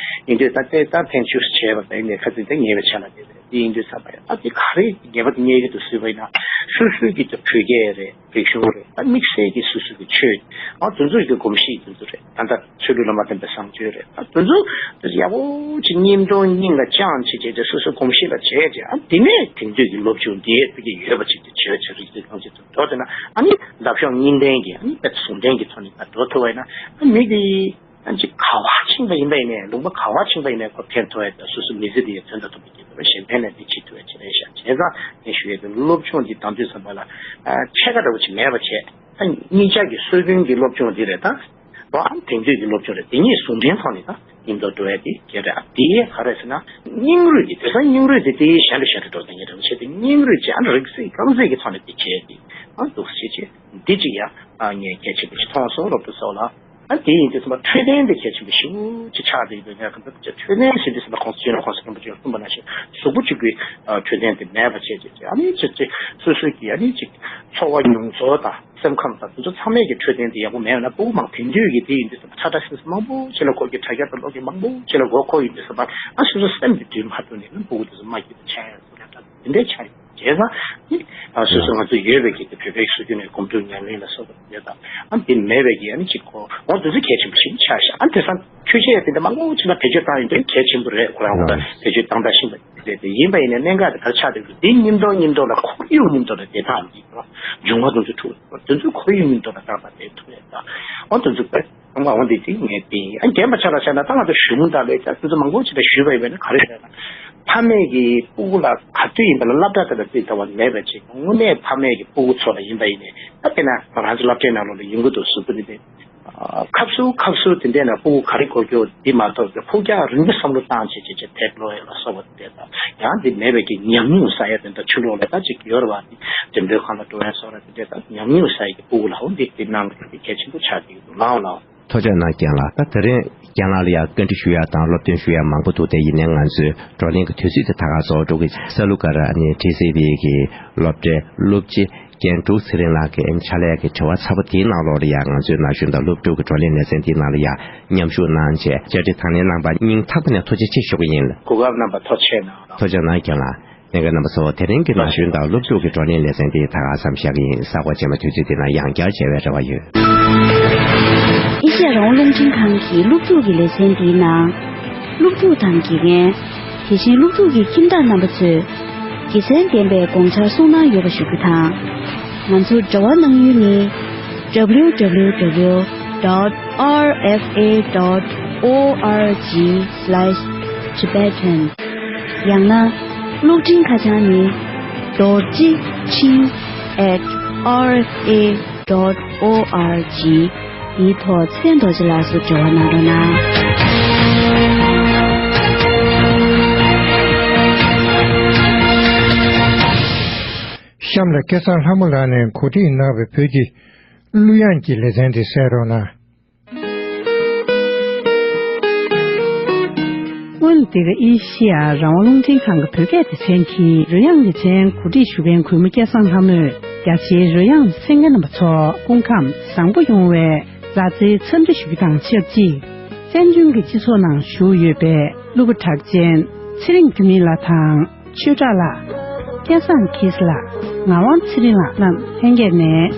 ཡིན་དུས་ད་ལྟའི་ད་ཐེངས་བཅུ་བྱས་པ་དེ་ནས་ཁ་ཚིག་དེ་ཉེ་བའི་ཆར་ལ་དེ་རེད། དེ་ཡིན་དུས་ཙམ་པ་ཡང་ད་དེ་ག་རེ་ཉེ་བ་དེ་རྙེད་ཀྱི་འདུག་ཟེར་བ་ཡིན་ན། སོ་སོའི་གི་ད་བོད་སྐད་རེད། རིག་གཞུང་རེད། ད་དམིགས་བསལ་གྱི་སོ་སོའི་གི་ཆོས་ཨ་དེ་ཚོའི་གི་གོམས་གཤིས་དེ་ཚོ་རེད། ད་ལྟ་ཆོས་ལུགས་ལ་མ་བརྟེན་པའི་བཟང་སྤྱོད་རེད། ད་དེ་ཚོ་དེ་ཡག་པོ་ཅིག་སྙིང་དོན་སྙིང་ལ་བཅངས་བྱས་བྱས་ཏེ་སོ་སོའི་གོམས་གཤིས་ལ་བྱས་བྱས། ཨ་དེ་ནས་དེང་དུས་ཀྱི་སློབ་སྦྱོང་འདི་ཡས་དེ་གི་ཡོད་པ་ཅིག་དེ་བྱས་བྱས་རིག་གནས་གང་ཅིག་ཏུ་འགྲོ་དེ་ན་ཨ་ནི་འདབ་གཤོག་གཉིས་ལྡན་གྱི་ཨ་ནི་དཔེ་ཟུང་ལྡན་གྱི་ཐོག་ནས་ད་འགྲོ་ཐུབ་པ་ཡིན་ན་ཨ་མི་དེ། ཨ་ཅིག་ག་བ་ཕྱིན་པ་ཡིན་པ་ཡིན་ནའི། ལུང་པ་ག་བ་ཕྱིན་པ་ཡིན་ནའི་ཁོ་ཕན་ཐོགས་ཡ་དང་སོ་སོའི་མི་ཚེ་འདི་ཡི་དོན་དང་མཐུན་པ་སྐྱེལ་ཐུབ་པ་གཞན་ཕན་ལ་འདི་བྱེད་ཐུབ་ཡ་ཅིག་རེད་ཤག་བྱས་ཙང་ངས་ཞུ་ཡ་དེ་སློབ་སྦྱོང་འདི་དང་དུས་ཙམ་པ་ལ་ཨ་ཕྱེད་ཀ་འདྲ་བོ་ཅིག་མེད་པ་བྱས། ད་གཉིས་ཆ་གི་སྲོལ་རྒྱུན་གྱི་སློབ་སྦྱོང་འདི་རེད་ད། ཨ་དེང་དུས་ཀྱི་སློབ་སྦྱོང་རེད། དེ་གཉིས་ཟུང་འབྲེལ་ཐོག་ནས་ད་མཉམ་དུ་འགྲོ་ཡ་དེ་གལ་རེད། ཨ་དེ་ག་རེ་ཟེར་ན་སྙིང་རུས་དེ། དེང་སང་སྙིང་རུས་དེ་དེ་གཞན་ལས་གཞན་དུ་འགྲོ་བསྡད་མཁན་འདྲ་བོ་བྱས་ཏེ་སྙིང་རུས་ཅིག་ཨ་རིག་རྩལ་རྐང་རྩལ་གྱི་ཐོག་ནས་དེ་བྱས་ཏེ་ཨ་འདུག་སེ་བྱས་བྱས་འདི་ཅིག་ཡ་ཨ་ངས་གལ་ཆེན་པོ་ཞིག་མཐོང་སོང་། སློབ་ཕྲུག་ཚོ་ལ། ཨ་དེ་ཡིན་དུས་ཙམ་པ་འཕྲོད་བསྟེན་དེ་གལ་ཆེན་པོ་ཞེ་པོ་ཅིག་ཆགས་བསྡད་ཡོད་པའི་ངས་གང་ལྟར་འཕྲོད་བསྟེན་ཟེར་དུས་ཙམ་པ་ཁོང་ཚོ་སྤྱི་ནོར་གོང་ས་རིན་པོ་ཆེས་གསུངས་པ་ནང་བཞིན་གཟུགས་པོ་གཅིག་པུའི་ཨ་འཕྲོད་བསྟེན་དེ་མེད་པ་བྱས་བྱས་བྱས། ཨ་ནི་ཅིག་ཅིག་སོ་སོའི་གི་ཨ་ནི་ཅིག་འཚོ་བ་མྱོང་ཚོར་དང་སེམས་ཁམས་དང་དེ་ཚོ་ཚང་མའི་གི་འཕྲོད་བསྟེན་དེ་ཡག་པོ་མེད་པ་ན་སྤུ་གུ་མང་དེང་དུས་ཀྱི་དེ་ཡིན་དུས་ཙམ་པ་ཚ་དྲག་སེམས་མང་པོ་ཅིག་ལ་གོ་གི། དྲ་རྒྱ་དང་ཀློག་གི་མང་པོ་ཅིག་ལ་གོ་གོ་ཡིན་དུས་ཙམ་པ་ཨ་སོ་སོ་སེམས་དེ་དུས་མ་ཐུབ་ནས་ནི་སྤུ་གུ་དེ་ཚོ་མ་སྐྱིད་པ་ཆགས་ཡ་ཚོ་ལ་དེ་འདྲའི་ཆགས་ཡོད། བྱས་ཙང་ནི་ཨ་སོ་སོ་ང་ཚོ་ཡོད་པའི་གི་བོད་པའི་སྲོལ་རྒྱུན་ནས་སྒོམ་སྒྲུབ་ཉམས་ལེན་ལ་སོགས་པ་དེ་དང་ཨ་འདི་མེད་པའི་གི་ཨ་ནི་ཅིག་གོ་འོ་དེ་ཚོ་གལ་ཆེན་པོ་ཞིག་ཆགས་ཤག་ཨ་དེང་སང་འཕྲུལ་ཆས་དེ་འདྲ་མང་པོ་ཅིག་ལ་བེད་སྤྱོད་བཏང་ཡོད་དུས་གལ་ཆེན་པོ་རེད། ཁོ་རང་ཁོ་ད་བེད་སྤྱོད་བཏང་ད་ཤིང་པ་རེད། དེ་ཡིན་པ་ཡིན་ན་གནད་འགག་དེ་ག་རེ་ཆགས་བསྡད་ཀྱི་འདུག་དེ་མཉམ་དུ་མཉམ་དུ་ལ་ཁོར་ཡུག་མཉམ་དུ་ལ་བདེ་ཐང་འདི་འབྱུང་བ་དེ་ཚོ་འཁྲུག་དེ་ཚོ་ཁོར་ཡུག་མཉམ་དུ་ལ་བདག་པ་དེ་ཐུབ་ཡོད་ད། འོ་དེ་ཚོ་དཔེ། ཨ་མ་འོ་འདི་ཅིག་ངས་བལྟས་ཡིན། ཨ་རྒན་པ་ཆ་ལ་བྱས་ན་ད་ང་ཚོ་གཞུང་དང་ལས་ཀྱང་དེ་ཚོ་མང་པོ་ཅིག་ལ་ཞུས་པ་ཡིན་པས་ན་ག་རེ་ཟེར་ན། ཕ་མས་ཀྱི་སྤུ་གུ་ལ་ག་དུས་ཡིན་པ་ལ་སློབ་གྲྭ་དེ་ལ་བརྩི་ལྟ་བ་མེད་པ་ཅིག་དངོས་གནས་ཕ་མས་ཀྱི་སྤུ་གུ་ཚོ་ལ་ཡིན་པ་ཡིན་ནས་ད་དཔེར་ན་ང་རང་ཚོ་སློབ་གྲྭའི་ནང་ལོགས་ལ་ཡོང་གི་འདུག་གཟུགས་པོ་འདི་ནས་ཁབ་སུ་ཁབ་སུ་དེ་འདྲས་ན་སྤུ་གུ་ག་རེ་དགོས་རྒྱུ་འདི་མ་གཏོགས་ཀྱི་ཕུགས་རྒྱང་རིང་པོ་བསམ་བློ་བཏང་བྱས་བྱས་བྱས་དེབ་ཀློག་ཡ་ལ་སོགས་པ་དེ་འདྲས་དང་ཡང་འདི་མེད་པའི་གི་ཉམས་མྱོང་བསགས་ཡ་དེ་འདྲ་ཕྱི་ལོགས་ལ་ད་ཅིག་ཡོད་རེད་བ། འདི་འགྲེམས་སྟོན་ཁང་ལ་འགྲོ་ཡ་སོགས་ར་དེ་འདྲས་ད་ཉམས་མྱོང་བསགས་ཡ་གི་སྤུ་གུ་ལ་འོ་འདི་དེ་གནང་དགོས་གལ་ཆེན་པོ་ཆགས་ཀྱི་འདུག་ལའོ་ལའོ། ཐུགས་རྗེ་གནང་རྒན་ལགས། ད་དེ་རིང་རྒན་ལགས་ལ་ཡང་བཀའ་འདྲི་ཞུ་ཡ་དང་སློབ་སྟོན་ཞུ་ཡ་མང་པོ་འདུག་དེ་ཡིན་ནའི་ང་ཚོའི་བགྲོ་གླེང་གི་དུས་ཚོད་དེ་ད་ག་རྫོགས་འགྲོ་གི། ས་ལུ་ཀ་ར་ནི་ཊི་སི་ཝི་གི་སློབ་གྲྭའི་སློབ་སྤྱི་རྒན་འབྲུག་ཚེ་རིང་ལགས་ཀྱི་ཕྱག་ལས་ཀྱི་དྲི་བ་ཚ་པོ་དེའི་ནང་ལོགས་ལ་ཡང་ང་ཚོའི་ན་གཞོན་དང་སློབ་ཕྲུག་གི་བགྲོ་གླེང་ལེ་ཚན་དེའི་ནང་ལ་ཡང་མཉམ་ཞུགས་གནང་བྱས་བཅར་འདྲི་དང་ལེན་གནང་བར་སྙིང་ཐག་པ་ནས་ཐུགས་རྗེ་ཆེ་ཞུ་གི་ཡིན། གོ་སྐབས་གནང་བར་ཐུགས་རྗེ་ཆེ་གནང་། ཐུགས་རྗེ་གནང་རྒན་ལགས། ལྷན་རྒྱས་རྣམ་པ་ཚོ། དེ་རིང་གི་ན་གཞོན་དང་སློབ་ཕྲུག་གི་བགྲོ་གླེང་ལེ་ཚན་འདི་ད་ག་མཚམས་བཞག་གི་ཡིན། གཟའ་འཁོར་རྗེས་མ་དུས་ཚོད་འདི་ན་ཡང་བསྐྱར་མཇལ་བའི་རེ་བ་ཡོད། ཨེ་ཤེ་ཡ་རང་དབང་རླུང་འཕྲིན་ཁང་གི་སློབ་ཕྲུག་གི་ལེ་ཚན་འདིའི་ནང་། སློབ་ཕྲུག་དང་དགེ་རྒན། དེ་བཞིན་སློབ་ཕྲུག་གི་ཁྱིམ་བདག་རྣམ་པ་ཚོས་དགེ་མཚན་ལྡན་པའི་དགོངས་འཆར་གསུང་གནང་ཡོད་པ་ཞུ་རྒྱུ་དང་། ང་ཚོར་འབྲེལ་བ་གནང་ཡུལ་ནི། W W W dot R F A dot O R G slash Tibetan ཡང་ན། གློག་འཕྲིན་ཁ་བྱང་ནི། རྡོ་རྗེ་འཕྲིན་at R F A dot O R G འདིའི་ཐོག་ཚེ་བརྟན་རྡོ་རྗེ་ལགས་སུ་འབྲེལ་བ་གནང་རོགས་གནང་། གཤམ་ལ་སྐལ་བཟང་ལྷ་མོ་ལགས་ནས་གོ་སྒྲིག་གནང་བའི་བོད་ཀྱི་གླུ་དབྱངས་ཀྱི་ལེ་ཚན་དེ་གསན་རོགས་གནང་། སྔོན་འདིར་ཨེ་ཤེ་ཡ་རང་དབང་རླུང་འཕྲིན་ཁང་གི་བོད་སྐད་སྡེ་ཚན་གྱིས་རོལ་དབྱངས་ལེ་ཚན་གོ་སྒྲིག་ཞུ་མཁན་གུས་མོ་སྐལ་བཟང་ལྷ་མོས་རྒྱ་ཆེའི་རོལ་དབྱངས་གསན་མཁན་རྣམ་པ་ཚོ་སྐུ་ཁམས་བཟང་པོ་ཡོང་བའི་མཛའ་བརྩེའི་འཚམས་འདྲི་ཞུ་རྒྱུ་དང་ཆབས་ཅིག་བཙན་བྱོལ་གྱི་སྤྱི་ཚོགས་ནང་བཞུགས་ཡོད་པའི་གླུ་བ་གྲགས་ཅན་ཚེ་རིང་འགྱུར་མེད་ལགས་དང་ཆོས་གྲགས་ལགས། སྐལ་བཟང་ཁེ་སི་ལགས། ངག་དབང་ཚེ་རིང་ལགས་རྣམས་ལྷན་རྒྱས་ནས།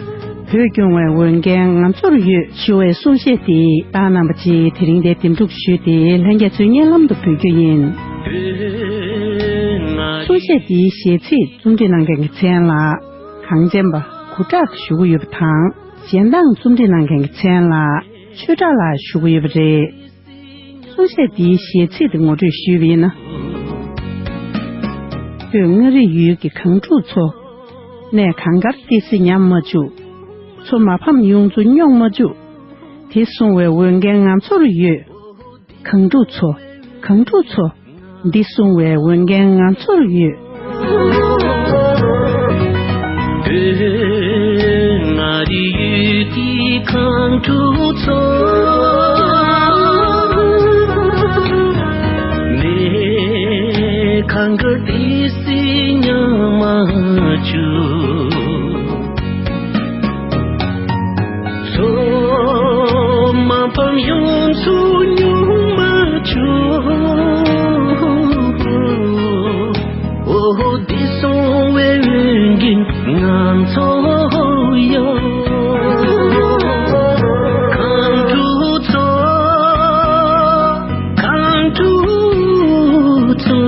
བོད་སྐྱོང་བའི་འོས་འགན་ང་ཚོར་ཡོད། ཞུ་བའི་གསུང་བཤད་དེ་བདག་རྣམ་པ་ཚོས་དེ་རིང་འདིར་འདེམས་སྒྲུག་ཞུས་ཏེ། ལྷན་རྒྱས་ཚོའི་སྙན་ལམ་དུ་འབུལ་རྒྱུ་ཡིན། གསུང་བཤད་འདིའི་གཞས་ཚིག་རྩོམ་སྒྲིག་གནང་མཁན་གྱི་མཚན་ལ་གངས་ཅན་པ་གུ་དྲག་ཞུ་གི་ཡོད་པ་དང་། གཞས་གདངས་རྩོམ་སྒྲིག་གནང་མཁན་གྱི་མཚན་ལ་ཆོས་གྲགས་ལགས་ཞུ་གི་ཡོད་པ་རེད། གསུང་བཤད་འདིའི་གཞས་ཚིག་དེ་ངོ་སྤྲོད་ཞུས་པ་ཡིན་ན། སྟོད་མངའ་རིས་ཡུལ་གྱི་གངས་ཕྲུག་ཚོ། གནས་གངས་དཀར་ཏི་སེ་ཉམས་མ་བཅུག། མཚོ་མ་ཕམ་གཡུ་མཚོ་རྙོག་མ་བཅུག། དེ་སྲུང་བའི་འོས་འགན་ང་ཚོར་ཡོད། གངས་ཕྲུག་ཚོ། གངས་ཕྲུག་ཚོ། འདི་སྲུང་བའི་འོས་འགན་ང་ཚོར་ཡོད། སྟོད་མངའ་རིས་ཡུལ་གྱི་གངས་ཕྲུག་ཚོ། གནས་གངས་དཀར་ཏི་སེ་ཉམས་མ་བཅུག། མཚོ་མ་ཕམ་གཡུ་མཚོ་རྙོག་མ་བཅུག། འོ་འདི་སྲུང་བའི་འོས་འགན་ང་ཚོར་ཡོད། གངས་ཕྲུག་ཚོ། གངས་ཕྲུག་ཚོ།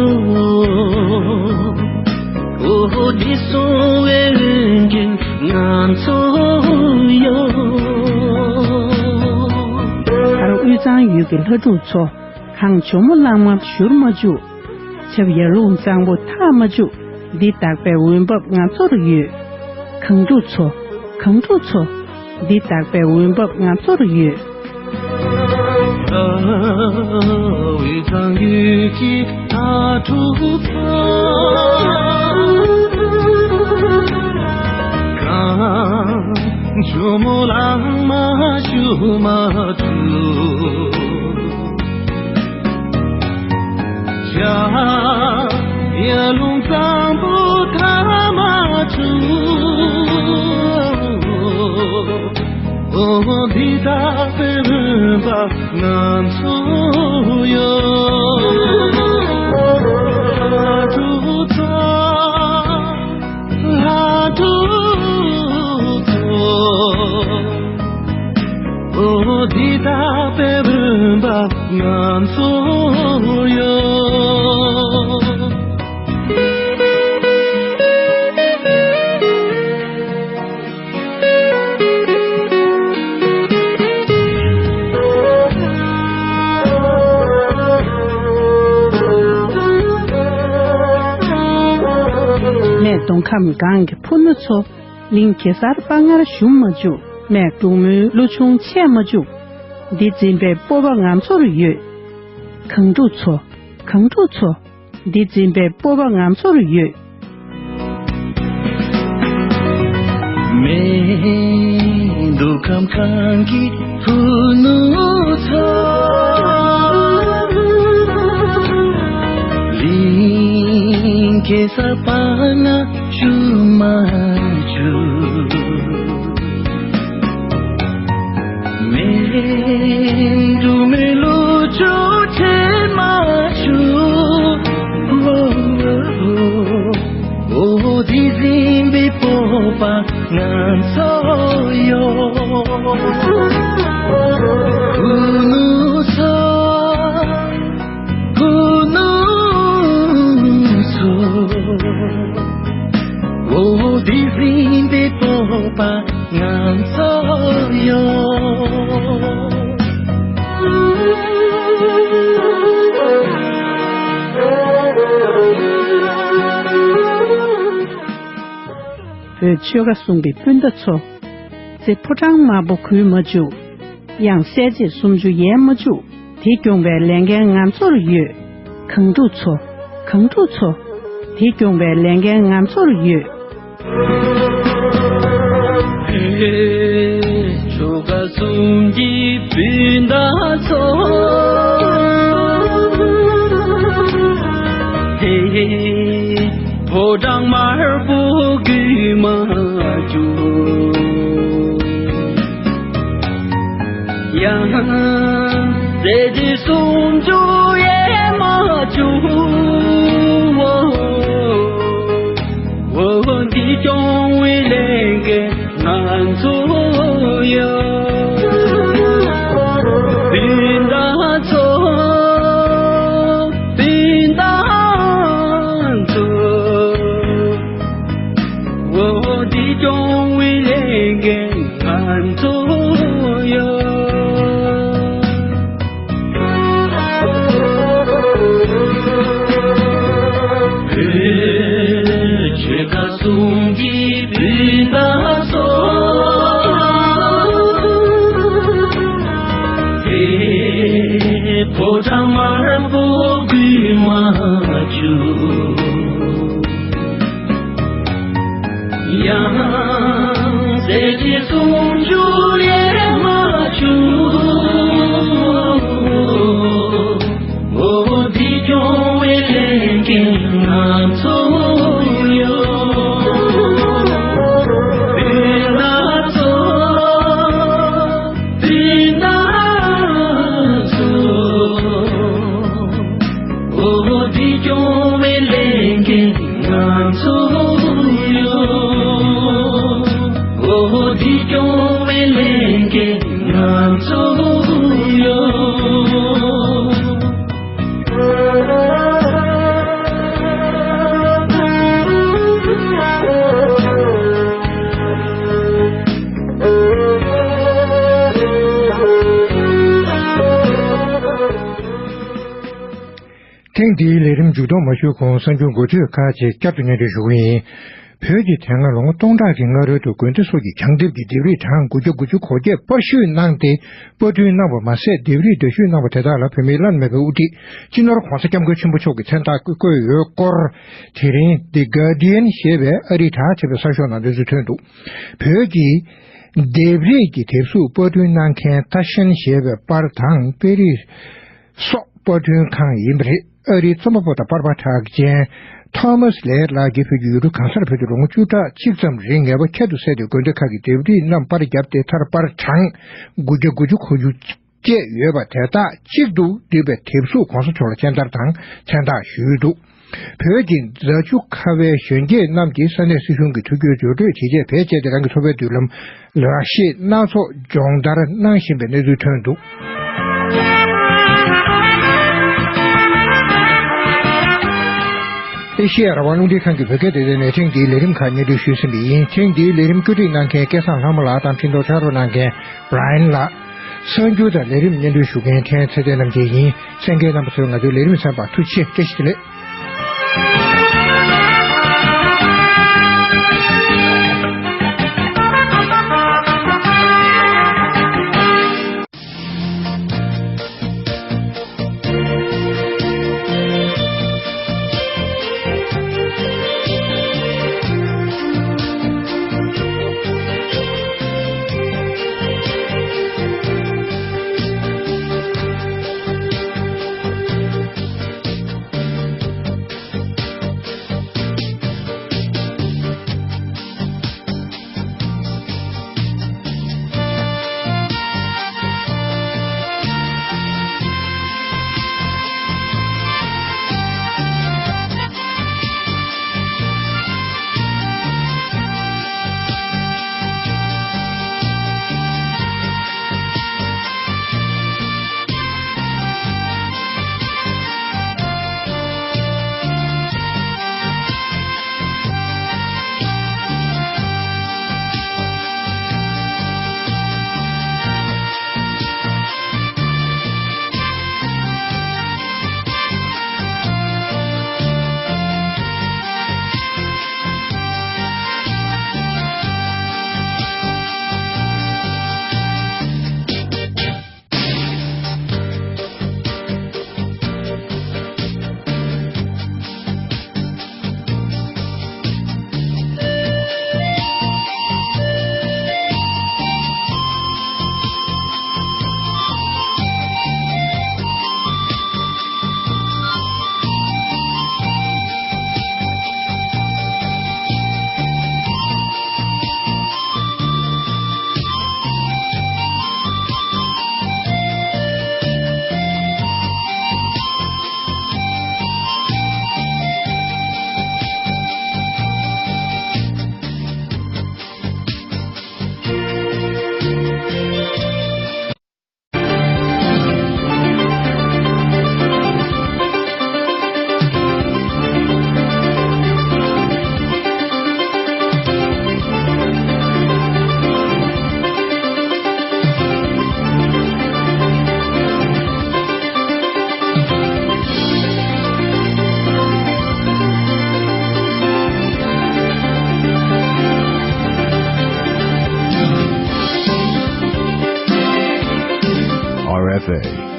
འོ་འདི་སྲུང་བའི་འོས་འགན་ང་ཚོར་ཡོད། ད་རུང་དབུས་གཙང་ཡུལ་གྱི་ལྷ་ཕྲུག་ཚོ། གངས་ཇོ་མོ་གླང་མ་བཞུར་མ་བཅུག། ཆབ་ཡར་ཀླུང་གཙང་པོ་འཐག་མ་བཅུག། འདི་དག་པའི་འོས་འབབ་ང་ཚོར་ཡོད། གངས་ཕྲུག་ཚོ། གངས་ཕྲུག་ཚོ། འདི་དག་པའི་འོས་འབབ་ང་ཚོར་ཡོད། དབུས་གཙང་ཡུལ་གྱི་ལྷ་ཕྲུག་ཚོ། གངས་ཇོ་མོ་གླང་མ་བཞུར་མ་བཅུག། ཆབ་ཡར་ཀླུང་གཙང་པོ་འཐག་མ་བཅུག། འོ་འདི་དག་པའི་འོས་འབབ་ང་ཚོར་ཡོད། ལྷ་ཕྲུག་ཚོ། ལྷ་ཕྲུག་ཚོ། འོ་འདི་དག་པའི་འོས་འབབ་ང་ཚོར་ཡོད། སྨད་མདོ་ཁམས་སྒང་གི་ཕུ་ནུ་ཚོ། གླིང་གེ་སར་དཔའ་ངར་ཞུམ་མ་བཅུག། སྨད་འབྲུག་མོའི་ཀླུ་ཆུང་ཆད་མ་བཅུག། འདི་འཛིན་པའི་སྤོབས་པ་ང་ཚོར་ཡོད། གངས་ཕྲུག་ཚོ། གངས་ཕྲུག་ཚོ། འདི་འཛིན་པའི་སྤོབས་པ་ང་ཚོར་ཡོད། སྨད་མདོ་ཁམས་སྒང་གི་ཕུ་ནུ་ཚོ། གླིང་གེ་སར་དཔའ་ངར་ཞུམ་མ་བཅུག། སྨད་འབྲུག་མོའི་ཀླུ་ཆུང་ཆད་མ་བཅུག། འོ་འདི་འཛིན་པའི་སྤོབས་པ་ང་ཚོར་ཡོད། ཕུ་ནུ་ཚོ། ཕུ་ནུ་ཚོ། འོ་འདི་འཛིན་པའི་སྤོབས་པ་ང་ཚོར་ཡོད། བོད་ཆོལ་ཁ་གསུམ་གྱི་སྤུན་ཟླ་ཚོ། རྩེ་ཕོ་བྲང་དམར་པོ་འགུལ་མ་བཅུག། གཡང་གསལ་བྱེད་སུམ་ཅུ་ཡལ་མ་བཅུག། དེ་སྐྱོང་བའི་ལས་འགན་ང་ཚོར་ཡོད། གངས་ཕྲུག་ཚོ། གངས་ཕྲུག་ཚོ། དེ་སྐྱོང་བའི་ལས་འགན་ང་ཚོར་ཡོད། ཆོལ་ཁ་གསུམ་གྱི་སྤུན་ཟླ་ཚོ། དེ་ཕོ་བྲང་དམར་པོ་འགུལ་མ་བཅུག། གཡང་གསལ་བྱེད་སུམ་ཅུ་ཡལ་མ་བཅུག། འོ་འོ་འདི་སྐྱོང་ ང་ཚོ་ཡོད། སྤུན་ཟླ་ཚོ། སྤུན་ཟླ་ཚོ། འོ་འདི་སྐྱོང་བའི་ལས་འགན་ང་ཚོ་ཡོད། བོད་ཆོལ་ཁ་གསུམ་གྱི་སྤུན་ཟླ་ཚོ། དེ་ཕོ་བྲང་དམར་པོ་འགུལ་མ་བཅུག་ཡང་ཟེར་གྱི་གསུང་ཆོས་ལས་མ་བྱུང་། འོ་འདི་སྐྱོང་བའི་ལས་འགན་ང་ཚོ་ཡོད། སྤུན་ཟླ་ཚོ། སྤུན་ཟླ་ཚོ། འོ་འདི་སྐྱོང་བའི་ལས་འགན་ང་ཚོ་ཡོད། འོ་འདི་སྐྱོང་བའི་ལས་འགན་ང་ཚོ་ཡོད། ཐེངས་འདིའི་ལས་རིམ་མཇུག་སྡོམ་མ་ཞུས་གོང་གསར་འགྱུར་འགོ་བརྗོད་ཁག་ཅིག་བསྐྱར་དུ་སྙན་སྒྲོན་ཞུ་གི་ཡིན། བོད་ཀྱིས་དེ་སྔ་ལོ་ངོ་སྟོང་ཕྲག་གི་སྔ་རོལ་དུ་དགོན་སྡེ་སོགས་ཀྱི་བྱང་དེབ་ཀྱི་ལྡེབས་རིས་གྲངས་དགུ་བརྒྱ་དགུ་བཅུ་གོ་བརྒྱད་པར་བཤུས་གནང་སྟེ་པར་སྐྲུན་གནང་བ་མ་ཟད། ལྡེབས་རིས་འདྲ་བཤུས་གནང་བ་དེ་དག་ལ་བོད་མིའི་བླ་ན་མེད་པའི་དབུ་ཁྲིད་སྤྱི་ནོར་༧གོང་ས་༧སྐྱབས་མགོན་ཆེན་པོ་མཆོག་གི་མཚན་རྟགས་བཀོད་ཡོད་སྐོར། དེ་རིང་The Guardian ཞེས་པའི་ཨ་རིའི་དྲ་ཐེ་བའི་གསར་ཤོག་ནང་གནས་ཚུལ་ཐོན་འདུག་བོད་ཀྱི་ལྡེབས་རིས་ཀྱི་དེབ་གཟུགས་པར་སྐྲུན་གནང་མཁན་ཏཱ་ཤན་ཞེས་པའི་པར་དང་དཔེ་རིས་སོགས་པར་སྐྲུན་ཁང་ཡིན་པ་རེད། ཨ་རིའི་རྩོམ་པ་པོ་དང་པར་པ་གྲགས་ཅན་ཐོ་མཱས་ལེ་ལགས་ཀྱིས་བོད་ཀྱི་ཡུལ་གྲུ་གང་སར་བོད་དུ་ལོ་ངོ་བཅུ་ཕྲག་གཅིག་ཙམ་རིང་ངེས་པ་ཁྱད་དུ་བསད་དེ་དགོན་སྡེ་ཁག་གི་ལྡེབས་རིས་རྣམས་པར་བརྒྱབ་སྟེ་མཐར་པར་གྲངས་དགུ་བརྒྱ་དགུ་བཅུ་གོ་དྲུག་བཅས་ཡོད་པ་དེ་དག་གཅིག་ཏུ་བསྡུས་པའི་དེབ་གཟུགས་གོང་ས་མཆོག་ལ་སྤྱན་བསྟར་དང་མཚན་རྟགས་ཞུས་འདུག་བོད་ཀྱི་རྫ་ཆུ་ཁ་བའི་གཞོན་སྐྱེས་རྣམས་ཀྱིས་ས་གནས་སྲིད་གཞུང་གི་ཐུགས་རྒྱུད་བརྗོད་སྒྲོག་བྱེད་ཆེད་བེད་སྤྱད་དེ་རང་གི་འཚོ་བའི་མདུན་ལམ་ལ་གཞས་སྣ་ཚོགས་སྦྱོང་བརྡར་གནང་བཞིན་པའི་གནས་ཚུལ་ཐོན་འདུག་ཨེ་ཤེ་ཡ་རང་དབང་རླུང་འཕྲིན་ཁང་གི་བོད་སྐད་སྡེ་ཚན་ནས་ཐེངས་འདིའི་ལས་རིམ་ཁག་སྙན་སྒྲོན་ཞུས་ཟིན་པ་ཡིན། ཐེངས་འདིའི་ལས་རིམ་བཀོད་སྒྲིག་གནང་མཁན་སྐལ་བཟང་ལྷ་མོ་ལགས་དང་འཕྲིན་གཏོང་ཕྱག་རོགས་གནང་མཁན་Brian་ལགས། གསར་འགྱུར་དང་ལས་རིམ་སྙན་སྒྲོན་ཞུ་མཁན་ཕྲན་ཚེ་བརྟན་རྣམ་རྒྱལ་ཡིན། གསན་མཁན་རྣམ་པ་ཚོས་ང་ཚོའི་ལས་རིམ་གསན་པར་ཐུགས་རྗེ་ཆེ། བཀྲ་ཤིས་བདེ་ལེགས།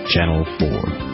Channel four.